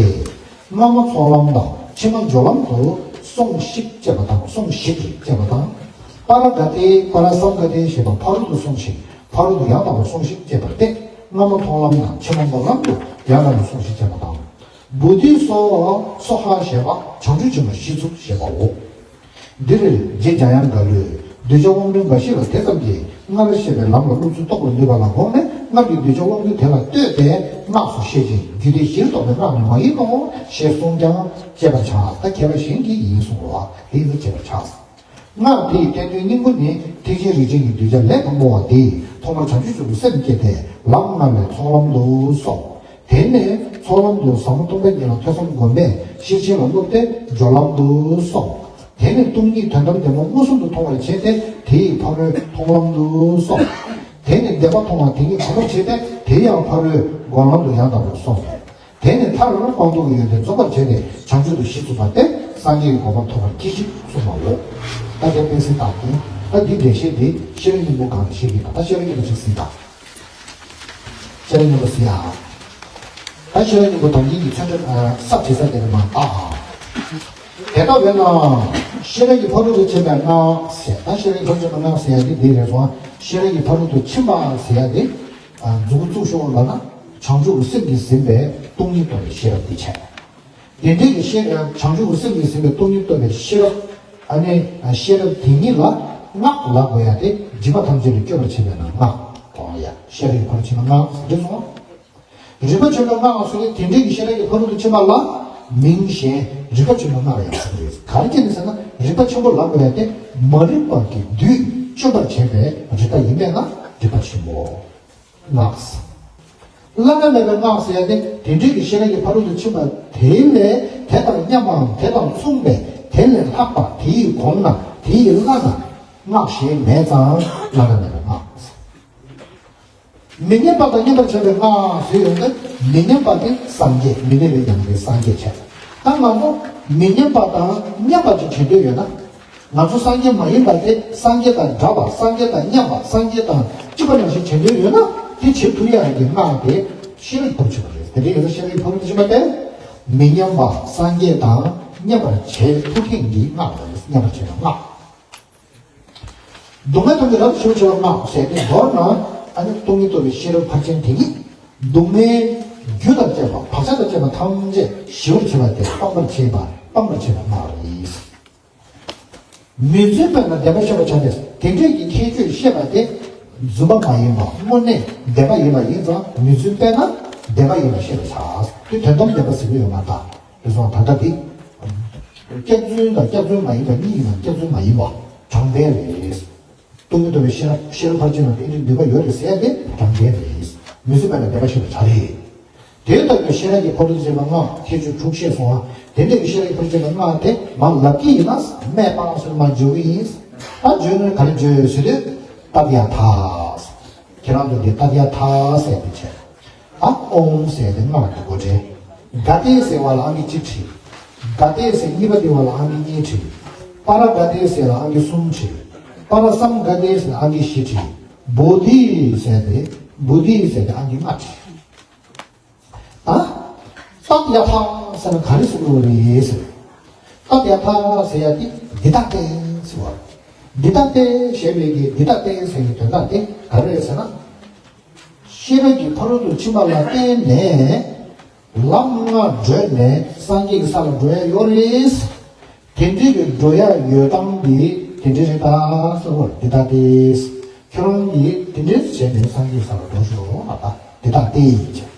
སྔ་མ་ཚོགས་ལམ་དང་ཕྱི་མ་སྦྱོར་ལམ་དུ་སོང་ཞིག་ཅེས་པ་དང་སོང་ཞིག་ཅེས་པ་དང་། པ་ར་ག་ཏེ་པ་ར་སཾ་ག་ཏེ་ཞེས་པ་ཕ་རོལ་ཏུ་སོང་ཞིག་ཕ་རོལ་ཏུ་ཡང་དག་པར་སོང་ཞིག་ཅེས་པ་སྟེ། སྔ་མ་མཐོང་ལམ་དང་ཕྱི་མ་སྦྱོར་ལམ་དུ་ཡང་དག་པར་སོང་ཞིག་ཅེས་པ་དང་། བོ་དྷི་སྭཱ་ཧཱ་ཞེས་པ་བྱང་ཆུབ་ཆེན་པོ་ཞི་ཚུལ་ཞེས་པའོ། འདིར་རྗེ་འཇམ་དབྱངས་མཁའ་འགྲོས་གདུལ་བྱ་དབང་ལྡན་འགའ་ཞིག་ལ་དེ་ཙམ་གྱིས་སྔར་བཤད་པའི་ལམ་ལ་བསླབ་ཚུལ་རྟོགས་པར་ནུས་པ་ལ་དགོངས་ནས། སྔར་གྱི་གདུལ་བྱ་དབང་ལྡན་དེ་ལ་ལྟོས་ཏེ་སྔགས་སུ་བཤད་ཅིང་རྒྱུད་སྡེ་བཞིར་གཏོགས་པའི་སྔགས་ནི་མ་ཡིན་ནོ་ཞེས་གསུངས་ཀྱང་དཔྱད་པར་བྱ། ད་མཁས་པ་གཞན་གྱིས་ཡིན་གསུང་བ་དེ་ཡིན་ན་དཔྱད་པར་བྱ། སྔགས་དེའི་བསྟན་དོན་སྙིང་པོ་ནི་ཐེག་ཆེན་རིགས་ཅན་གྱི་གདུལ་བྱ་ལས་དང་པོ་བ་དེས་ཐོག་མར་བྱང་ཆུབ་ཀྱི་སེམས་བསྐྱེད་དེ་ལམ་ལྔ་ལས་ཚོགས་ལམ་དུ་སོང་། དེ་ནས་ཚོགས་ལམ་དུ་ཟབ་མོ་སྟོང་པ་ཉིད་ལ་ཐོས་བསམ་སྒོམ་པས་ཤེར་ཕྱིན་ལ་སློབ་སྟེ་སྦྱོར་ལམ་དུ་སོང་། དེ་ནས་སྟོང་ཉིད་དོན་དམ་བདེན་པ་མངོན་སུམ་དུ་མཐོང་བར་བྱས་ཏེ་དེ་ཡི་ཕ་རོལ་མཐོང་ལམ་དུ་སོང་། དེ་ནས་བདེན་པ་མཐོང་བ་དེ་ཉིད་གོམས་པར་བྱས་ཏེ་དེ་ཡང་ཕ་རོལ་སྒོམ་ལམ་དུ་ཡང་དག་པར་སོང་། དེ་ནས་མཐར་སྤངས་རྟོགས་ཀྱི་ཡོན་ཏན་རྫོགས་པར་བྱས་ཏེ་བྱང་ཆུབ་ཏུ་གཞི་ཚུགས་པ་སྟེ་སངས་རྒྱས་ཀྱི་གོ་འཕང་ཐོབ་པར་གྱིས་ཤིག་གསུངས་པའོ། ད་དེ་དཔེ་གསལ་དག་གོ། ད་འདི་འགྲེལ་བཤད་འདི་ཤེས་རབ་སྙིང་པོ་སྒང་ནས་བཤད་ཀྱི་ཡིན་པ། ད་ཤེས་རབ་སྙིང་པོ་ཅིག་གཟིགས་དང་། ཤེས་རབ་སྙིང་པོ་གཟིགས་ཨ། ད་ཤེས་རབ་སྙིང་པོ་དོན་གཉིས་ཀྱི་མཚོན་བྱ་ཨ་གསར་བྱེད་ས་དེ་ནས་མར་བལྟ་ཨ། དེ་ལྟ་བས་ན་ཤེས་རབ་ཀྱི་ཕ་རོལ་ཏུ་ཕྱིན་པའི་སྔགས་ཟེར། ད་ཤེས་རབ་ཀྱི་ཕ་རོལ་ཏུ་ཕྱིན་པའི་སྔགས་ཟེར་ཡ་འདི་འདི་རེད་སོང་། ཤེས་རབ་ཀྱི་ཕ་རོལ་ཏུ་ཕྱིན་པ་ཟེར་ཡ་འདི། ཨ། མཛུབ་གུ་བཙུགས་ཤོག་ལབ་ན་བྱང་ཆུབ་ཀྱི་སེམས་ཀྱིས་ཟིན་པའི་སྟོང་ཉིད་རྟོགས་པའི་ཤེས་རབ་འདི་བྱས། དེ་འདྲའི་གི་ཤེས་རབ་བྱང་ཆུབ་ཀྱི་སེམས་ཀྱིས་ཟིན་པའི་སྟོང་ཉིད་རྟོགས་པའི་ཤེས་རབ། ཨ་ནི་ཤེས་རབ་དེ་ཉིད་ལ་སྔགས་ལབ་དགོས་ཡ་དེ་སྒྲིབ་པ་ཐམས་ཅད་ལས་སྐྱོབ་པར་བྱེད་པས་ན་སྔགས་དགོངས་ཡ། ཤེས་རབ་ཀྱི་ཕ་རོལ་ཕྱིན་པ་སྔགས་རེད་སོང་། རིག་པ་ཆེན་པོའི་སྔགས་ལ་སོགས་ཏེ་དེ་འདྲའི་གི་ཤེས་རབ་ཀྱི་ཕ་རོལ་ཏུ་ཕྱིན་པ་ལ་མིང་གཞན་རིག་པ་ཆེན་པོའི་སྔགས་ལ་ཡང་ཟེར་གྱི་རེད། ག་རེ་བྱས་ནས་ཟེར་ན་རིག་པ་ཆེན་པོ་ལབ་དགོས་ཡ་དེ་མ་རིག་པ་གི་བདུད་སྐྱོབ་པར་བྱེད་པའི་རིག་པ་ཡིན་པས་ན་རིག་པ་ཆེན་པོ། སྔགས། བླ་ན་མེད་པའི་སྔགས་ཟེར་ཡ་དེ་དེ་འདྲའི་གི་ཤེས་རབ་ཀྱི་ཕ་རོལ་ཏུ་ཕྱིན་པ་དེ་ལས་དེ་དང་མཉམ་པའམ་དེ་དང་མཚུངས་པའི་དེ་ལས་ལྷག་པ་དེ་ཡི་གོང་ན་དེ་ཡི་བླ་ན་སྔགས་གཞན་མེད་ཙང་བླ་ན་མེད་པའི་སྔགས། མི་མཉམ་པ་དང་མཉམ་པར་བྱེད་པའི་སྔགས་ཟེར་ཡོང་དུས་མི་མཉམ་པ་དེ་སངས་རྒྱས། མི་གནས་པའི་མྱང་འདས་སངས་རྒྱས་བྱས། ད་ང་ཚོ་མི་མཉམ་པ་དང་མཉམ་པ་ཅིག་བྱེད་འདོད་ཡོད་ན། ང་ཚོ་སངས་རྒྱས་མ་ཡིན་པ་དེ་སངས་རྒྱས་དང་འདྲ་བ། སངས་རྒྱས་དང་མཉམ་པ། སངས་རྒྱས་དང་གཅིག་པ་ནང་བཞིན་བྱེད་འདོད་ཡོད་ན་དེ་བྱེད་ཐུབ་ཡ་གི་སྔགས་དེ་ཤེས་རབ་ཀྱི་ཕ་རོལ་ཕྱིན་པ་རེད། དེ་འདྲ་ཡིན་ན་ཤེས་རབ་ཀྱི་ཕ་རོལ་ཏུ་ཕྱིན་པ་དེ་མི་མཉམ་པ་སངས་རྒྱས་དང་མཉམ་པར་བྱེད་ཐུབ་མཁན་གྱི་སྔགས་རེད། མཉམ་པར་བྱེད་པའི་སྔགས། སྡུག་བསྔལ་ཐམས་ཅད་རབ་ཏུ་ཞི་བར་བྱེད་པའི་སྔགས་ཟེར་ཏེ། མདོར་ན་ཨ་ནི་སྟོང་ཉིད་རྟོགས་པའི་ཤེས་རབ་ཕར་ཕྱིན་དེ་ཉིད་སྡུག་བསྔལ་རྒྱུ་དང་བཅས་པ་བག་ཆགས་དང་བཅས་པ་ཐམས་ཅད་ཞི་བར་བྱེད་པ་སྟེ་སྤང་བར་བྱེད་པ་སྤང་བར་བྱེད་པའི་སྔགས་རེད། མི་རྫུན་པས་ན་བདེན་པར་ཤེས་པར་བྱ་སྟེ། དེ་འདྲའི་གི་ཁྱད་ཆོས་བཤད་པ་དེ་རྫུན་པ་མ་ཡིན་པ་དངོས་གནས་བདེན་པ་ཡིན་པ་ཡིན་ཙང་མི་རྫུན་པས་ན་བདེན་པ་ཡིན་པར་ཤེས་པར་བྱ། དེ་དོན་དམ་བདེན་པ་ཟེར་གྱི་ཡོད་མ་རེད། དེ་སོང་ད་ལྟ་དེ། སྐྱག་རྫུན་དང་སྐྱག་རྫུན་མ་ཡིན་པ་གཉིས་ཡིན་ན་སྐྱག་རྫུན་མ་ཡིན་པ་དྲང་བདེན་རེད། སྟོང་ཉིད་རྟོགས་པའི་ཤེས་རབ་ཤེས་རབ་ཕར་ཕྱིན་ལ་ཏིང་འཛིན་ནུས་པ་ཡོད་རེད་ཟེར་ཏེ་དྲང་བདེན་རེད། མུན་སེལ་པ་ལ་བདེན་པ་ཤེས་པ་དྲག་རེད། དེ་ལྟ་བུའི་ཤེས་རབ་ཀྱི་ཕ་རོལ་ཏུ་ཕྱིན་པ་ལྔ་ཁྱད་ཆོས་དྲུག་བཤད་སོང་བ། དེ་འདྲ་གི་ཤེས་རབ་ཀྱི་ཕ་རོལ་ཏུ་ཕྱིན་པ་ལྔ་དེ་མར་ལབ་ཀྱི་ཡིན་ན་མེད་པ་ཟེར་མར་འཇོག་གི་ཡིན། ད་བརྗོད་ནི་ག་རེ་བརྗོད་ཟེར་དུས་ཏདྱ་ཐཱ། ཁྱེད་རང་ཚོ་འདི་ཏདྱ་ཐཱ་ཟེར་ཏེ་བྱས། ཨ་ཨོཾ་ཟེར་ཏེ་སྔགས་ཀྱི་མགོ་འདྲེན། ག་ཏེ་ཟེར་བ་ལ་ཨང་ཀི་གཅིག་བྲིས། ག་ཏེ་ཟེར་གཉིས་པ་དེ་བ་ལ་ཨང་ཀི་གཉིས་བྲིས། པ་ར་ག་ཏེ་ཟེར་ལ་ཨང་ཀི་གསུམ་བྲིས། པ་ར་སཾ་ག་ཏེ་ཟེར་ལ་ཨང་ཀི་བཞི་བྲིས། བོ་དྷི་ཟེར་ཏེ་བོ་དྷི་ཟེར་ཏེ་ཨང་ཀི་ལྔ་བྲིས། ཨ། ཏདྱ་ཐཱ་ཟེར་ན་ག་རེ་ཟེར་དགོས་རེད་ཟེར། ཏདྱ་ཐཱ་ཟེར་ཡ་དེ་འདི་ལྟ་སྟེ་ཟེར་བ། འདི་ལྟ་སྟེ་ཞེས་པའི་གི་འདི་ལྟ་སྟེ་ཟེར་བའི་དོན་དག་དེ་ག་རེ་རེད་ཟེར་ན། ཤེས་རབ་ཀྱི་ཕ་རོལ་ཏུ་ཕྱིན་པ་ལ་བརྟེན་ནས་ལམ་ལྔ་བགྲོད་ནས་སངས་རྒྱས་ཀྱི་ས་ལ་འགྲོ་ཡ་ཡོད་རེད། དེ་འདྲའི་གི་འགྲོ་ཡ་ཡོད་སྟངས་འདི་དེ་འདྲའི་རེད་ད་གསུངས་པར་འདི་ལྟ་སྟེ། ཁྱོད་རང་གིས་དེ་འདྲའི་བྱས་ནས་སངས་རྒྱས་ས་ལ་འགྲོ་ཤོག་ཨ་ད་འདི་ལྟ་སྟེ་ཡིན་ཅེས།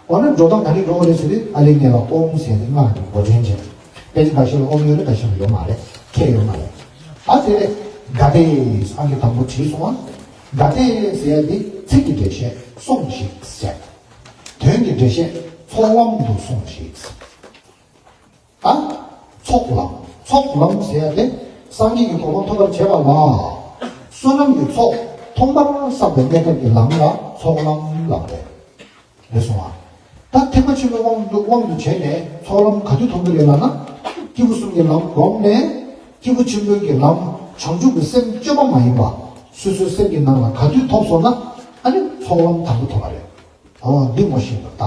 འོ་ན་འགྲོ་སྟངས་ག་རེ་འགྲོ་བ་རེད་ཟེར་དུས་ཨ་ལེ་ངེས་ལ་ཨོཾ་ཟེར་ནས་སྔགས་ཀྱི་མགོ་འདྲེན་བྱས། དཔེ་ཆ་འགའ་ཤས་ལ་ཨོཾ་ཡོད་རེད་འགའ་ཤས་ལ་ཡོད་མ་རེད། ཁྱད་ཡོད་མ་རེད། ཨ་དེ་རེད། ག་ཏེ་ཨང་ཀི་དང་པོ་བྲིས་སོང་ཨ། ག་ཏེ་ཟེར་ཡ་དེ་ཚིག་གི་འགྲེལ་བཤད་སོང་ཞིག་ཟེར། དོན་གྱི་འགྲེལ་བཤད་ཚོགས་ལམ་དུ་སོང་ཞིག་ཨ། ཚོགས་ལམ། ཚོགས་ལམ་ཟེར་ཡ་དེ་སངས་རྒྱས་ཀྱི་གོ་འཕང་ཐོབ་པར་བྱེད་པ་ལ། བསོད་ནམས་ཀྱི་ཚོགས་ཐོག་མར་བསགས་པའི་གནས་སྐབས་ཀྱི་ལམ་ལ་ཚོགས་ལམ་ལབ་རེད། རེད་སོང་ཨ། ད་ཐེག་པ་ཆེན་པོའི་དབང་དུ་དབང་དུ་བྱས་ནས་ཚོགས་ལམ་ག་དུས་མཐོང་གི་རེད་ལབ་ན། སྐྱེས་བུ་གསུམ་གྱི་ལམ་བསྒོམས་ནས། སྐྱེས་བུ་ཆེན་པོའི་གི་ལམ་བྱང་ཆུབ་ཀྱི་སེམས་བཅོས་མ་མ་ཡིན་པ། སོ་སོའི་སེམས་ཀྱི་ནང་ལ་ག་དུས་ཐོབ་སོང་ན། ཨ་ནི་ཚོགས་ལམ་དང་པོ་ཐོབ་པ་རེད། འོ་འདི་ངོ་ཤེས་པ་ད།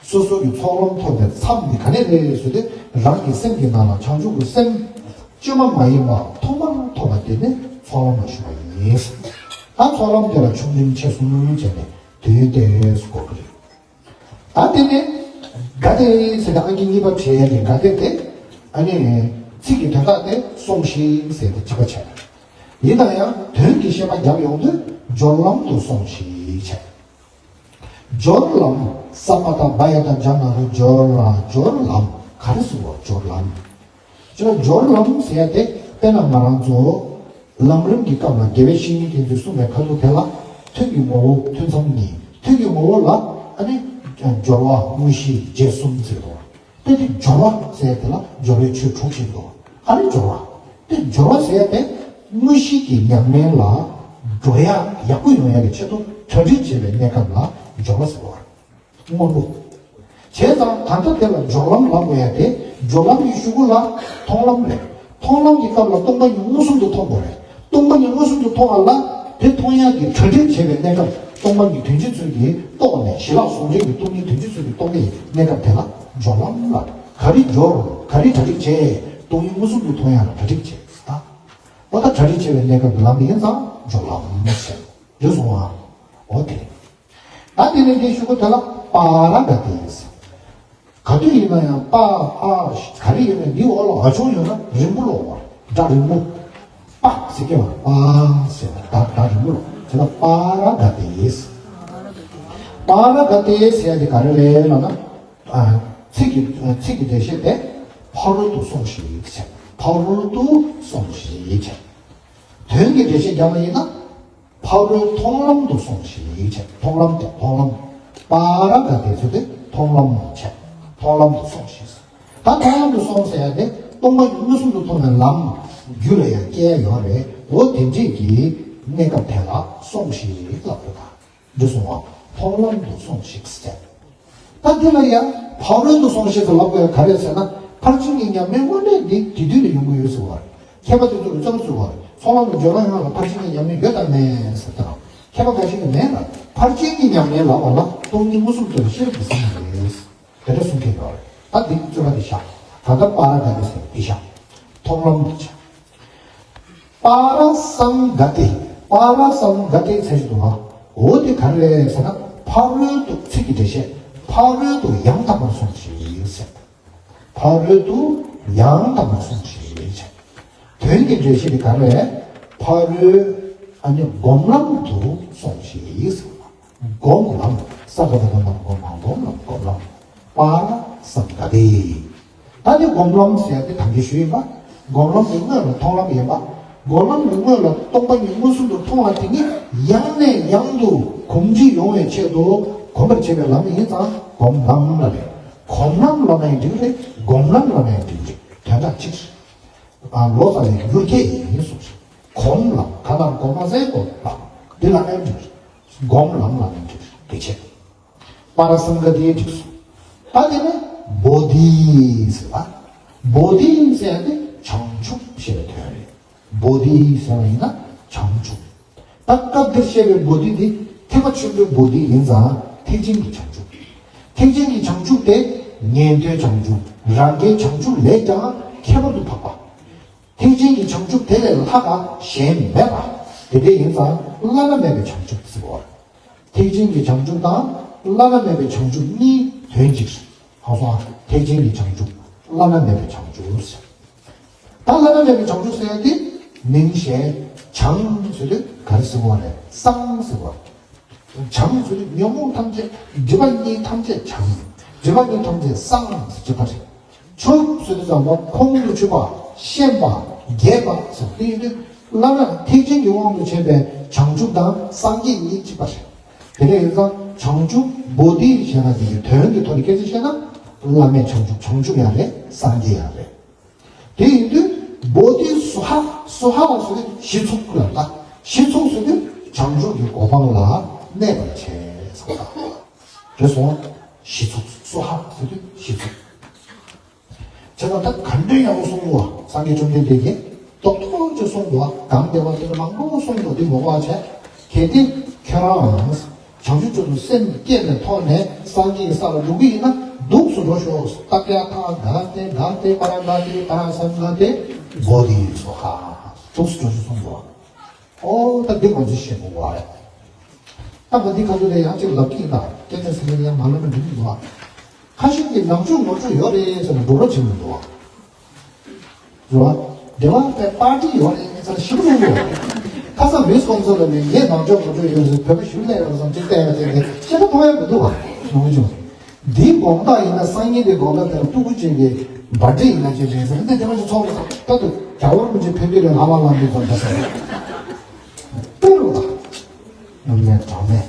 སོ་སོ་གི་ཚོགས་ལམ་ཐོབ་པའི་མཚམས་འདི་ག་ནས་རེད་ཟེར་ཏེ་རང་གི་སེམས་ཀྱི་ནང་ལ་བྱང་ཆུབ་ཀྱི་སེམས་བཅོས་མ་མ་ཡིན་པ་ཐོག་མར་ཐོབ་པ་དེ་ནི་ཚོགས་ལམ་ལ་ཞུགས་པ་ཡིན། ད་ཚོགས་ལམ་དེ་ལ་ཆུང་འབྲིང་ཆེ་གསུམ་བྱས་ནས་དུས་དེ་སུ་གོ་གི་རེད། ད་དེ་ནས་ག་ཏེ་ཟེར་ཏེ་ཨང་ཀི་གཉིས་པ་བྲིས་ཡ་ནི་ག་ཏེ་དེ་ཨ་ནི་ཚིག་གི་དོན་དག་དེ་སོང་ཞིག་ཟེར་ཏེ་གཅིག་པ་བྱས། ཡིན་ན་ཡང་དོན་གྱི་བཤད་པ་རྒྱབ་ཡོང་དུས་སྦྱོར་ལམ་དུ་སོང་ཞིག་བྱས། སྦྱོར་ལམ། ས་པ་ད་བ་ཡ་ད་ཇ་ན་རོ་སྦྱོར་ལ་སྦྱོར་ལམ་ག་རེ་ཟེར་བ་སྦྱོར་ལམ། ཅོ་སྦྱོར་ལམ་ཟེར་ཏེ་དཔེར་ན་ང་རང་ཚོ་ལམ་རིམ་གྱི་སྐབས་ལ་དགེ་བའི་བཤེས་གཉེན་དེ་ཚོས་གསུངས་པའི་ཁ་ཐུག་དེ་ལ་ཐུན་གྱི་ངོ་བོ་ཐུན་མཚམས་གཉིས། ཐུན་གྱི་ངོ་བོ་ལ་ཨ་ནི་སྦྱོར་བ་དངོས་གཞི་རྗེས་གསུམ་ཟེར་རོ། དེ་དེ་སྦྱོར་བ་ཟེར་དེ་ལ་སྦྱོར་བའི་ཆོས་དྲུག་ཅིག་འདུག་ཨ་ནི་སྦྱོར་བ། དེ་སྦྱོར་བ་ཟེར་དེ་དངོས་གཞི་གི་ཉམས་ལེན་ལ་འགྲོ་ཡ་ཡག་པོ་ཡོང་ཡ་གི་ཆེད་དུ་གྲ་སྒྲིག་བྱེད་པའི་གནས་སྐབས་ལ་སྦྱོར་བ་ཟེར་བ། སྔོན་པོ། བྱས་ཙང་ད་ལྟ་དེ་ལ་སྦྱོར་ལམ་ལབ་དགོས་ཡ་དེ་སྦྱོར་ལམ་གྱི་གཞུག་གུ་ལ་མཐོང་ལམ་རེད། མཐོང་ལམ་གྱི་སྐབས་ལ་སྟོང་པ་ཉིད་མངོན་སུམ་དུ་མཐོང་དགོས་རེད། སྟོང་པ་ཉིད་མངོན་སུམ་དུ་མཐོང་བ་ལ་དེ་མཐོང་ཡག་གི་གྲ་སྒྲིག་བྱེད་པའི་གནས་སྐབས་སྟོང་པ་ཉིད་དོན་སྤྱི་ཚུལ་གྱིས་རྟོགས་ནས་ཞི་ལྷག་ཟུང་འབྲེལ་གྱི་སྟོང་ཉིད་དོན་སྤྱི་ཚུལ་གྱིས་རྟོགས་པའི་གནས་སྐབས་དེ་ལ་སྦྱོར་ལམ་ལ་ག་རེ་སྦྱོར་ག་རེ་གྲ་སྒྲིག་བྱེད་སྟོང་ཉིད་མངོན་སུམ་དུ་མཐོང་ཡག་ལ་གྲ་སྒྲིག་བྱེད་ད། འོ་ད་གྲ་སྒྲིག་བྱེད་པའི་གནས་སྐབས་ཀྱི་ལམ་དེ་ཡིན་ཙང་སྦྱོར་ལམ་ཟེར་རེད་སོང་ཨ། འོ་དེ་རེད། ད་དེ་ནས་དེའི་གཞུག་གུ་དེ་ལ་པཱ་ར་ག་ཏེ་ཟེར། ག་དུས་ཡིན་ན་ཡང་པ་ཨ་ག་རེ་ཡིན་ན་འདི་འོག་ལ་འ་ཆུང་ཡོད་ན་རིང་པོ་ལོག་བར་སྒྲ་རིང་པོ། པ་ཟེར་གྱི་བ་པ་ཟེར་བ་སྒྲ་རིང་པོ་ལོག་བྱས་ན་པཱ་ར་ག་ཏེ་ཟེར། པཱ་ར་ག་ཏེ་ཟེར་ཡ་དེ་ག་རེ་རེད་ལབ་ན། ཚིག་གི་ཚིག་གི་འགྲེལ་བཤད་དེ་ཕ་རོལ་ཏུ་སོང་ཞིག་བྱས། ཕ་རོལ་ཏུ་སོང་ཞིག་བྱས། དོན་གྱི་འགྲེལ་བཤད་རྒྱབ་པ་ཡིན་ན། ཕ་རོལ་མཐོང་ལམ་དུ་སོང་ཞིག་བྱས། མཐོང་ལམ་དེ་མཐོང་ལམ། པཱ་ར་ག་ཏེ་ཚུལ་དེ་མཐོང་ལམ་བྱས། མཐོང་ལམ་དུ་སོང་ཞིག་ད་མཐོང་ལམ་དུ་སོང་ཟེར་ཡ་དེ་སྟོང་པ་ཉིད་མངོན་སུམ་དུ་མཐོང་བའི་ལམ་རྒྱུད་ལ་ཡང་སྐྱེ་ཡ་ཡོད་རེད། འོ་དེ་འདྲས་ཀྱི་གནས་སྐབས་དེ་ལ་སོང་ཞིག་ལབ་དགོས་ད། འདི་སོང་བ། མཐོང་ལམ་དུ་སོང་ཞིག་ཟེར། ད་འདི་ལ་ཡང་ཕ་རོལ་ཏུ་སོང་ཞེས་སུ་ལབ་དགོས་ག་རེ་ཟེར་ན། ཕར་ཕྱིན་གྱི་ཉམས་ལེན་དངོས་གནས་འདི་དེ་དུས་ལ་ཡོང་གི་ཡོད་ཟེར་བ་རེད། མཁས་པ་དེ་ཚོ་གི་རྩ་བ་ཚུགས་པ་རེད། ཚོགས་ལམ་དུ་སྦྱོར་བ་ཡོངས་ལ་ཕར་ཕྱིན་གྱི་ཉམས་ལེན་ཡོད་དམ་མེད་ཟེར་ད། མཁས་པ་འགའ་ཞིག་གིས་མེད་ལ། ཕར་ཕྱིན་གྱི་ཉམས་ལེན་ལབ་པ་ལ་སྟོང་ཉིད་མངོན་སུམ་དུ་ཤེས་རབ་ཀྱིས་ཟིན་པ་རེད། དེ་འདྲ་གསུང་མཁན་ཡོད་རེད། ད་འདི་རྩོད་པ་འདི་བཞག་ད་ལྟ་པཱ་ར་ག་ཏེ་ཟེར་འདི་བཞག་མཐོང་ལམ་དུ་བྱ། པཱ་ར་སཾ་ག་ཏེ། པཱ་ར་སཾ་ག་ཏེ་ཟེར་གྱི་འདུག་ག་འོ་དེ་ག་རེ་རེད་ཟེར་ན། ཕ་རོལ་ཏུ་ཚིག་གི་འགྲེལ་བཤད། ཕ་རོལ་ཏུ་ཡང་དག་པར་སོང་ཞིག་ཟེར། ཕ་རོལ་ཏུ་ཡང་དག་པར་སོང་ཞིག་ཟེར། དོན་གྱི་འགྲེལ་བཤད་དེ་ག་རེ་རེད། ཕ་རོལ་ཨ་ནི་སྒོམ་ལམ་དུ་སོང་ཞིག་ཟེར། སྒོམ་ལམ། ས་ག་བ་ད་ལམ་སྒོམ་ལམ་སྒོམ་ལམ་སྒོམ་ལམ། པཱ་ར་སཾ་ག་ཏེ། ད་དེ་སྒོམ་ལམ་ཟེར་ཡ་དེ་ད་གིན་ཞུས་ཡིན་པ། སྒོམ་ལམ་གྱི་སྔོན་ལ་མཐོང་ལམ་ཡིན་པ། སྒོམ་ལམ་གྱི་སྔོན་ལ་སྟོང་པ་ཉིད་མངོན་སུམ་དུ་མཐོང་བ་དེ་ཉིད་ཡང་ནས་ཡང་དུ་གོམས་འདྲིས་ཡོང་བའི་ཆེད་དུ་གོམས་པར་བྱེད་པའི་ལམ་ཡིན་ཙང་སྒོམ་ལམ་ལ་རེད། གོམས་ལམ་ལབ་ན་ཡང་འགྲིག་རེད། སྒོམ་ལམ་ལབ་ན་ཡང་འགྲིག་རེད། དོན་དག་གཅིག་རེད། ཨ་ལོ་ཙཱ་བའི་འགྱུར་ཁྱད་ཡིན་གསུངས་རེད། གོམས་ལམ་ག་ལ་གོམས་མ་ཟད་གོམས་ལམ་འདི་ལ་ཡང་འགྲིག་རེད། སྒོམ་ལམ་ལ་ཡང་འགྲིག་རེད། དེ་བྱས། པ་ར་སཾ་ག་ཏི་འགྲིག་སོང་། ད་དེ་ནས་བོ་དྷི་ཟེར་བ། བོ་དྷི་ཟེར་ཡ་དེ་བྱང་ཆུབ་ཞེས་པའི་དོན་རེད། བོ་དྷི་ཟེར་བ་ཡིན་ན་བྱང་ཆུབ། ད་སྐབས་འདིར་བཤད་པའི་བོ་དྷི་དེ་ཐེག་པ་ཆེན་པོའི་བོ་དྷི་ཡིན་ཙང་ཐེག་ཆེན་གྱི་བྱང་ཆུབ། ཐེག་ཆེན་གྱི་བྱང་ཆུབ་དེ་ཉན་ཐོས་བྱང་ཆུབ་རང་རྒྱལ་བྱང་ཆུབ་ལས་ཀྱང་ཁྱད་པར་དུ་འཕགས་པ། ཐེག་ཆེན་གྱི་བྱང་ཆུབ་དེ་ལས་ལྷག་པ་གཞན་མེད་པ། དེ་འདྲ་ཡིན་ཙང་བླ་ན་མེད་པའི་བྱང་ཆུབ་ཟེར་བ། ཐེག་ཆེན་གྱི་བྱང་ཆུབ་དང་བླ་ན་མེད་པའི་བྱང་ཆུབ་གཉིས་དོན་གཅིག་རེད། ཧ་སོང་། ཐེག་ཆེན་གྱི་བྱང་ཆུབ་བླ་ན་མེད་པའི་བྱང་ཆུབ་ཟེར། ད་བླ་ན་མེད་པའི་བྱང་ཆུབ་ཟེར་ཡ་དེ་མིང་གཞན་བྱང་ཟེར་དུས་ག་རེ་ཟེར་བ་རེད། སངས་ཟེར་བ། བྱང་ཟེར་དུས་ཉོན་མོངས་ཐམས་ཅད་སྒྲིབ་པ་གཉིས་ཐམས་ཅད་བྱང་། སྒྲིབ་པ་གཉིས་ཐམས་ཅད་སངས་ཟེར་གྱི་པ་རེད། ཆུབ་ཟེར་དུས་ཙམ་པ་ཁོང་དུ་ཆུད་པ་ཤེས་པ་རྒྱས་པ་ཟེར་དེ་ཡིན་དུས་བླ་ན་ཐེག་ཆེན་གྱི་དབང་དུ་བྱས་པའི་བྱང་ཆུབ་དང་སངས་རྒྱས་གཉིས་གཅིག་པ་རེད། དེ་འདྲ་ཡིན་ཙང་བྱང་ཆུབ་བོ་དྷི་ཞེས་ན་དེ་གི་དོན་གྱི་ཐོག་ནས་སྐད་ཆ་བཤད་ན་བླ་མེད་བྱང་ཆུབ་བྱང་ཆུབ་ཡང་རེད། སངས་རྒྱས་ཡང་རེད། དེ་ཡིན་དུས་བོ་དྷི་སྭཱ་ཧཱ། སྭཱ་ཧཱ་ཟེར་དུས་གཞི་ཚུགས་ལ་ལྟ། གཞི་ཚུགས་ཟེར་དུས་བྱང་ཆུབ་ཀྱི་གོ་འཕང་ལ་གནས་པར་བྱས་ཟེར་བ་དང་། རེད་སོང་། གཞི་ཚུགས། སྭཱ་ཧཱ་ཟེར་དུས་གཞི་ཚུགས། བྱས་ཙང་ད་ག་འདྲའི་ཡག་པོ་གསུངས་འདུག་བ། སངས་རྒྱས་བཅོམ་ལྡན་འདས་ཀྱིས་རྡོག་རྡོག་ཅིག་གསུངས་འདུག་བ། གང་བདེ་བ་དེ་འདྲ་མང་པོ་གསུངས་འདུག་འདི་མོ་བ་བྱས། གལ་ཏེ་ཁྱེད་རང་བྱང་ཆུབ་ཏུ་སེམས་བསྐྱེད་པའི་ཐོག་ནས་སངས་རྒྱས་ཀྱི་ས་ལ་འགྲོ་གི་ཡིན་ན་འདུག་སེ་འགྲོ་ཤོག་ཏཱ་ཀྱཱ་ཐཱ་ག་ཏེ་ག་ཏེ་པ་ར་ག་ཏེ་པ་ར་སཾ་ག་ཏེ་བོ་དྷི་སྭཱ་ཧཱ། འདུག་སེ་འགྲོ་ཤོག་གསུངས་འདུག་བ། ཨོ་ད་འདི་ང་ཚོས་ཤེས་དགོས་པ་རེད། ད་ང་འདི་ག་ཚོད་རེད་ཡང་ཅིག་ལབ་ཀྱི་ཡིན་ད། སྐད་ཆ་ཟེར་ཡང་མ་ལབ་ན་འགྲིག་གི་འདུག་བ། ཁ་ཤས་ཀྱིས་ནང་ཆོས་ངོ་སྤྲོད་ཡོད་རེད་ཟེར་ནས་འགྲོ་རོགས་བྱེད་མི་འདུག་བ། རེད་བ། དེ་བ་པའི་པར་ཏི་ཡོད་རེད་ཟེར་ཞིབ་གནང་གི་ཡོད། ཁ་སང་མིས་ཁོང་ཚོ་ལ་ནས་ངས་ནང་ཆོས་ངོ་སྤྲོད་ཡོད་ཟེར་བོད་པ་ཞིབ་གནང་ཡོད་བསམ་ཅིག་བལྟས་ཡ་དེ་འདི་ཤེས་ད་མཐོང་ཡ་མི་འདུག་བ། ནོར་བུ་ཆུང་། འདིའི་དགོངས་དག་ཡིན་ན་སང་ཉིན་འདིའི་དགོངས་དག་དེ་ལ་སྤུ་གུ་ཅན་གྱི་བར་ཌེ་ཡིན་ན་ཅི་རེད་ཟེར་ནས་དེ་མ་ཅིག་ཚོགས་ལ་ད་དུ་རྒྱ་བོར་མི་ཅིག་ཕེབས་དུས་ལ་ལ་ལ་ལ་འདི་ཙམ་ད་ཟེར། དཔེ་རུ་ལ། ནམ་ནས་གྲངས་མེད།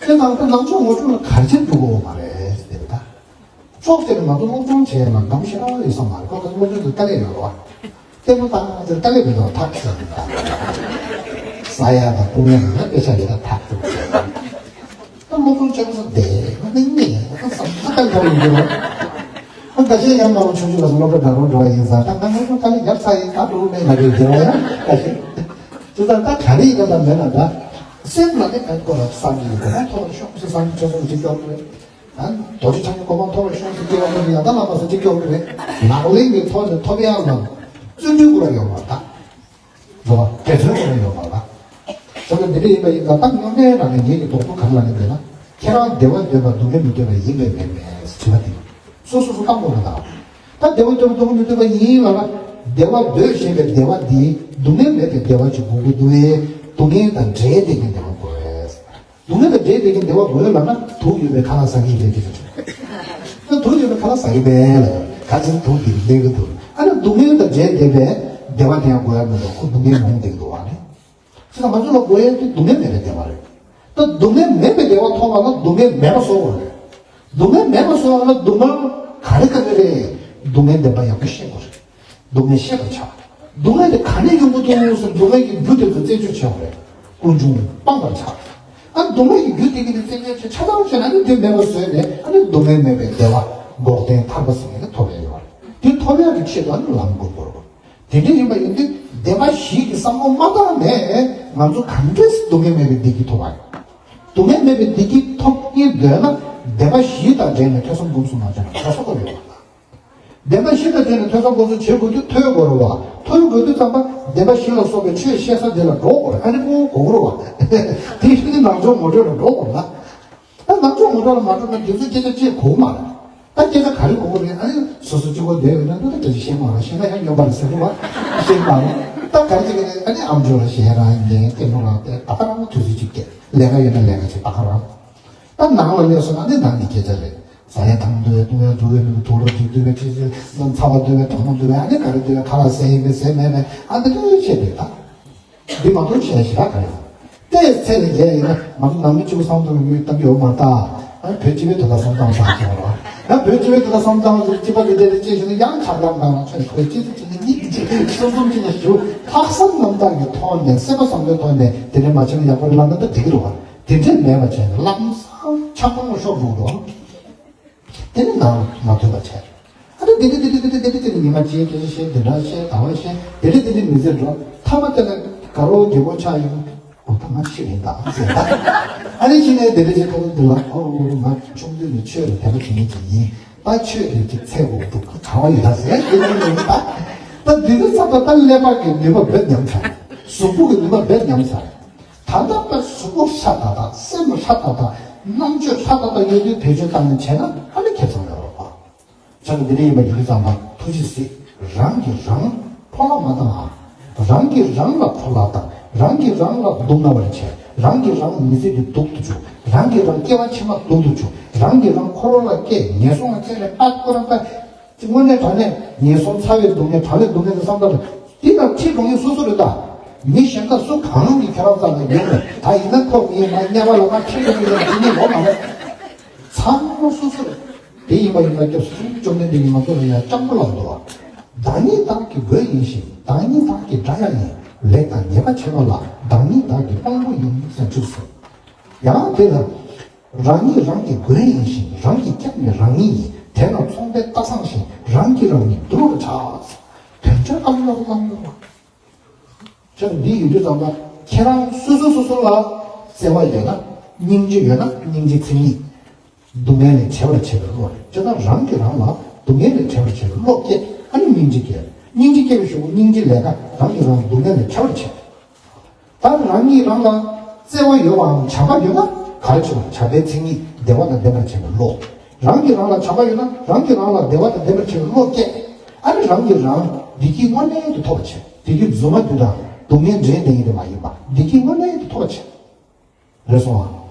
དེ་དང་དེ་ནང་ཆོས་ངོ་སྤྲོད་ལ་གར་ཆེར་འགྲོ་དགོས་མ་རེད་དེ་ད། ཅོག་ཙེ་ནས་ང་ཚོ་སློབ་སྦྱོང་བྱས་ན་འདང་ཞེ་དྲག་ཡོད་ས་མ་རེད། ཁོ་ཚོ་སློབ་སྦྱོང་དུ་དཀའ་ལས་ཡོད་རེད་བ། ལྟད་མོ་ལྟ་ཚེ་དཀའ་ལས་མི་འདུག་ཐག་ཆོད་ད། ཟ་ཡ་དང་བཏུང་ཡ་ནི་དཔེ་ཆ་ཡོད་ད་ཐག་ཆོད་ད། སློབ་སྦྱོང་བྱེད་ས་བསྡད་ན་ནི་ནི་ཁོ་བསམ་ན་དཀའ་ལས་ཡོད་རེད། ཁོ་འགའ་ཤས་ཡང་ང་ཆུང་ཆུང་ལ་སློབ་གྲྭ་འགྲོ་རོགས་འགྲོ་བ་ཡིན་ཙང་ད་ང་ང་ཚོ་དཀའ་ལས་རྒྱབ་ཚར་ཡིན་ད་འགྲོ་མེད་ལ་རེད་འགྲོ་ཡ་འགའ་ཤས། དེ་ལྟར་ད་ག་རེ་ཡིན་ན་ད་མེད་ན་ད། སེམས་ལ་ནི་ག་སྐོར་ལ་བསམ་གྱི་ཡོད་ན་ཐོག་ལ་ཤོག་ཟེར་བསམ་གྱི་ཆོས་སོགས་ཅིག་སྐྱོར་དགོས། ཨ། རྡོ་རྗེ་འཆང་གི་གོ་འཕང་ཐོབ་པར་ཤོག་ཟེར་གྱི་ཡོད་ན་ཡང་ད་ལམ་པ་ཟེར་གྱི་ཡོད་རེད། ལག་ལེན་གྱི་ཐོག་ནས་ཐོབ་ཡག་ལ་བརྩོན་འགྲུས་དགོས་ཡོད་མ་རེད་ད། རེད་བ། འབད་བརྩོན་དགོས་ཡོད་མ་རེད་ད། ད་ལྟ་འདི་འདྲ་ཡིན་པ་ཡིན་ཙང་ད་སྨྱོ་ནད་རང་ནས་ངེད་ཀྱི་རྡོག་པོ་གང་ལ་ནས་བསྡད་ན་ཁྱེད་རང་བདེ་བ་འདོད་པ་སྡུག་བསྔལ་མི་འདོད་པ་ཡིན་པས་མེད་མེད་དྲི་བ་འདི་སོ་སོ་སོ་བཏང་དགོས་ན་ད། ད་བདེ་བ་འདོད་པ་སྡུག་བསྔལ་མི་འདོད་པ་ཡིན་ལ་ན་བདེ་བ་འདོད་བཞིན་པའི་བདེ་བ་འདི་སྡུག་བསྔལ་མེད་པའི་བདེ་བ་ཅིག་དགོས་ཀྱི་འདུག་བས་སྡུག་བསྔལ་དང་འབྲེལ་བསྡད་མཁན་བདེ་བ་དགོས། སྡུག་བསྔལ་དང་འབྲེལ་བསྡད་ཀྱི་བདེ་བ་དགོས་ལབ་ན་དུག་ཡོད་པའི་ཁ་ལག་ཟ་གི་ཡིན་པས་དེ་ཚོ། ད་དུག་ཡོད་པའི་ཁ་ལག་ཟ་གི་མེད་ལབ་ཡོད། ག་ཚོད་དུག་གི་ལེན་གི་འདུག་ཨ་ནི་སྡུག་བསྔལ་དང་འབྲེལ་བསྡད་པའི་བདེ་བ་དེ་ཡང་དགོས་ཡ་མི་འདུག་ཁོ་སྡུག་བསྔལ་མྱོང་བསྡད་ཀྱི་འདུག་བ་ནི། བྱས་ཙང་ང་ཚོ་ལ་དགོས་ཡ་དེ་སྡུག་བསྔལ་མེད་པའི་བདེ་བ་རེད། ད་སྡུག་བསྔལ་མེད་པའི་བདེ་བ་ཐོབ་པ་ལ་སྡུག་བསྔལ་མེད་པ་བཟོ་དགོས་རེད། སྡུག་བསྔལ་མེད་པ་བཟོ་བ་ལ་སྡུག་བསྔལ་ག་རེ་ག་རེ་རེད། སྡུག་བསྔལ་བདེན་པ་ཡག་པོ་ཤེས་དགོས་རེད། སྡུག་བསྔལ་ཤེས་པར་བྱ། སྡུག་བསྔལ་དེ་ག་ནས་ཡོང་གི་འདུག་ཟེར་སྡུག་བསྔལ་གྱི་རྒྱུ་དེ་ཚོ་རྩད་གཅོད་བྱེད་དགོས་རེད། ཀུན་འབྱུང་སྤང་བར་བྱ། ཨ་སྡུག་བསྔལ་གྱི་རྒྱུ་དེ་གི་ནི་རྩད་གཅོད་བྱེད་ཆ་ཚང་བྱས་ན་ནི་དེ་མེད་པར་བཟོས་ནས་ཨ་ནི་སྡུག་བསྔལ་མེད་པའི་བདེ་བ་འགོག་བདེན་ཐར་པ་ཟེར་མཁན་དེ་ཐོབ་ཡ་ཡོད་རེད། དེ་ཐོབ་ཡ་གི་ཆེད་དུ་ཨ་ནི་ལམ་བསྒོམ་དགོས་རེད། དེ་འདྲ་ཡིན་པ་ཡིན་དུས་བདེན་པ་བཞི་གི་བསམ་བློ་མ་བཏང་ནས་ང་ཚོ་གང་འདྲས་སྡུག་བསྔལ་མེད་པའི་བདེ་སྐྱིད་ཐོབ་པ་ཡིན། སྡུག་བསྔལ་མེད་པའི་བདེ་སྐྱིད་ཐོབ་སྙིང་འདོད་ན་བདེན་པ་བཞི་དང་འབྲེལ་ནས་ཐོས་བསམ་སྒོམ་གསུམ་མ་བྱས་ན་ག་སོ་ག་ཡོད་པ། བདེན་པ་བཞི་དང་འབྲེལ་ནས་ཐོས་བསམ་སྒོམ་གསུམ་བྱེད་དགོས་དུས་ཐོས་དགོས་རེད་བ། ཐོས་དགོས་དུས་ཙམ་པ་བདེན་པ་བཞི་ལ་སོགས་པའི་ཆོས་བཤད་ས་དེ་ལ་འགྲོ་དགོས་རེད། ཨ་ནི་ཕུང་གོ་དགོས་རེད་བ། དེ་བཞིན་དུ་ནང་ཆོས་ངོ་སྤྲོད་ལ་འགྲོ་དགོས་རེད་ན། ད་ནང་ཆོས་ངོ་སྤྲོད་ལ་མ་འགྲོ་ན་དེ་ཚོ་སྐད་ཆ་བཤད་དགོས་མ་རེད། ད་སྐད་ཆ་ག་རེ་གོ་གི་རེད། ཨ་ནི་སོ་སོ་གཅིག་པོ་བསྡད་ཡོད་ན་ད་ད་སྐད་ཆ་བཤད་མ་རེད། བཤད་ན་ཡང་སྨྱོན་པ་རེད་ཟེར་གི་བ། བཤད་མ་རེད། ད་ག་རེ་བྱེད་ཀྱི་རེད། ཨ་ནི་ཨམ་ཅོག་ལ་བཤད་རང་ཉན། ལྟད་མོ་རང་བལྟས། ད་ག་རང་དུས་ཚོད་གཅིག་བསྐྱལ། ལས་ཀ་ཡོད་ན་ལས་ཀ་བྱེད། ད་ག་རང་། ད་ནང་ལ་སླེབས་སོང་ན་ཨ་ནི་ནང་གི་སྐད་ཆ་རེད། ཟ་ཡས་དང་འདོད་པའི་བཏུང་ཡས་འདོད་པའི་ལུས་དུག་ལོག་ཅིག་འདོད་པའི་ཁྲིད་ཅིག་ཚ་བ་འདོད་པའི་གྲང་མོ་འདོད་པའི་ཨ་ནི་ག་རེ་འདོད་པའི་ཁ་ལག་ཟས་ཡིན་པའི་ཟས་མེད་པའི་ཨ་འདི་འདོད་བྱས་འདོད་ད། འདི་མ་གཏོགས་བྱས་ཞེ་དྲག་ག་ཡོད། དེ་ཚེ་ལས་རྒྱལ་ཡིན་ན་ང་ཚོ་ནང་མི་གཅིག་པུ་བསམ་བློ་གཏོང་གི་ཡོད་གཏོང་གི་ཡོད་མ་རེད་ད། ཨ་བོད་སྤྱི་པའི་དོན་དག་བསམ་བློ་བཏང་བསམ་བྱས་པ་རེད། ཡང་བོད་སྤྱི་པའི་དོན་དག་བསམ་བློ་བཏང་ཚེ་སྤྱི་པ་འདི་འདྲ་རེད་ཅེས་ཞུ་ན་ཡང་ཆགས་སྡང་དང་ཆོས་བོད་སྤྱི་ཚོ་གཅིག་ནི་གཉིས་གཅིག་གསུམ་གསུམ་གཅིག་ནས་ཞུ་ལྷག་བསམ་རྣམ་དག་གི་ཐོག་ནས་སེམས་པ་བསམ་བློའི་ཐོག་ནས་དེ་འདྲ་མ་བྱས་ན་ཡག་པོ་རེད་ལབ་ན་ད་འགྲིག་གི་རེད་བ། དེ་འདྲ་མེད་པ་བྱས་ནས་ལམ་སང་ཆགས་སྡང་ལ་ཤོར་འགྲོ་གི་རེད་བ། དེ་ནི་ནང་མ་ཐོན་པ་བྱས། ཨ་ནི་དེ་དེ་དེ་དེ་དེ་དེ་དེ་དེ་ཉི་མ་གཅིག་སྐད་ཆ་བཤད་དེ་འདྲ་བཤད་ད་བ་བཤད་དེ་དེ་དེ་དེ་མི་ཟེར་འགྲོ་ཐ་མ་དེ་ལ་དགའ་རོགས་རྒྱལ་པོ་ཆགས་ཡོང་། འོ་ད་ང་ཤི་ཡིན་ད་ཟེར་ད། ཨ་ནི་ཤི་ནས་དེ་དེ་ཅིག་ཁ་ཐུག་དེ་ལ་ཨོ་ང་ཆུང་དུས་ནས་ཆོས་ལ་དད་པ་བྱེད་མཁན་ཅིག་ཡིན། ད་ཆོས་དེ་ཅིག་ཚད་འོག་ཏུ་གང་བ་ཡོད་ད་ཟེར་དེ་དེ་ཡིན་ད། ད་འདི་ཚོ་ཚབ་ད་ད་ཀླད་པ་གི་ནུས་པ་བེད་ཉམས་ཚར། གཟུགས་པོ་གི་ནུས་པ་བེད་ཉམས་ཚར། ད་ལྟ་ད་གཟུགས་པོ་ཧྲ་ཏག་ཏག་སེམས་ཧྲ་ཏག་ཏག་རྣམ་དཔྱོད་ཧྲ་ཏག་ཏག་ཡོད་དུས་བེད་སྤྱོད་བཏང་ནས་བྱས་ན་ཨ་ནི་ཁེ་བཟང་ཡོད་རེད་པ། བྱས་ན་འདི་འདྲ་ཡིན་པ་ཡིན་དུས་ཙམ་པ་ཐུགས་རྗེ་གཟིགས། རང་གིས་རང་ཕོ་ལགས་མ་བཏང་ཨ། རང་གིས་རང་ལ་ཕོ་ལགས་བཏང་། རང་གིས་རང་ལ་སྡུག་བསྔལ་བར་བྱས། རང་གིས་རང་མི་ཚེ་འདི་སྡུག་ཏུ་བཅུག་རང་གིས་རང་སྐྱེ་བ་ཕྱི་མ་སྡུག་ཏུ་བཅུག་རང་གིས་རང་འཁོར་བ་ལ་སྐྱེས་ངན་སོང་ལ་སྐྱེས་ནས་ཨ་ཁོ་རང་ད། དངོས་གནས་དྲང་གནས་ངན་སོང་ཚ་བའི་སྡུག་བསྔལ་དྲང་གནས་སྡུག་བསྔལ་དེ་བསམ་བློ་འདི་ལ་ཁྲིད་འགྲོ་མཁན་སོ་སོ་རེད་ད། མི་གཞན་དག་སུ་གང་རུང་གིས་ཁྱེད་རང་རྩ་ལ་ཡོང་ནས་ད་ཡིན་ན་ཁོ་མིན་ན་དམྱལ་བ་ལ་མ་ཁྲིད་འགྲོ་མཁན་ལ་ཁྲིད་མཁན་ཡོང་མ་རེད། ཚང་མ་སོ་སོ་རེད། དེ་ཡིན་པ་ཡིན་ན་སྐྱབས་སུ་བཅོམ་ལྡན་འདས་ཀྱིས་ང་ཚོ་ལ་ཡང་སྤྱང་པོ་ལབ་འདུག་བ། བདག་ཉིད་བདག་གི་མགོན་ཡིན་ཞིང་། བདག་ཉིད་བདག་གི་དགྲ་ཡང་ཡིན། ལེགས་དང་ཉེས་པ་ཕྱེ་བ་ལ། བདག་ཉིད་བདག་གི་དཔང་པོ་ཡིན་ཟེར་བཅུག་སོང་། ཡང་དེ་ལ། རང་ཉིད་རང་གི་མགོན་ཡིན་ཞིང་། རང་གི་སྐྱབས་ནི་རང་ཉིད་ཡིན། དེས་ན་ཚོང་པའི་རྟ་བཟང་བཞིན། རང་གིས་རང་ཉིད་འདུལ་བར་བྱ། དོན་བྱེད་ཨ་མྱོང་ཨ་མྱོང་། ཅག་འདི་ཡོད་དུས་ཙམ་པ་ཁྱེད་རང་སོ་སོ་སོ་སོ་ལ་བརྩེ་བ་ཡོད་ན་སྙིང་རྗེ་ཡོད་ན་སྙིང་རྗེ་མཚན་ཉིད། སྡུག་བསྔལ་ལས་བྲལ་བར་བྱེད་པའི་བློ་རེད། ཅེ་ན་རང་གིས་རང་ལ་སྡུག་བསྔལ་ལས་བྲལ་བར་བྱེད་པའི་བློ་སྐྱེ་ཨ་ནི་སྙིང་རྗེ་སྐྱེ། སྙིང་རྗེ་སྐྱེ་བའི་གཞུག་གུ་སྙིང་རྗེ་ལས་ཀ་རང་གིས་རང་སྡུག་བསྔལ་ལས་བྲལ་བར་བྱེད། ད་རང་ཉིད་རང་ལ་བརྩེ་བ་ཡོད་པའམ་བྱམས་པ་ཡོད་ན་ག་རེ་བྱེད་པ་བྱམས་པའི་མཚན་ཉིད་བདེ་བ་དང་ལྡན་པར་བྱེད་པའི་བློ། རང་གིས་རང་ལ་བྱམས་པ་ཡོད་ན་རང་གིས་རང་ལ་བདེ་བ་དང་ལྡན་པར་བྱེད་པའི་བློ་སྐྱེ། ཨ་ནི་རང་གིས་རང་བདེ་སྐྱིད་དངོས་གནས་དུ་ཐོབ་པར་བྱེད། བདེ་སྐྱིད་རྫུན་མ་འདི་དང་སྡུག་བསྔལ་འདྲེས་བསྡད་ཡིན་དེ་མ་ཡིན་པ་བདེ་སྐྱིད་དངོས་གནས་དུ་ཐོབ་པར་བྱེད། རེད་སོང་ཨ།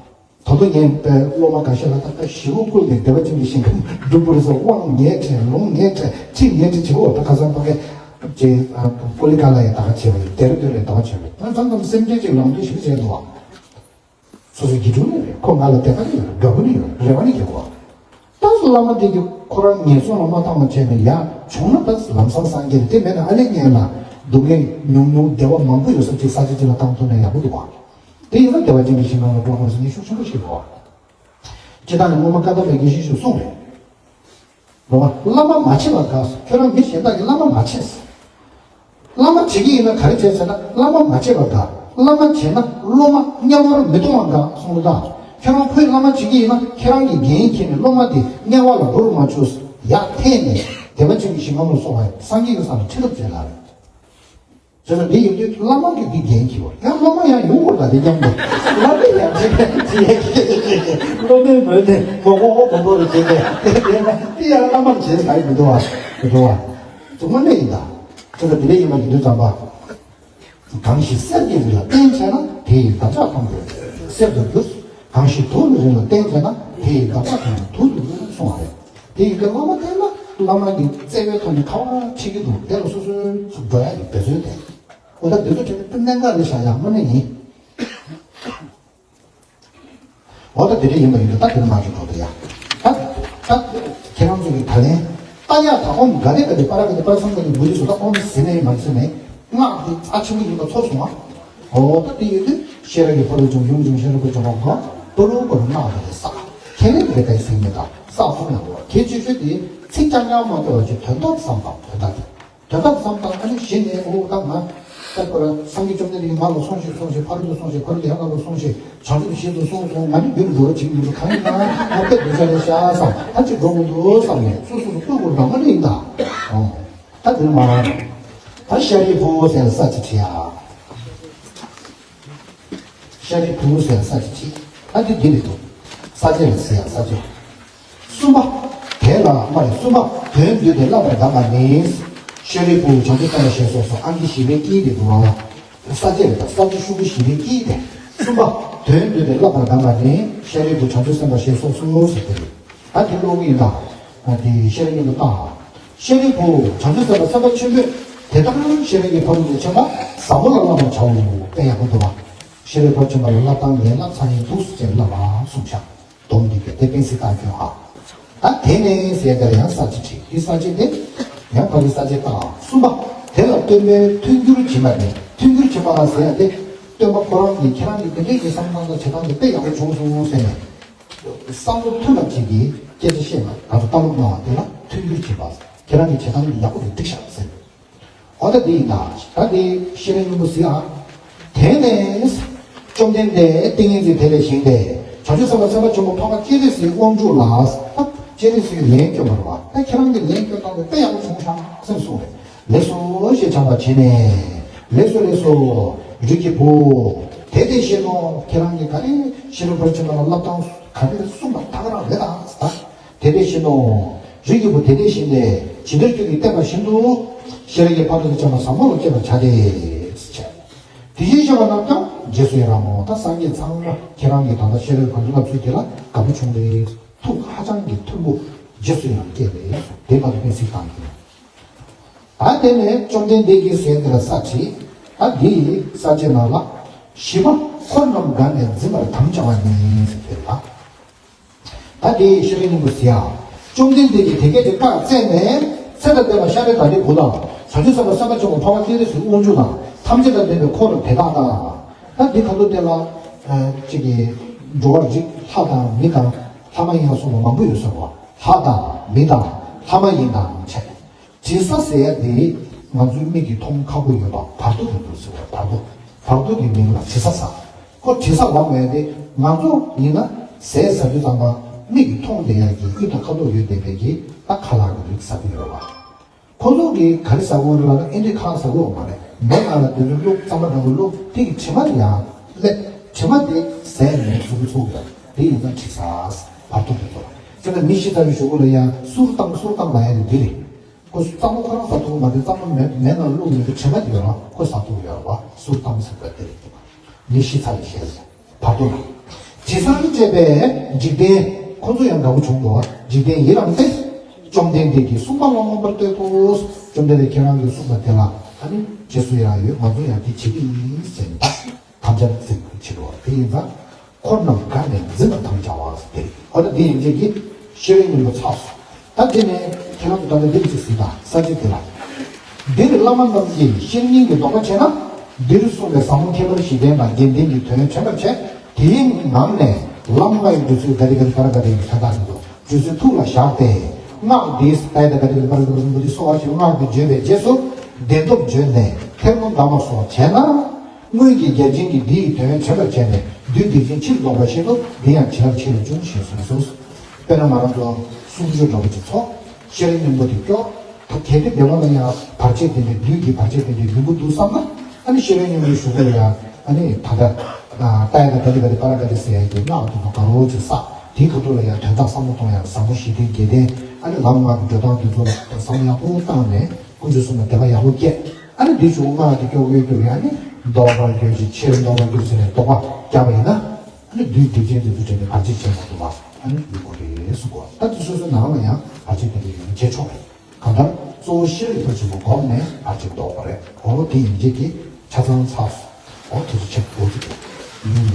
ད་དུང་ངས་དཔེ་སློབ་མ་འགའ་ཤས་ལ་ད་ལྟ་ཞི་བ་བཀོད་ནས་བདེ་བ་ཅན་གྱི་ཞིང་ཁམས་སྒྲུབ་དགོས་རེད་ཟེར། དབང་ངས་འདྲེན་ལུང་ངས་འདྲེན་ཁྲིད་ངས་འདྲེན་བྱེད་འོ་ད་ཁ་སང་ཕ་གི་ཅེ་ཀོ་ལི་ག་ལ་ཡི་ད་ག་བྱེད་པ་ཡིན་ལྡེ་ར་ལྡུན་ལ་ད་ག་བྱེད་པ་ཡིན། ང་ཚང་ཚང་སེམས་ཅན་ཅིག་ལམ་འདི་ཞིག་བྱས་འདུག་བ། སོ་སོ་དགེ་ཕྲུག་ནི་རེད། ཁོ་ང་ལ་དད་པ་ནི་ཡོད་རེད། དགའ་པོ་ནི་ཡོད་རེད། རེ་བ་ནི་རྒྱག་གོ། ད་སུ་བླ་མ་དེ་གི་ཁོ་རང་ངན་སོང་ལ་མ་བཏང་བ་བྱས་ནས་ཡ་བྱུང་ན་ད་ལམ་སང་སངས་རྒྱས་རེད། དེ་མེད་ན་ཨ་ལེ་ངན་ལ་སྡུག་བསྔལ་ཉུང་ཉུང་བདེ་བ་མང་པོ་ཡོད་ས་ཅིག་ས་ཆ་ཅིག་ལ་བཏང་ཐུབ་ན་ཡག་པོ་འདུག་བ། དེ་ཡིན་ན་བདེ་བ་ཅན་གྱི་ཞིང་ཁམས་ལ་འགྲོ་དགོས་ཟེར་ནས་ཤུགས་ཆེན་པོ་བཤད་གོ། སྤྱིར་བཏང་ནས་སྔོན་མ་བཀའ་གདམས་པའི་དགེ་བཤེས་ཞིག་གསུངས་རེད། རོ་བ། བླ་མ་མ་བྱེད་པར་དགའ། ཁྱོད་རང་མི་གཞན་དག་གིས་བླ་མ་མ་བྱེད། བླ་མ་བྱེད་ཀྱི་ཡིན་ན་ག་རེ་བྱེད་ཟེར་ན་བླ་མ་མ་བྱེད་པར་དགའ། བླ་མ་བྱེད་ན་སློབ་མ་དམྱལ་བར་མི་ལྟུང་བར་དགའ་གསུངས་འདུག་ད། ཁྱོད་རང་ཁོས་བླ་མ་བྱེད་ཀྱི་ཡིན་ན་ཁྱེད་རང་གིས་འགན་འཁྱེར་ནས་སློབ་མ་དེ་དམྱལ་བ་ལ་འགྲོ་རུ་མ་བཅུག་ཡར་འཐེན་ནས་བདེ་བ་ཅན་གྱི་ཞིང་ཁམས་ལ་སོང་བ་སངས་རྒྱས་ཀྱི་ས་ལ་ཁྲིད་ཐུབ་ཅེས་ལ་རེད། བྱས་ཙང་འདི་ཡོད་དུས་བླ་མ་གིས་འདི་འགན་འཁྱེར་བ་ཡང་སློབ་མ་ཡང་ཡོང་དགོས་ད་འདི་མཉམ་དུ་བླ་མས་ཡང་བྱེད་པའི་བྱེད་ཡས་ཀྱི་སློབ་མའི་ངོས་ནས་མོ་ཀོ་ཨོ་དོ་དོ་རུ་བྱེད་པས་དེ་ཡང་བླ་མར་བྱེད་ས་ཡི་མི་འདུག་བ་མི་འདུག་བ། དངོས་གནས་ཡིན་ད། བྱས་ཙང་འདི་འདྲ་ཡིན་པ་ཡིན་དུས་ཙམ་པ། གང་ཞིག་གསེར་གྱི་རི་ལ་བརྟེན་བྱས་ན་དེ་ཡི་འདབ་ཆགས་ཕུང་པོ་གསེར་དུ་འགྱུར། གང་ཞིག་དུག་གི་རི་ལ་བརྟེན་བྱས་ན་དེ་ཡི་འདབ་ཆགས་ཕུང་པོ་དུག་ཏུ་འགྱུར་གསུངས་པ་རེད། དེ་ཡི་གེ་བླ་མ་བསྟེན་ན་བླ་མ་གི་བརྩེ་བའི་ཐོག་ནས་ཁ་བ་ཁྲིད་ཀྱི་འདུག་དེ་ལ་སོ་སོའི་ཚུར་འགྲོ་ཡ་གི་འབད་བརྩོན་དེ། འོ་ད་འདི་ཚོ་དྲན་ནས་གནད་འགག་རེད་ཤག་ཡ་དངོས་གནས་ཡིན། འོ་ད་དེ་འདྲ་ཡིན་པ་ཡིན་དུས་ད་དེ་ནི་མ་བྱུང་འགྲོ་དེ་ཡ། ད་ད་ཁྱེད་རང་ཚོ་གི་ད་ལན་ཏཱ་ཡ་ད་ཨོཾ་ག་དེ་ག་དེ་པ་ར་ག་དེ་པ་ར་སཾ་ག་དེ་མུ་ཏི་སོ་ད་ཨོཾ་ཟེར་ནས་མ་ཟེར་ནས་སྔགས་དེ་རྩ་ཆེན་པོ་ཡིན་པ་ཚོར་སོང་ང་། འོ་ད་དེ་ཡོད་དུས་ཤེས་རབ་ཀྱི་ཕ་རོལ་ཏུ་ཕྱིན་ཤེས་རབ་ཀྱི་ཕ་རོལ་ཏུ་ཕྱིན་པ་གོ་པ་རུ་སྔགས་དེ་བསགས། ཁས་ལེན་དེ་ག་ཡི་ཟེར་མེད་ད་བསགས་ཐུབ་ན་གོ་གལ་ཆེ་ཤོས་དེ་ཚིག་རྐྱང་རྐྱང་མ་གཏོགས་པ་ཅིག་དོན་དག་བསམ་པ་དོན་དག་དེ། དོན་དག་བསམ་དང་ཨ་ནི་གཞི་ནས་འོ་ད་ང་ད་ཁོ་ར་སངས་རྒྱས་བཅོམ་ལྡན་འདས་ཀྱིས་ང་ལ་གསུངས་ཤིག་གསུངས་ཤིག་ཕ་རོལ་ཏུ་གསུངས་ཤིག་ཕ་རོལ་ཏུ་ཡང་ང་ལ་གསུངས་ཤིག་བྱང་ཆུབ་ཀྱི་ཞིང་དུ་གསུངས་གསུངས་ང་ནི་རྒྱུན་དུ་འགྲོ་བ་བྱེད་ཀྱི་ཡོད་གང་ཡིན་ན་ང་དཔེ་འདོད་ཆགས་རེད་ཤག་བསམ་ད་ཅིག་འགྲོ་དགོས་འདུག་བསམ་ནས་སོ་སོ་སོ་བཀོད་དགོས་རེད་ད་དངོས་གནས་ཡིན་ད། ཨོ། ད་དེ་མ་ད་ཤཱ་རིའི་བུ་ཟེར་ས་ཅིག་བྲིས་ཨ། ཤཱ་རིའི་བུ་ཟེར་ས་ཅིག་བྲིས། ད་འདི་འདི་རེད་འདུག་ས་བཅད་ལ་ཟེར་ཡང་ས་བཅད། གསུམ་པ། དེ་ལ་མ་རེད་གསུམ་པ། དོན་བསྡུས་ཏེ་བསླབ་པར་གདམས་པ་ནི། ཤཱ་རིའི་བུ་བྱང་ཆུབ་སེམས་དཔའ་ཞེས་སོགས་སུ་ཨང་ཀི་བཞི་པའི་དཀྱིལ་དེ་འདུག་བ། ས་བཅད་རེད་ད་ས་བཅད་ཤོག་གུ་བཞི་པའི་དཀྱིལ་དེ། གསུམ་པ། དོན་བསྡུས་ཏེ་བསླབ་པར་གདམས་པ་ནི། ཤཱ་རིའི་བུ་བྱང་ཆུབ་སེམས་དཔའ་ཞེས་སོགས་སུ་ཟེར་དེ་རེད། ད་དེ་ཀློག་གི་ཡིན་ད། དེ་ཤེས་རབ་སྙིང་པོ་ལྟ། ཤཱ་རིའི་བུ། བྱང་ཆུབ་སེམས་དཔའ་སེམས་དཔའ་ཆེན་པོས་དེ་ལྟར་ཤེས་རབ་ཀྱི་ཕ་རོལ་ཏུ་ཕྱིན་པ་ཟབ་མོ་ལ་བསླབ་པར་བྱའོ། དཔེ་ཡག་པོ་འདུག་པ། ཤེས་རབ་ཕར་ཕྱིན་པ་ལ་བསླབ་སྟངས་ངས་བསླབ་ཚར་ཡིན་འདུག་ཟེར་བསླབ་པ་གསུངས་ཤག་སྡོམ་འདི་གའི་དེ་ཀུན་གཟིགས་བརྟག་སྐྱོང་ཨ། ད་དེ་ནས་ཟེར་དེ་ལ་ཡང་ས་བཅད་བྲིས། འདི་ས་བཅད་དེ་ཡང་ཕ་གི་ས་བཅད་བཏང་གསུམ་པ། དེ་ལ་སྟོན་པས་མཐུན་འགྱུར་བྱིན་པ་སྟེ། མཐུན་འགྱུར་བྱིན་པ་ལ་ཟེར་ཡ་དེ། སྟོན་པ་ཁོ་རང་གིས་ཁྱེད་རང་གིས་དེ་འདྲའི་གི་བསམ་བློ་བཏང་དང་བྱེད་སྟངས་དེ་དཔེ་ཡག་པོ་བྱུང་སོང་ཟེར་ནས། བསམ་བློ་མཐུན་པ་ཅིག་གིས་སྐད་ཆ་བཤད་ན་ང་ཚོ་ལྟ་ཀློག་གནང་བ་དེ་ལ་མཐུན་འགྱུར་བྱེད་པ། ཁྱེད་རང་གི་བྱེད་སྟངས་འདི་ཡག་པོ་རེད་འགྲིག་ཤག་ཟེར། འོ་ད་འདི་ཡིན་ད། ད་འདི་ཤེས་རབ་སྙིང་པོ་ཟེར་ཨ། དེ་ནས་བཅོམ་ལྡན་འདས་ཏིང་ངེ་འཛིན་དེ་ལས་བཞེངས་ཏེ། བྱང་ཆུབ་སེམས་དཔའ་སེམས་དཔའ་ཆེན་པོ་འཕགས་པ་སྤྱན་རས་གཟིགས་དབང་ཕྱུག་ལ། ད་སྤྱན་རས་གཟིགས་ལན་བསྐྱོན་པ་རེད་བ། ད་ཁྱེད་རང་གི་ལན་བསྐྱོན་སྟངས་དེ་དཔེ་ཡག་པོ་བྱུང་ཤག་ཟེར་གསུངས་རེད། ལེགས་སོ་ཞེས་བྱ་བ་བྱས་ནས། ལེགས་སོ་ལེགས་སོ། རིགས་ཀྱི་བུ། དེ་དེ་བཞིན་ནོ། ཁྱེད་རང་གིས་ག་རེ་ཤེས་རབ་ཕར་ཕྱིན་པ་ལ་བསླབ་སྟངས་ག་རེ་གསུངས་པ་ད་ག་རང་རེད་ད། དེ་དེ་བཞིན་ནོ། རིགས་ཀྱི་བུ་དེ་དེ་བཞིན་ཏེ། ཇི་ལྟར་ཁྱོད་ཀྱིས་བསྟན་པ་བཞིན་དུ། ཤེས་རབ་ཀྱི་ཕ་རོལ་ཏུ་ཕྱིན་པ་ཟབ་མོ་ལ་སྤྱད་པར་བྱ་སྟེ། ཟེར་བྱས། དེ་བཞིན་གཤེགས་པ་རྣམས་ཀྱང་རྗེས་སུ་ཡི་རང་ངོ་། ད་སངས་རྒྱས་ཚང་མ་ཁྱེད་རང་གིས་ད་ལྟ་ཤེས་རབ་ཕར་ཕྱིན་བསླབ་ཚུལ་དེ་ལ་དགའ་པོ་བྱུང་སྟེ། ཐུགས་ཧ་ཅང་གི་མཐུན་པོ་རྗེས་སུ་ཡང་སྐྱེས་པས་སོ། དེ་བར་དུ་དཔེ་གཟིགས་དང་གི། ད་དེ་ནས་བཅོམ་ལྡན་འདས་ཀྱིས་ཟེར་དེ་ལ་ས་བྱས། ད་འདི་ས་བཅད་ནང་ལ། བཞི་པ་འཁོར་རྣམས་དགའ་ནས་འཛིན་པར་དམ་བཅའ་བ་ནི་ཟེར་དེ་ལ། ད་དེ་ཤེས་རབ་སྙིང་པོ་ཟེར་ཡ། བཅོམ་ལྡན་འདས་ཀྱིས་དེ་སྐད་ཅེས་བཀའ་སྩལ་ནས། ཚེ་དང་ལྡན་པ་ཤཱ་ར་དྭ་ཏིའི་བུ་དང་། བྱང་ཆུབ་སེམས་དཔའ་སེམས་དཔའ་ཆེན་པོ་འཕགས་པ་སྤྱན་རས་གཟིགས་དབང་ཕྱུག་དང་། ཐམས་ཅད་དང་ལྡན་པའི་འཁོར་དེ་དག་དང་། ད་འདི་ཁ་ཐུག་དེ་ལ། ཅིག་གི་འགྲོ་བ་རིགས་ལྷ་དང་མི་དང་། ལྷ་མ་ཡིན་ལ་སོགས་པ་མང་པོ་ཡོད་ཟེར་བ། ལྷ་དང་མི་དང་ལྷ་མ་ཡིན་དང་བཅས། དྲི་ཟ་ཟེར་ཡ་དེ་ང་ཚོའི་མིག་གིས་མཐོང་ཁག་པོ་ཡོད་པ། བར་དོ་དེ་ཚོ་ཟེར་བ། བར་དོ། བར་དོ་གི་མིང་ལ་དྲི་ཟ་ཟེར། ཁོ་དྲི་ཟ་ལབ་མེད་དེ། ང་ཚོ་ཡིན་ན་ཟས་ཟ་དུས་ཙམ་པ་མིག་གིས་མཐོང་བསྡད་ཡ་གི་དབུས་དང་ཁ་ཐུག་ཡོད་བསྡད་པའི་གི་ད་ཁ་ལག་གི་རིགས་ཟ་གི་ཡོད་རེད་བ། ཁོ་ཚོ་གིས་ག་རེ་ཟ་གི་ཡོད་རེད་ལབ་ན། ཨེ་འདྲའི་ཁ་ཟ་གི་ཡོད་མ་རེད། མེ་ནང་ལ་དེ་ཚོ་བླུགས། རྩམ་པ་འདྲ་པོ་བླུགས། དེ་གི་དྲི་མ་དེ་ཡར་སླེབས། དྲི་མ་དེ་ཟས་ནས་གཟུགས་པོ་ཚུགས་ཡོད། དེ་ཡིན་ཙང་དྲི་ཟ། བར་དོ་དེ་ཚོ་ལ། དཔེར་ན་མི་ཤི་ཚར་བའི་གཞུག་གུ་ལ་ཡང་གསུར་བཏང་། གསུར་བཏང་ལབ་ཡ་དེ་འདི་རེད། ཁོ་གཙང་མ་ཁོ་རང་ཟ་ཐུབ་ཀྱི་མ་རེད། གཙང་མ་མེ་མེ་ནང་བླུགས་ཡོད་དུས་དྲི་མ་དེ་ཡོད་ར། ཁོ་ཟ་ཐུབ་ཀྱི་ཡོད་ར་བ། གསུར་བཏང་ཟེར་བ་དེ་རེད། མི་ཤི་ཚར་བའི་ཞལ་ལ་བར་དོ་ལ། དྲི་ཟར་བཅས་པས་འཇིག་རྟེན། ཁོ་ཚོ་ཡང་དགའ་པོ་བྱུང་འདུག་བ། འཇིག་རྟེན་ཡི་རངས་ཏེ། བཅོམ་ལྡན་འདས་ཀྱིས་གསུངས་པ་ལ་མངོན་པར་བསྟོད་དོ། བཅོམ་ལྡན་འདས་ཁྱེད་རང་གིས་གསུངས་པ་དེ་ལ་ཨ་ནི་རྗེས་སུ་ཡི་རང་ཡོད། ང་ཚོ་ཡང་དེ་བྱེད་ཀྱི་ཡིན་ཟེར་ནས། དམ་བཅའ་འཛིན་དགོས་ཕྱིར་རོ། དེ་ཡིན་ཙང་འཁོར་རྣམས་དགའ་ནས་འཛིན་པར་དམ་བཅའ་བ་ཟེར་ཏེ། འོ་ད་འདི་ཡན་ཆད་ཀྱི་ཤེས་རབ་སྙིང་པོ་ཚར་སོང་། ད་འདི་ནས་ཁྱེད་རང་ཚོ་ད་ལྟ་འདི་ལ་ཅིག་གཟིགས་དང་། ས་བཅད་འདི་ལ། འདིར་བླ་མ་རྣམས་ཀྱིས་བཤེས་གཉེན་གྱི་དོགས་པ་ཆེ་ན། འདིར་གསུངས་པའི་ཟབ་མོ་ཁྱད་པར་བཞི་ལྡན་དང་རྒྱན་ལྡན་གྱི་དོན་དྲན་པར་བྱས། དེའི་ངང་ནས་ལམ་ལྔ་ཡི་བགྲོད་ཚུལ་ག་དེ་ག་དེ་པ་ར་ག་དེ་ཡི་དོན་དག་འདི་ཚོ། བརྗོད་ཚུལ་ཐུགས་ལ་བཞག་སྟེ། སྔགས་འདིས་ད་ཡི་དང་ག་དེ་ག་དེ་པ་ར་ག་དེ་པ་ར་ག་དེ་སོགས་པ་ཞིག་སྔགས་འདི་བརྗོད་པའི་རྗེས་སུ་བདེན་སྟོབས་བརྗོད་ནས་ཐལ་མོ་བསྡམས་པ་སོགས་བྱས་ན། སྔོན་གྱི་རྒྱལ་ཆེན་གྱིས་འདི་ཡི་དོན་དྲན་པར་བྱས་ནས། བདུད་སྡིག་ཅན་ཕྱིར་བཟློག་པ་བཞིན་དུ་འདི་ཡང་བྱེད་ལ་ཆེ་རུ་འབྱུང་ཞེས་གསུངས་སོ། དཔེར་ན་ང་རང་ཚོ་སུམ་ཅུ་འདྲ་པོ་ཅིག་ཚོགས། ཤེས་རབ་སྙིང་པོ་དེ་སྐྱོར། ད་གལ་ཏེ་བདེ་བ་ལ་ཡང་བར་ཆད་དེ་འདྲའི་བདུད་ཀྱི་བར་ཆད་དེ་འདྲའི་ཡོང་གི་འདུག་བསམ་ན། ཨ་ནི་ཤེས་རབ་སྙིང་པོའི་གཞུག་གུ་ལ་ཡང་ཨ་ནི་ད་ལྟ་ད་ཡི་དང་ག་དེ་ག་དེ་པ་ར་ག་དེ་ཟེར་ཡ་གི་སྔགས་དེ་ཚོ་དགའ་རོགས་ཅིག་བསགས། དེའི་ཁ་ཐུག་ལ་ཡང་དོན་དག་བསམ་བློ་གཏོང་ཡ་ཟབ་མོ་ཞི་བདེ་དགེ་ལྡན། ཨ་ནི་ལམ་ལྔ་གི་འགྲོ་སྟངས་དེ་ཚོ་ལ་བསམ་བློ་ཡག་པོ་བཏང་ནས། དཀོན་མཆོག་གསུམ་ལ་དད་པ་ཡག་པོ་སྐྱེས། ཨ་ནི་འདི་བྱུང་སྔགས་འདི་སྐྱོར་དགོས་སྐྱོར་ཡ་ནི། བཟློག་པར་གྱུར་ཅིག་ཕྱིར་བཟློག་པར་གྱུར་ཟེར་ནས་བཟློག་པ་བརྒྱབ་པ་ཡིན་ན། ཨ་ནི་བདུད་སྡིག་ཅན་འདི་ཚོ་དྲན་ནས་བར་ཆད་བྱེད་མ་ཐུབ་པ་ཨ་ནི་ཡོང་གི་རེད་གསུངས་གོ། ད་འདི་སོ་སོའི་ནང་ལ་ཡང་བར་ཆད་དེ་འདྲ་ཡོང་བྱེད་ཆོག་རེད། གང་ལྟར་གཙོ་བོ་ཤེས་རབ་ཀྱི་ཕ་རོལ་ཏུ་ཕྱིན་པ་བསྒོམས་ནས་བར་ཆད་བཟློག་པ་རེད། འོ་དེ་ཡིན་རྗེས་ཀྱི་ཆ་ཚང་ཚར་སོང་། འོ་དེ་ཚོ་ཆེད་དུ་འོ་ཅིག་ཡིན།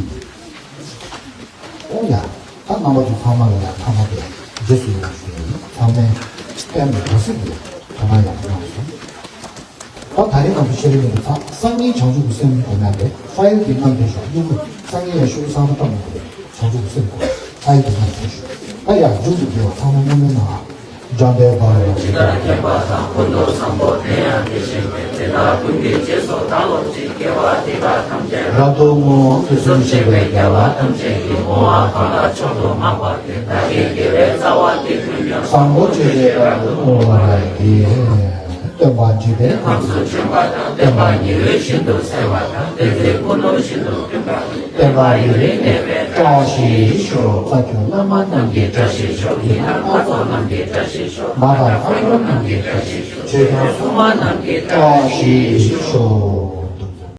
ཨོ་ཡ། ད་རྣམ་པ་ཚོ་ཚང་མ་ལ་ཡང་ཐ་མ་དེ་རྗེས་སུ་ཡི་རང་ཞུ་ཡ་ཡིན། ཚང་མས་བསྟན་པའི་གུང་གསེང་དེ་ཐོག་མར་ཡག་པོ་གནང་སོང་། ད་ད་རེས་ང་ཚོ་ཤེས་རབ་སྙིང་པོ་ཚར། སང་ཉིན་བྱང་ཆུབ་ཀྱི་སེམས་དགོས་ན་དེ་ཕ་ཡུལ་གྱི་རྣམ་ཐོས་ཤོག་སྙིང་པོ་སང་ཉིན་ཡང་ཤོག་གུ་སང་ཐོག་བཏང་མི་དགོས། བྱང་ཆུབ་ཀྱི་སེམས་དགོས། ཕ་ཡུལ་གྱི་རྣམ་ཐོས་ཤོག་ད་ཡག་མཇུག་ཏུ་དགེ་བ་ཚང་མ་སྔོན་མའི་ནང་ལ། འཇམ་དཔལ་དཔའ་བོས་ཇི་ལྟར་མཁྱེན་པ་དང་། ཀུན་ཏུ་བཟང་པོ་དེ་ཡང་དེ་བཞིན་ཏེ། དེ་དག་ཀུན་གྱི་རྗེས་སུ་བདག་སློབ་ཅིང་། དགེ་བ་འདི་དག་ཐམས་ཅད་རབ་ཏུ་བསྔོ། དུས་གསུམ་གཤེགས་པའི་རྒྱལ་བ་ཐམས་ཅད་ཀྱིས། བསྔོ་བ་གང་ལ་མཆོག་ཏུ་བསྔགས་པ་དེས། བདག་གི་དགེ་བའི་རྩ་བ་འདི་ཀུན་ཀྱང་། བཟང་པོ་སྤྱོད་ཕྱིར་རབ་ཏུ་བསྔོ་བར་བགྱི། སྟོན་པ་འཇིག་རྟེན་ཁམས་སུ་བྱོན་པ་དང་། བསྟན་པ་ཉི་འོད་བཞིན་དུ་གསལ་བ་དང་། བསྟན་འཛིན་ཀུན་ཏུ་ཤིན་ཏུ་མཐུན་པ་དང་། བསྟན་པ་ཡུན་རིང་གནས་པའི་བཀྲ་ཤིས་ཤོག་རྩ་བརྒྱུད་བླ་མ་རྣམས་ཀྱི་བཀྲ་ཤིས་ཤོག་ཡན་ལག་སྣ་ཚོགས་རྣམས་ཀྱི་བཀྲ་ཤིས་ཤོག་མ་དང་ལྷ་ཡུལ་རྣམས་ཀྱི་བཀྲ་ཤིས་ཤོག་ཆོས་སྐྱོང་སྲུང་མ་རྣམས་ཀྱི་བཀྲ་ཤིས་ཤོག